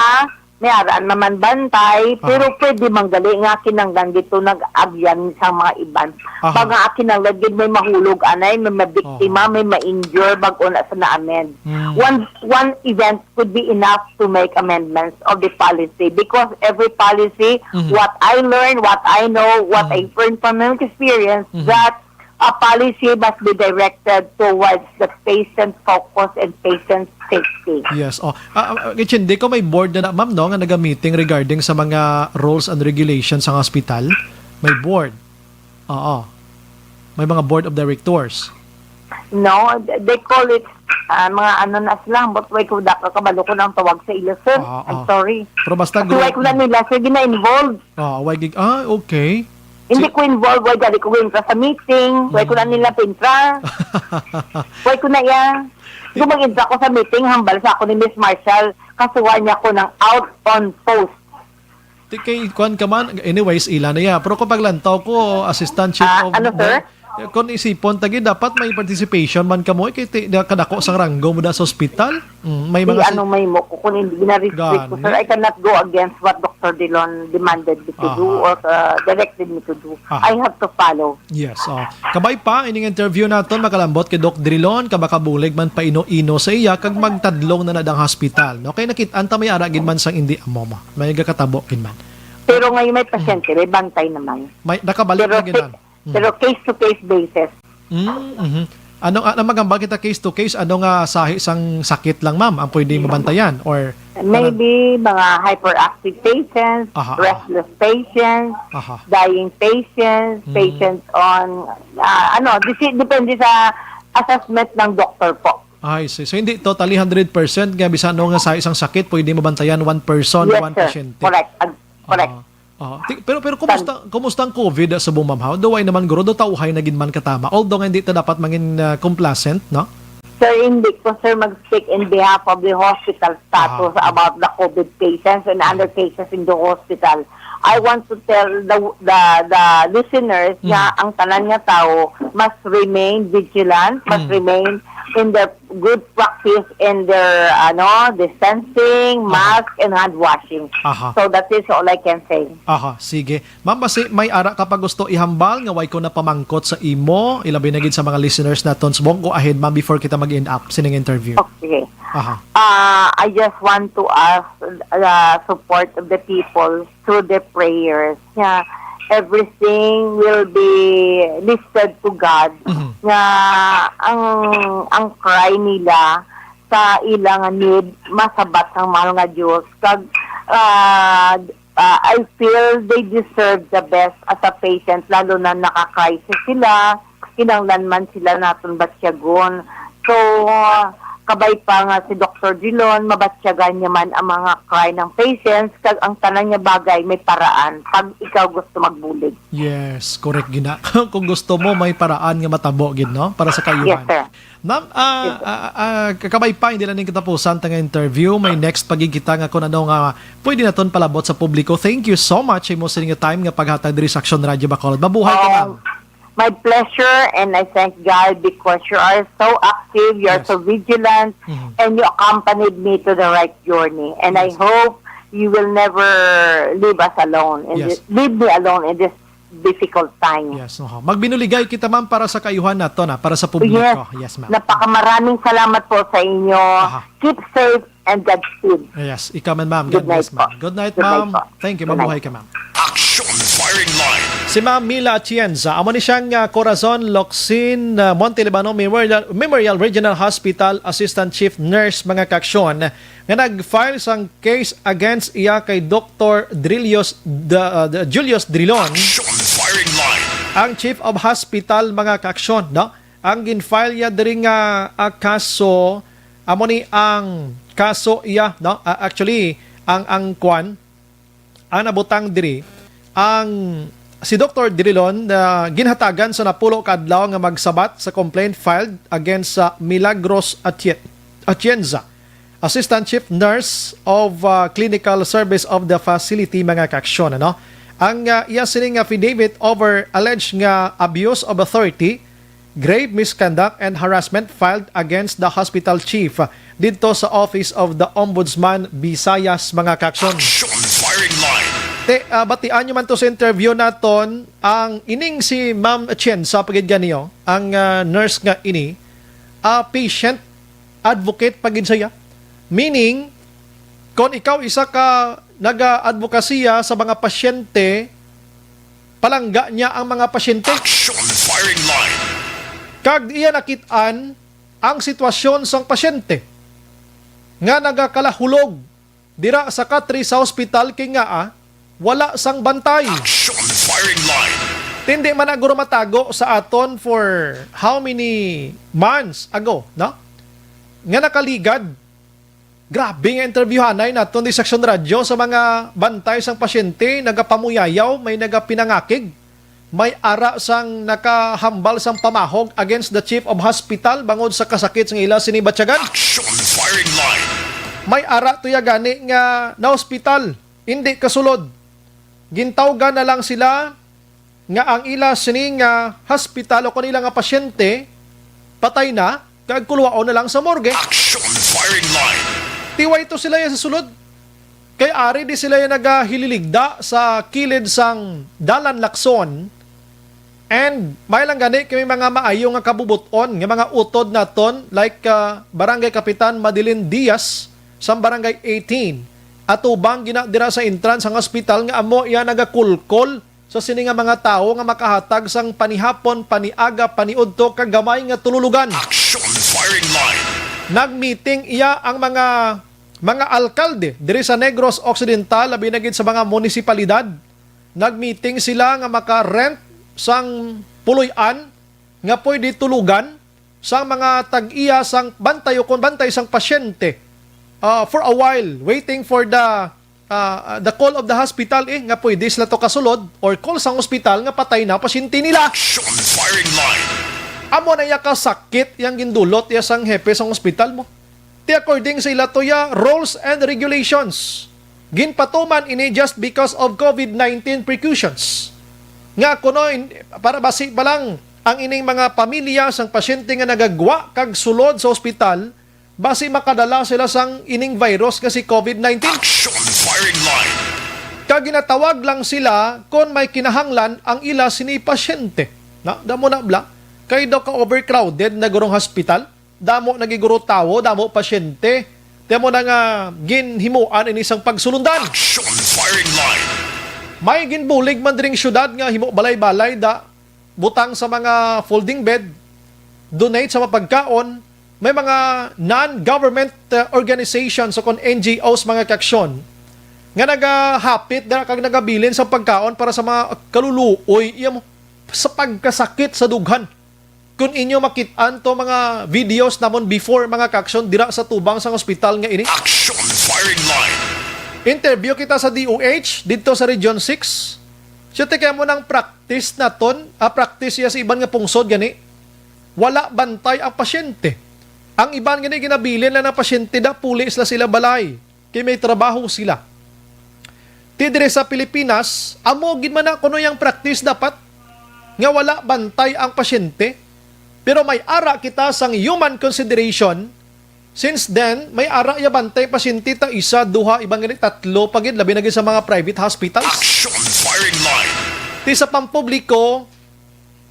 may araan naman bantay, Aha. pero pwede man gali nga kinanglan dito nag-agyan sa mga iban. Aha. Mga kinanglan gid may mahulog, anay, may mabiktima, Aha. may ma-injure, bag-o na sa na-amend. Mm. One, one event could be enough to make amendments of the policy because every policy, Mhm. what I learn, what I know, what Mhm. I learn from my experience, Mhm. that a policy must be directed towards the patient focus and patient safety. Yes. Oh. Ah, ah, intindi ko may board na, na, ma'am, no, nga naga-meeting regarding sa mga rules and regulations sa hospital. May board. Oo. May mga board of directors. No, th-, they call it, ah, mga ano na sila, but way ko da ka kabalo ko ng tawag sa ila, sir. Oo, I'm oo. sorry. Pero basta Kasi group way ko na na. nila, sir, gina-involve. Oo, way gig-, ah, okay. Hindi Si- ko involved, way gali ko intra sa meeting, way ko na Mm. nila pintra. Way ko na iya. Kung mag-intra ko sa meeting, hambal sa ako ni Miss Marshall, kasuhan niya ko ng out on post. Ti kay kuan ka man, anyways, ila na iya. Pero kung paglantaw ko, assistant chief Ah, of ano, sir? Kung isipon tagi, dapat may participation man kamo, eh, kay ti-, da-, kadako sang ranggo mo da sa ospital. Mm, may Di mga si- ano may mo ko, kung hindi na-restrict ko, sir, Gani. I cannot go against what Doctor Dillon demanded me to do Aha. or, uh, directed me to do. Aha. I have to follow. Yes, oh. Kabay pa, ining interview naton, makalambot kay Doc Drilon, ka makabulig man pa ino-ino sa iya, kag magtadlong na na dang hospital. No? Kay nakit-an ta may ara gid man sang indi amo ma. May gakatabo gid man. Pero ngayon may pasyente, may bantay naman. May, nakabalik Pero na gid si-, na. Mm. Pero case-to-case basis. Mm, mhm. Ano, ano magambal kita case to case? Ano nga sahi sang sakit lang, ma'am, ang pwede mabantayan? Or Maybe mga hyperactive patients, Aha, aha. restless patients, Aha. dying patients, Mm. patients on, ah, ano, disi-, depende sa assessment ng doktor po. I see. So, hindi totally hundred percent nga bisan ano nga sahi sang sakit, pwede mabantayan one person, Yes, one sir. pasyente. Correct. Ag-, correct. Ah, ah. Ti-, pero, pero kumusta, Tan- kumusta ang covid sa Bumamhaw? Daw ay naman, guro, daw tauhay na gid man katama. Although nga hindi ta dapat mangin, ah, complacent, no? Sir, hindi ko, sir, mag-speak in behalf of the hospital status Aha. about the covid patients and other Aha. cases in the hospital. I want to tell the, the, the listeners Mm. na ang tanan nga tao must remain vigilant, must Mm. remain in their good practice in their, ano, distancing, Aha. mask, and hand washing. Aha. So that is all I can say. Aha, sige. Ma'am, basi may ara ka pa gusto ihambal nga way ko napamangkot sa imo, ilabi na gid sa mga listeners naton subong. Go ahead, ma'am, before kita mag-end up sining interview. Okay. Aha. Ah, I just want to ask the support of the people through the prayers. Nga everything will be lifted to God. Mhm. Nga ang, ang cry nila sa ilang need masabat sang mahal nga Dios. Kag, ah, ah, I feel they deserve the best as a patient, lalo na naka-crisis sila, kinahanglan man sila naton batyagon. So, ah, kabay pa nga si Doktor Dilon, mabatyagan niya man ang mga cry ng patients, kag ang tanan nga bagay may paraan pag ikaw gusto magbulig. Yes, correct gina. Kung gusto mo, may paraan nga matabo gid, no? Para sa Yes, kaayuhan. Sir. Ma'am, ah, ah, ah, kakabay pa, hindi lang ning katapusan ta nga interview. May next pa gid kita nga kung ano nga pwede naton palabot sa publiko. Thank you so much sa imo sining time nga paghatag diri sa Aksyon Radyo Bacolod. Mabuhay ka, ma'am. My pleasure, and I thank God because you are so active, you are Yes. so vigilant, Mhm. and you accompanied me to the right journey. And I Yes. hope you will never leave us alone, in Yes. this, leave me alone in this difficult time. Yes, oho. Magbinuligay kita, ma'am, para sa kaayuhan naton, ah, para sa publiko. Yes, ma'am. Napakamaraming salamat po sa inyo. Aha. Keep safe and Godspeed. Yes, ikaw man, ma'am. Good God bless, night ma'am. po. Good night, Good night ma'am. po. Thank you. Good night. Mabuhay ka, ma'am. Action Firing Line. Si Ma'am Mila Atienza, amo ni siyang ah, Corazon Locsin, ah, Monte Libano Memorial, Memorial Regional Hospital Assistant Chief Nurse, mga kaaksyon, nga nag-file sang case against iya kay Doktor Drillos, D- ah, D- Julius Drilon, Action Firing Line. ang Chief of Hospital, mga kaaksyon, no? Ang gin-file niya diri nga ah, kaso, amo ni ang kaso iya, no? Ah, actually, ang ang kwan, ang nabutang diri, ang si Doktor Drilon na ginhatagan sa napulo ka adlaw nga magsabat sa complaint filed against sa Milagros Atie- Atienza, Assistant Chief Nurse of uh, Clinical Service of the Facility, mga kaaksyon, ano? Ang uh, iya sining affidavit over alleged nga abuse of authority, grave misconduct and harassment filed against the hospital chief didto sa Office of the Ombudsman Visayas, mga kaaksyon. Action Firing Line. Te, ah, batian nyo man to sa interview naton, ang ining si Ma'am Chen sa pagid ganiyo, ang ah, nurse nga ini, ah, patient advocate pagid siya. Meaning, kung ikaw isa ka naga-advokasya sa mga pasyente, palangga niya ang mga pasyente. Action Firing Line. Kag iya nakit-an ang sitwasyon sang pasyente nga nagakalahulog dira sa katri sa hospital kay ngaa wala sang bantay. Action Firing Line. Hindi man na guro matago sa aton for how many months ago, no? Nga nakaligad. Grabe nga interviewhanay naton di Section Radyo sa mga bantay sang pasyente, nagapamuyayaw, may nagapinangakig, may ara sang nakahambal sang pamahog against the chief of hospital bangod sa kasakit sang ila sini batyagan. Action Firing Line. May ara tuya gani nga na-hospital, hindi kasulod. Gintawgan na lang sila nga ang ila sini nga hospital o kanila nga pasyente patay na, kag kulwaon na lang sa morgue. Action Firing Line. Tiway to sila ya sa sulod. Kay ari di sila ya nagahililigda sa kilid sang dalan Lacson. And may lang gani kami mga maayo nga kabubot-on nga mga utod naton, like ah, Barangay Kapitan Madeline Diaz sang Barangay eighteen. Atubang gina dira sa entrance sang hospital nga amo iya nagakulkol sa sini nga mga tawo nga makahatag sang panihapon, paniaga, paniudto kag gamay nga tululugan. Action Firing Line. Nagmeeting iya ang mga mga alkalde diri sa Negros Occidental, labi na gid sa mga munisipalidad. Nagmeeting sila nga maka-rent sang puloy-an nga pwede tulugan sang mga tag-iya sang bantay o kon bantay sang pasyente ah, for a while, waiting for the ah, the call of the hospital, eh, nga pwede sila to kasulod or call sang hospital nga patay na pasyente nila. Action Firing Line. Amo na iya kasakit yang gindulot iya sang hepe sang hospital mo. Ti according sa ila to ya rules and regulations, ginpatuman ini just because of COVID nineteen precautions. Nga kuno in- para basi pa lang ang ining mga pamilya sang pasyente nga nagagwa kag sulod sa ospital, basi makadala sila sang ining virus nga si COVID nineteen. Action Firing Line. Kag ginatawag lang sila kon may kinahanglan ang ila sini pasyente. Na, damo na bla. Kay daw ka overcrowded na gurong hospital. Damo na gid guro tawo, damo pasyente. Damo na nga ginhimuan ini sang pagsulundan. Action Firing Line. May ginbulig man diring syudad nga himo balay-balay da butang sa mga folding bed, donate sa mga pagkaon, may mga non-government uh, organizations o kon N G Os, mga kaaksyon, nga nagahapit dira kag nagabilin sa pagkaon para sa mga kaluluoy, iya mo, sa pagkasakit sa dughan. Kung inyo makit-an to mga videos namon before, mga kaaksyon, dira sa tubang sang hospital nga ini. Action Firing Line. Interview kita sa D O H didto sa Region six. Siya ti kay amo nang practice naton, ah, practice iya sa iban nga pungsod gani. Wala bantay ang pasyente. Ang iban gani ginabilin lang ng pasyente da puli sila sila balay. Kay may trabaho sila. Ti diri sa Pilipinas, amo gid man na kuno yang practice dapat nga wala bantay ang pasyente. Pero may ara kita sang human consideration. Since then, may ara ya bantay pasyente ta isa, duha, iban gani tatlo pa gid, labi na gid sa mga private hospitals. Action Firing Line. Ti sa pampubliko,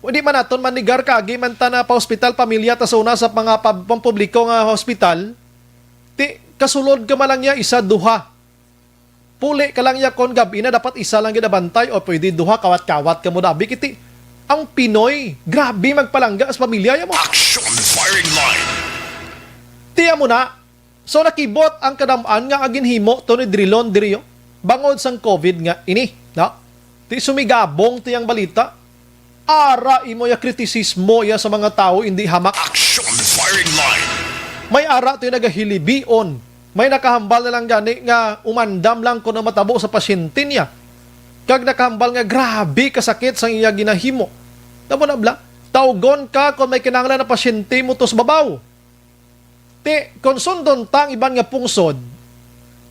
hindi man naton manigar kagi man ta na pa-hospital pamilya ta sa una sa mga pab-, pampubliko nga hospital. Ti kasulod ka man lang niya isa, duha. Puli ka lang niya kon gabi na dapat isa lang gid abantay o pwede duha, kawat-kawat ka mo dabi kiti. Ang Pinoy, grabe magpalangga sa pamilya ya mo. Action Firing Line. Tiya mo na. So nakibot ang kadam-an nga aginhimo to ni Drilon diri, oh, bangod sang COVID nga ini, no? Ti sumigabong tiyang balita. Ara imo ya kritisismo ya sa mga tawo, hindi hamak. Action Firing Line. May ara ti nagahilibion. May nakahambal na lang gani nga umandam lang kuno matabo sa pasyente niya. Kag nakahambal nga grabe kasakit sang iya ginahimo. Namo na bla, tawgon ka kon may kinahanglan na pasyente mo tos babaw. Ti, kon sundon ta ang iban nga pungsod,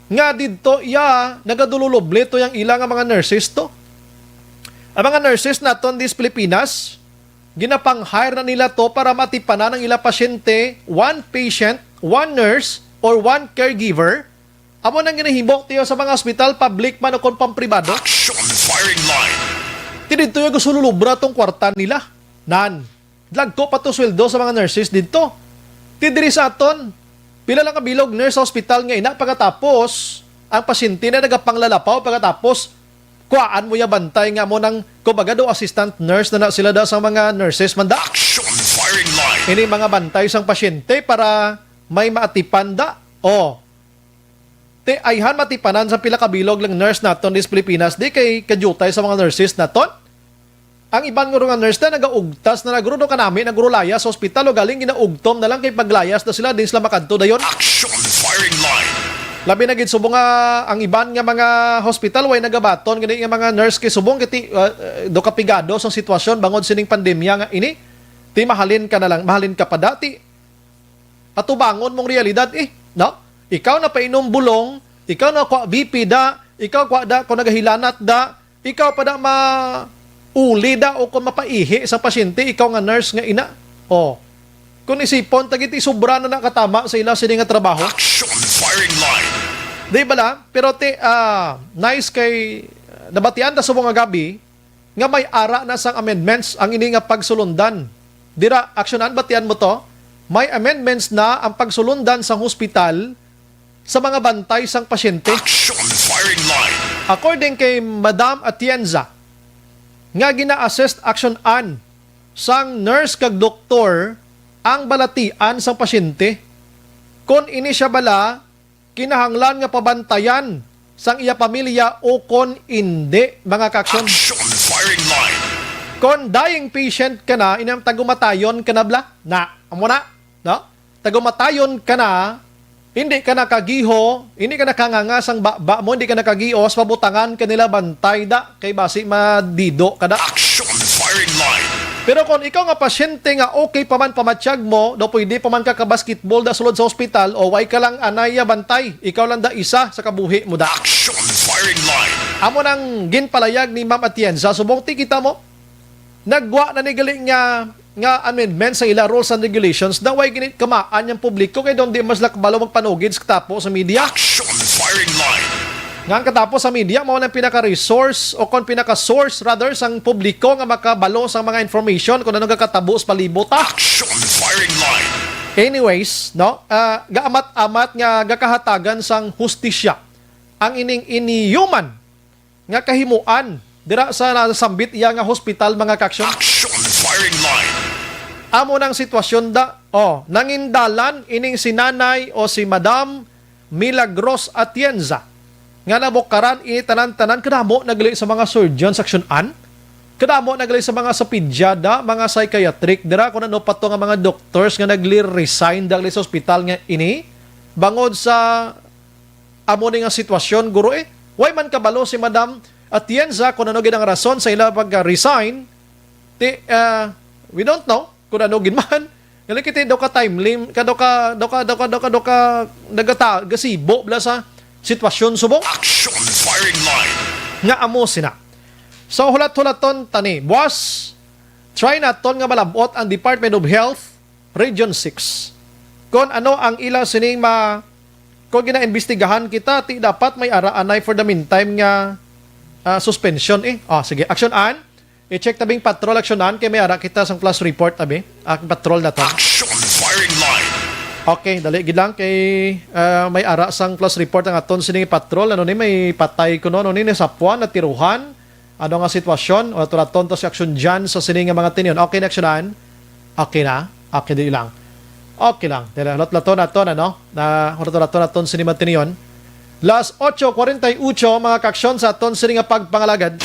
nga didto iya nagadululubli to yang ila nga mga nurses to. Ang mga nurses naton dis Pilipinas, ginapang-hire na nila to para matipanan ang ila pasyente, one patient, one nurse, or one caregiver. Amo nang ginahimo tiyo sa mga ospital, public man o kon pampribado. Action Firing Line. Ti didto yung gusto lulubra tong kwarta nila. Nan. Dagko pa to sweldo sa mga nurses didto. Ti diri sa aton, pila lang ka bilog nurse sa ospital nga ina, pagkatapos ang pasyente na nagapanglalapaw, pagkatapos kuhaan mo ya bantay nga mo nang, kumbaga, do assistant nurse na na sila da sa mga nurses man da. Action Firing Line. Ini mga bantay sang pasyente para may maatipan da. Oh. Ti ayhan matipanan sa pila ka bilog lang nurse naton dis Pilipinas, di kay kadyutay sa mga nurses naton. Ang iban nga nga nurse na nagaugtas na nagrudo kanami, nagrulayas sa ospital o galing ginaugtom na lang kay paglayas na sila, din sila makadto dayon. Action Firing Line. Labi na gid subong nga ang iban nga mga hospital way nagabaton gani nga mga nurse kay subong kiti, uh, uh, do kapigado sa sitwasyon bangod sining pandemya nga ini. Ti mahalin ka na lang, mahalin ka pa dati. Atubangon mong realidad, eh, no? Ikaw na painom bulong, ikaw na kwa B P da, ikaw kwa da kung nagahilanat da, ikaw pa da ma uli da o kung mapaihi sa pasyente, ikaw nga nurse nga ina. Oh. Kung isipon, tagiti sobra na nakatama sa ila sini nga trabaho. Action Firing Line. Di bala? Pero ti, ah, nice kay, ah, nabatian ta subong nga gabi, nga may ara na sang amendments ang ini nga pagsulundan. Dira, aksyonan, batian mo to? May amendments na ang pagsulundan sang hospital sa mga bantay sang pasyente. Action Firing Line. According kay Madam Atienza, nga gina-assist action an sang nurse kag doktor ang balatian sang pasyente, kon ini siya bala kinahanglan nga pabantayan sang iya pamilya ukon indi, mga kaaksyon. Action Firing Line. Kon dying patient ka na, inam tagumatayon ka na bla? Na, amo na, no? Tagumatayon ka na, hindi ka nakagiho, hindi ka nakanganga sang baba mo, hindi ka nakagios, pabutangan ka nila bantay da, kay basi madido ka da. Action Firing Line. Pero kung ikaw nga pasyente nga okay pa man pamatyag mo, daw pwede pa man ka ka-basketball da sulod sa ospital, o way ka lang anay ya bantay, ikaw lang da isa sa kabuhi mo da. Action Firing Line. Amo nang ginpalayag ni Ma'am Atienza, subong ti kita mo, nagwa na ni gali nga, nga amendment sa ila rules and regulations na way gini kamaan yang publiko kay daw di mas lakbalo magpanugid sa tapo sa media. Action Firing Line. Nga ang katapo sa media mao nang pinaka-resource o kon pinaka-source rather sang publiko nga makabalo sa mga information kung ano gakatabo sa palibot, ah. Action Firing Line. Anyways, no, ah, gaamat-amat nga gakahatagan sang hustisya ang ining inhuman nga kahimuan dira sa nasambit iya nga hospital, mga kaaksyon. Action Firing Line. Amo nang sitwasyon da. Oh, nangindalan ining si Nanay o si Madam Milagros Atienza nga nabukaran ini tanan-tanan, kadamo na gali sa mga surgeons aksyon-an. Kadamo na gali sa mga sa pidyada, mga psychiatric dira, kung ano pa to nga mga doctors nga nagli-resign dali sa ospital nga ini bangod sa amo ni nga sitwasyon, guro, eh. Way man kabalo si Madam Atienza kung ano gid ang rason sa ila pagka-resign. Ti, ah, we don't know kung ano gid man. Gali kiti daw ka timely, ka daw ka, daw ka, daw ka, daw ka, daw ka, nagata-, gasibo bala sa sitwasyon subong. Action firing line. Nga amo sina. So, hulat-hulaton tani. Buwas, try naton nga malabot ang Department of Health, Region six. Kon ano ang ila sining ma-, kon ginaimbestigahan kita, ti dapat may ara anay for the meantime nga, ah, suspension, eh. Ah, sige, Action An. I-check tabing patrol, Action An, kay may ara kita sang flash report, abi. Ang patrol na to. Action firing line. Okay, dali gid lang kay, ah, may ara sang flash report ang aton sining patrol. Ano ni, may patay kuno, ano ni, nasapuan, natiruhan. Ano nga sitwasyon? O, tulaton to si Action Jan sa sini nga mga tinion. Okay na, Action An? Okay na? Okay, di lang. Okay lang. Tila, lat-laton naton, ano? Na, lat-laton naton sini mga tinion. Las ocho cuarenta y ocho, mga kaaksyon, sa aton sini nga pagpangalagad.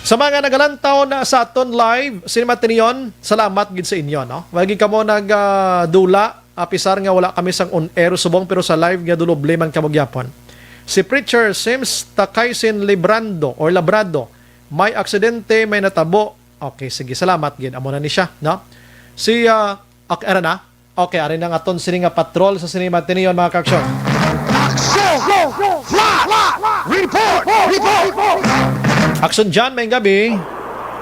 Sa mga nagalantaw na sa aton live, sini mga tinion, salamat gid sa inyo, no? Wagi kamo nag, ah, dula, apisar nga wala kami sang on air subong, pero sa live nga doloble man kamo gyapon. Si Preacher Sims Takaysin Librando or Labrado, may aksidente, may natabo. Okay, sige, salamat gid. Amo na ni siya, no? Si, ah, okay, ara na. Okay, ari na ang aton sini nga patrol sa sini mga tinion, mga kaaksyon. Action! Flash! Report! Report! Action Jan, may gabi.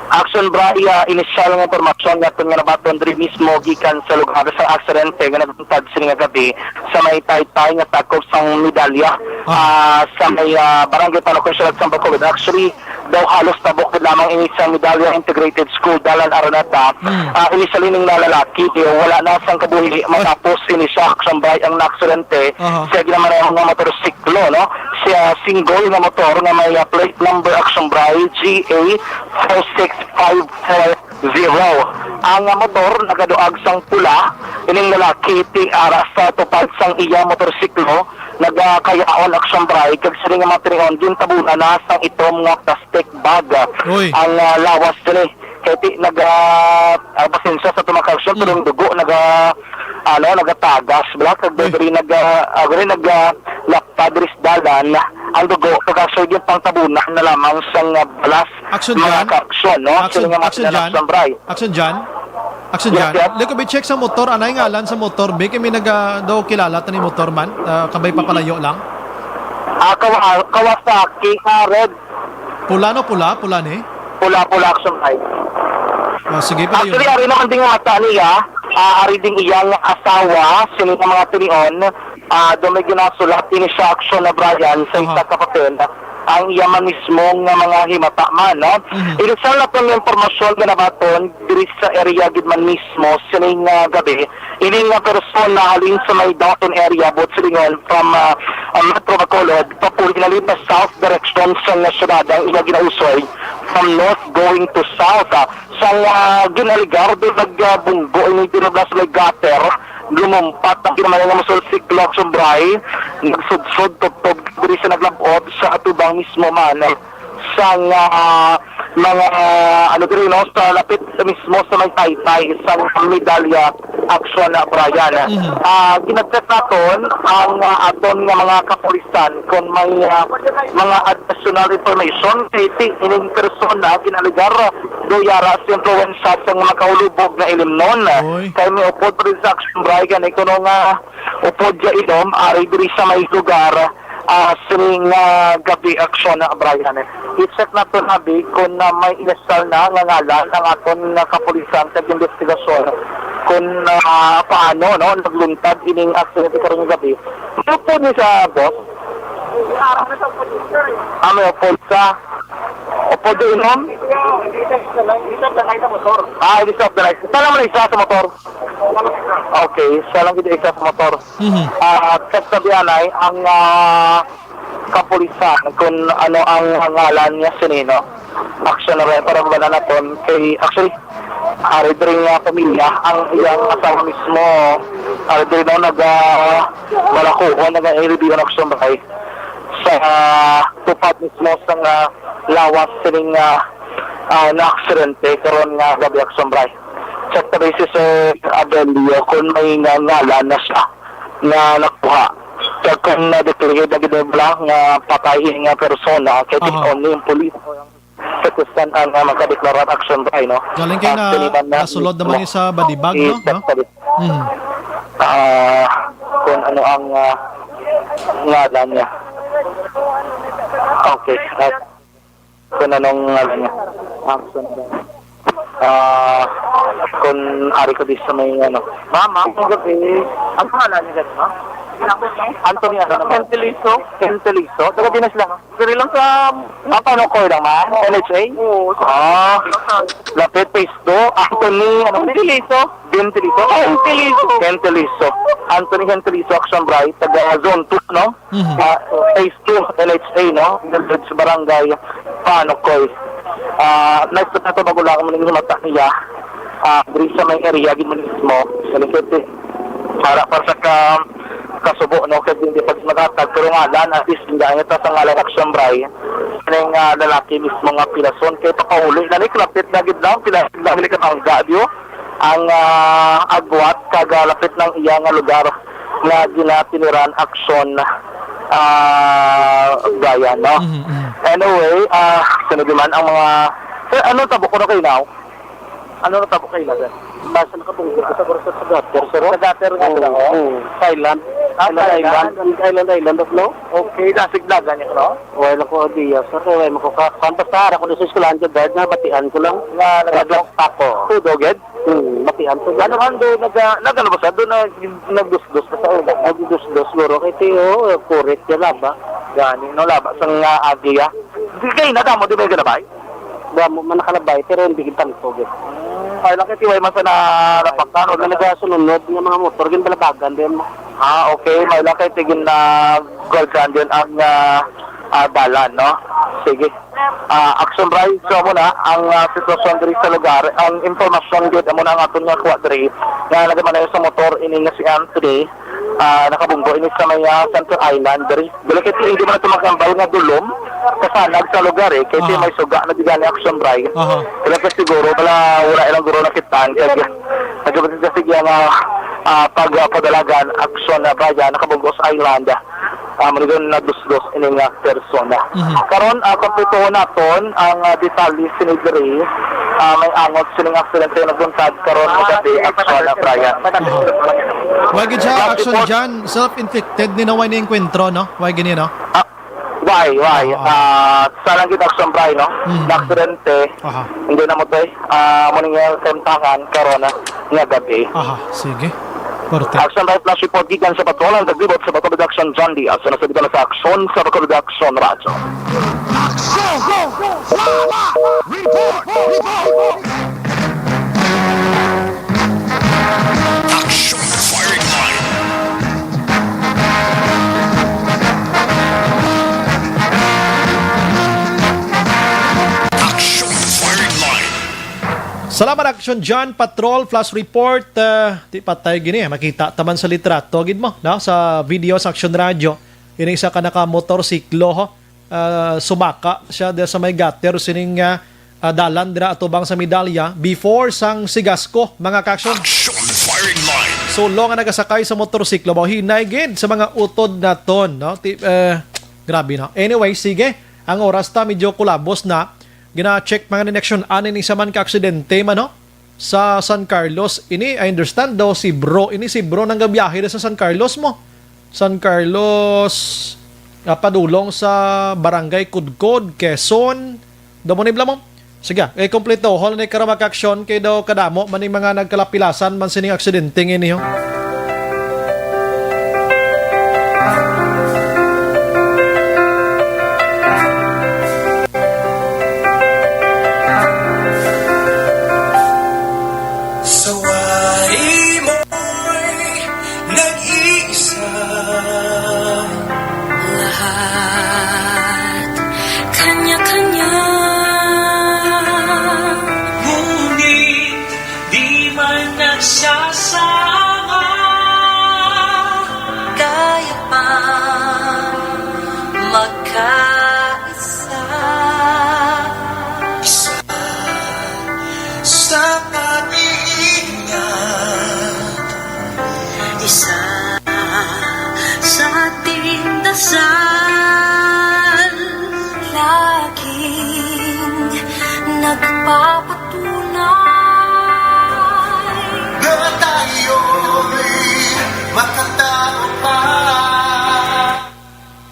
Action Bri, ah, inisyal nga impormasyon nga aton nga nabaton diri mismo gikan sa lugar sa aksidente nga nagbuntag sini nga gabi sa may taytay nga takop sang Medalya, ah, sa may, ah, Barangay Panoconsulat, San Bacolod. Actually, daw halos tabok gid lamang ini sa Medalya Integrated School, Dalan Araneta. Ah, initially ning lalaki, eh, wala na sang kabuhi matapos ini sa Action Bri ang naaksidente. Aha. Siya ginamaneho nga motorsiklo, no? Siya single nga motor nga may, ah, plate number, Action Bri, G A four six five four zero. Ang, ah, motor nagaduag sang pula, ining lalaki ti ara sa tupad sang iya motorsiklo, nagakayaon, Action Bri, kag sini nga mga tinion, gintabunan na sang itom nga plastic bag. Uy. Ang, ah, lawas diri. Kay ti, nag, ah, ah, pasensya sa tumakasyon, pero ang dugo naga, ano, nagatagas, bala, kag diri naga, ah, diri naga, lakta diri sa dalan, ang dugo, pagkasoy gyud pang tabunan na lamang sang, ah, balas, Action mga Jan? Kaaksyon, no? Action, Sino nga mga Action Jan? Action Bri? Action Jan? Action Yes, Jan? Yes. Liko, bi-check sa motor, anay ngalan sa motor, bi, kay may naga, daw kilala tani motor man, ah, kabay papalayo lang. Ah, Kawa-, Kawasaki, ah, red. Pula, no? Pula? Pula ni? Pula, pula, Action Bri. Ah, sige, palayo. Actually, ari naman din nga mata niya, ah, ari din iya nga asawa, sini nga mga tinion, ah, do may ginasulat ini sa Action na Brian sa Aha. isa ka papel, ang iya man mismo nga mga himata man, no? Mhm. Inisal na po nga impormasyon nga nabaton diri sa area gid man mismo sining, ah, gabi. Ini nga persona halin sa may downtown area, buot silingon, from, ah, ah, Metro Bacolod, papuli na pa south direction sa nga syudad ang iya ginausoy from north going to south. Ah, sang, ah, ginaligar, di nagbunggo ini diri sa may gutter. Lumumpat ang kinamay nga motorsiklo, Action Bri, nagsudsod tubtob diri sa naglab-ot sa atubang mismo man sang, ah, mga, ano diri, no, sa lapit mismo sa may taytay sang Medalya, Action, ah, Brian. Mhm. Ah, gina-check naton ang, ah, aton nga mga kapulisan kung may, ah, mga additional information kay ti ining persona ginaligar do yara sa impluwensya sang makahulubog nga ilimnon. Oy. Kay may upod pa rin sa Action Bri gani kuno nga upod ya inom ari diri sa may lugar, ah, sini nga gabi, Action, ah, Brian. I-check naton abi kung, ah, may inisal na nga ngalan ang aton nga kapulisan sa investigasyon kung, ah, paano, no, nagluntad ining aksidente karong gabi. Ano po ni sa boss? Ah, may upod sa, upod sa inom? Ah, isa of the light. Isa lang man isa sa motor. Okay, isa lang gid isa sa motor. Mhm. Ah, check sa biyanay ang, ah, kapulisan kung ano ang ngalan niya sini, no? Action na rin para ba naton kay, actually, ari diri nga pamilya ang iyang asawa mismo. Ari diri, no, naga, ah, balakuhon, naga-, Action Bri sa, ah, tupad mismo sa nga lawas sining, ah, ah, na aksidente karon nga gab-i, Action Bri. Check ta base, Sir Abelio, kung may nga ngalan na siya nga nakuha. Kag kung na-declare na gid bala nga patay ini nga persona, kay Aha. Tig-on ni ang pulis. Sa kustan ang, ah, makadeklara, Action Bri, no? Galing kay Ah, na, siniman na nasulod naman mismo. Ni sa body bag, no? I-check No? ta base. Mhm. Ah, kung ano ang, ah, ngalan niya. Okay. At kung anong ngalan niya. Action ba? Ah, kung ari ko di sa may ano. Mama, ang gabi. Ang pangalan niya gani, ma'am? Anthony ano naman? Gentiliso. Gentiliso? Taga Pinas lang. Diri lang sa Ah, paano ko lang, ma'am? N H A? Oo. Ah, lapit phase two. Anthony, ano? Gentiliso. Gentiliso. Gentiliso. Gentiliso. Anthony Gentiliso, Action Bri, taga Zone two, no? Mhm. Ah, phase two, N H A, no? Village Barangay Panokoy. Ah, next na to, bago lang mo ning himata niya. Ah, diri sa may area, gid mo mismo. Sa likod, eh. Para pa sa ka, kasubo, no? Kay hindi pa maghatag, pero ngalan, at least, hindi ta sa ngalan, Action Bri. Kining, ah, lalaki mismo nga pilason, kay papauli na ni, kalapit na gid lang, pila lang ni katangga, diyo. Ang, ah, agwat, kag, ah, lapit ng iya nga lugar nga ginatiniran, Action, ah, Brian, no? Mhm, mhm. Anyway, ah, sunod naman ang mga, sir, ano tabo ko na kayo now? Ano na tabo kayo na, sir? Basta nakabungkot sa, sa, sa gutter, sir. Sa gutter nga, Oo, sir, oh. Oo. Sa island. Ah, Island, sa island. Island, island, island of no? Okay, dasig dagan niya, no? Wala ko idea, sir. Kaya wala ko ka-, kung basta ara ko doon sa eskwelahan, sa guard na, batian ko lang. Nga, Nag-, nag-, ako. Tudo, gid? Hmm, batian ko. Ano, ando, nag-, nag-, ano ba, sir? Doon na, nagdusdos ka sa ulo. Nagdusdos, siguro. Kay Tio, kurit yan, laba. Gani, no, laba. Sa nga agi, ah. Di kayo na, damo, di ba yung ganabay? Damo man nakalabay, pero hindi kita nagtugit. Hmm, ay, lang kay T Y man sa narapakan, Wala wala na. Nagasunod nga mga motor, ginbalabagan din. Ah, okay. May lang kay tigin na guardian din ang, ah, ah, dalan, no? Sige. Ah, Action Bri, so amo na ang, ah, sitwasyon diri sa lugar. Ang impormasyon gid amo na ang aton nga kuha diri nga nagamaneho sa motor ini nga si Anthony. Ah, nakabunggo ini sa may, ah, Center Island diri. Dili kay hindi man ito magkambal nga dulom, kasanag sa lugar, eh, kay Aha. May suga na diyan ni Action Bri. Aha. Wala pa siguro, wala, wala ilang guro nakitaan. Kaya, nagkapatid kasi kaya nga, ah, pag, ah, padalagan, Action na ba yan, nakabunggo sa island. Ah, maligon na dusdos ini nga persona. Mhm. Karon, ah, kompletuhon naton ang, ah, detalye sini diri. Ah, may angot sining aksidente nga nagbuntag karon nga gabi, Action na, Brian. Wag gid siya, Last Action report. John, self-inflicted ni naway ni enkwentro, no? Why gini, no? Ah, why, why? Oo. Ah, sa lang gid Action Bri, no? Mm. Naaksidente. Aha. Hindi na mo to, eh. Ah, mo ninyo kaimtangan karon, ah, nga gabi. Aha, sige. Korte. Action Bri, flash report gikan sa patrol, ang taglibot sa Bacolod Action, John Diaz. Sa nasabitan na sa Action sa Bacolod Action Radyo. Action! Report! Report! Action Firing Line. Action Firing Line. Salamat, Action John. Patrol Flash Report. Ah, di patay gini, eh. Makita taman sa litrato, gid mo, no? Sa video sa Action Radio. Ini isa ka naka-motorsiklo, ho. Ah, sumaka siya dira sa may gutter sining, ah, ah, dalan dira atubang sa Medalla before sang Sigasco, mga ka-action. Action Firing Line. Solo nga nagasakay sa motorsiklo, mao hinay gid sa mga utod naton, no? Ti-, eh, grabe, no? Anyway, sige. Ang oras ta medyo kulabos na. Gina-check mga ni action ani ni sa man ka aksidente man, no? Sa San Carlos. Ini, I understand daw, si bro. Ini si bro nang gabiyahe na sa San Carlos mo. San Carlos, ah, padulong sa Barangay Kudkod, Quezon. Daw mo ni bla mo? Sige, eh, kompleto. Hol ni karama ka aksyon kay daw kadamo man ni mga nagkalapilasan man sining aksidente nga ini, ho. Sa wari mo'y nag-iisa. Lahat kanya-kanya. Ngunit di man nagsasama. Papatunay na tayo'y makatao pa.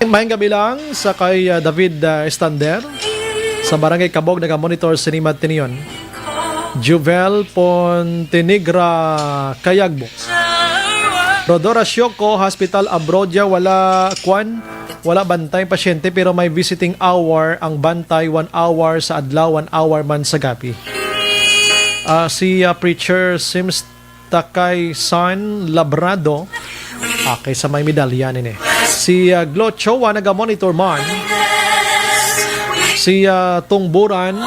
Maayong gabi lang sa kay, ah, David, ah, Estander sa Barangay Cabog, naga-monitor sini madtinion. Juvel Pontenegra Cayagbo. Rodora Sioco, hospital abroad ya, wala kwan, wala bantay pasyente, pero may visiting hour ang bantay, one hour sa adlaw, one hour man sa gabi. Ah, si, ah, Preacher Sims Takay San Labrado. Okay, sa may medalya nini. Si, ah, Glo Chowa naga-monitor man. Si, ah, Tungburan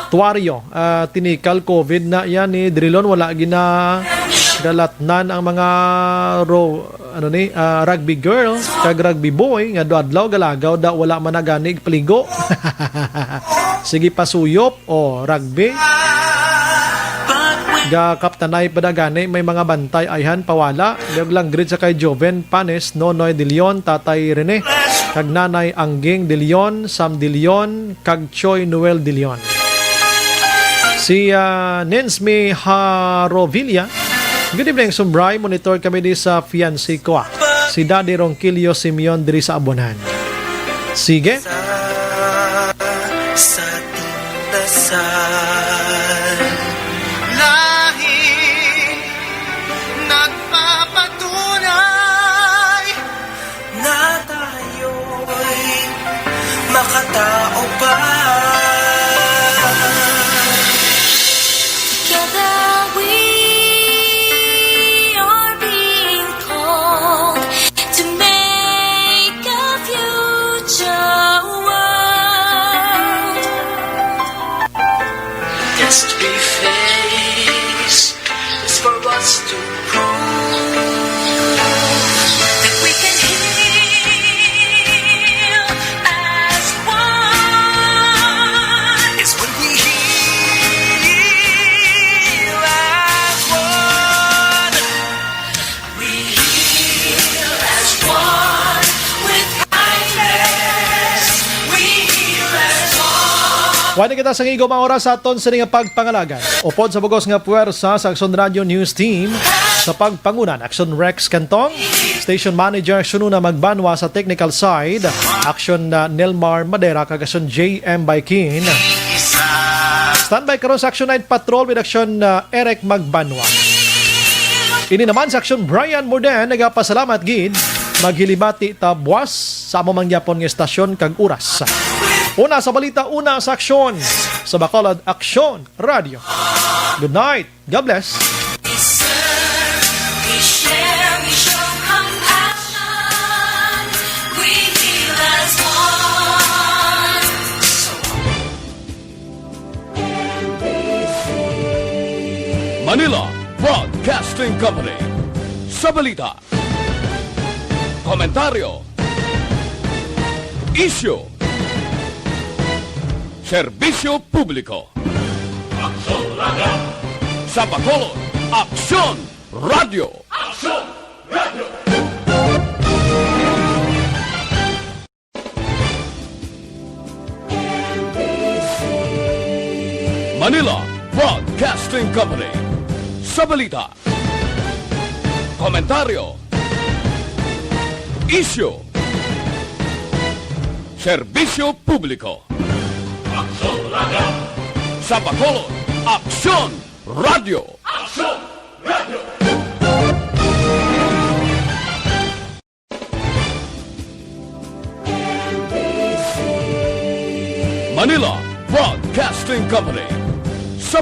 Tuario, ah, tinikal covid na yan ni Drilon, wala gina galatnan ang mga ro-, ano ni, ah, rugby girl kag rugby boy nga adlaw galagaw da, wala man na gani paligo. Sige, pasuyop o rugby. Ga kaptanay pa da gani, may mga bantay ayhan pawala. Liog lang greet sa kay Joven Panes, Nonoy De Leon, Tatay Rene, kag Nanay Angging De Leon, Sam De Leon, kag Choi Noel De Leon. Si, ah, Nensme Harovilla, "Good evening, Sumbray. Monitor kami di sa fiancé ko, ah, si Daddy Ronquillo Simeon diri sa Abuanhan." Sige. Sa, sa tindasan, lahing nagpapatunay na tayo'y makatao pa. Together we are being called to make a future world. Test we face is for us to prove that we can heal as one. Is when we heal as one. We heal as one with kindness. We heal as one. Wala kita sa igo mga oras sa aton sa nga pagpangalaga. Upod sa bugos nga puwersa sa Aksyon Radio News Team, sa pagpanguna ni Aksyon Rex Cantong, Station Manager Aksyon Una Magbanwa, sa technical side, Aksyon, uh, Nelmar Madera, kag Aksyon J M Baikin. Standby karon sa Aksyon Night Patrol with Aksyon, uh, Eric Magbanwa. Ini naman sa Aksyon Brian Morden, nagapasalamat gid. Maghilibati ta buwas sa amo man gyapon nga estasyon kag oras. Una sa balita, una sa aksyon sa Bacolod Aksyon Radio. Good night. God bless. Manila Broadcasting Company. Sa balita, komentaryo, isyu, serbisyo publiko. Aksyon Radio. Sa Bacolod, Aksyon Radio. Aksyon Radio. Manila Broadcasting Company. Sa balita, komentaryo, isyu, serbisyo publiko. Aksyon Radio. Sa Bacolod, Aksyon Radio. Aksyon Radio. Manila Broadcasting Company.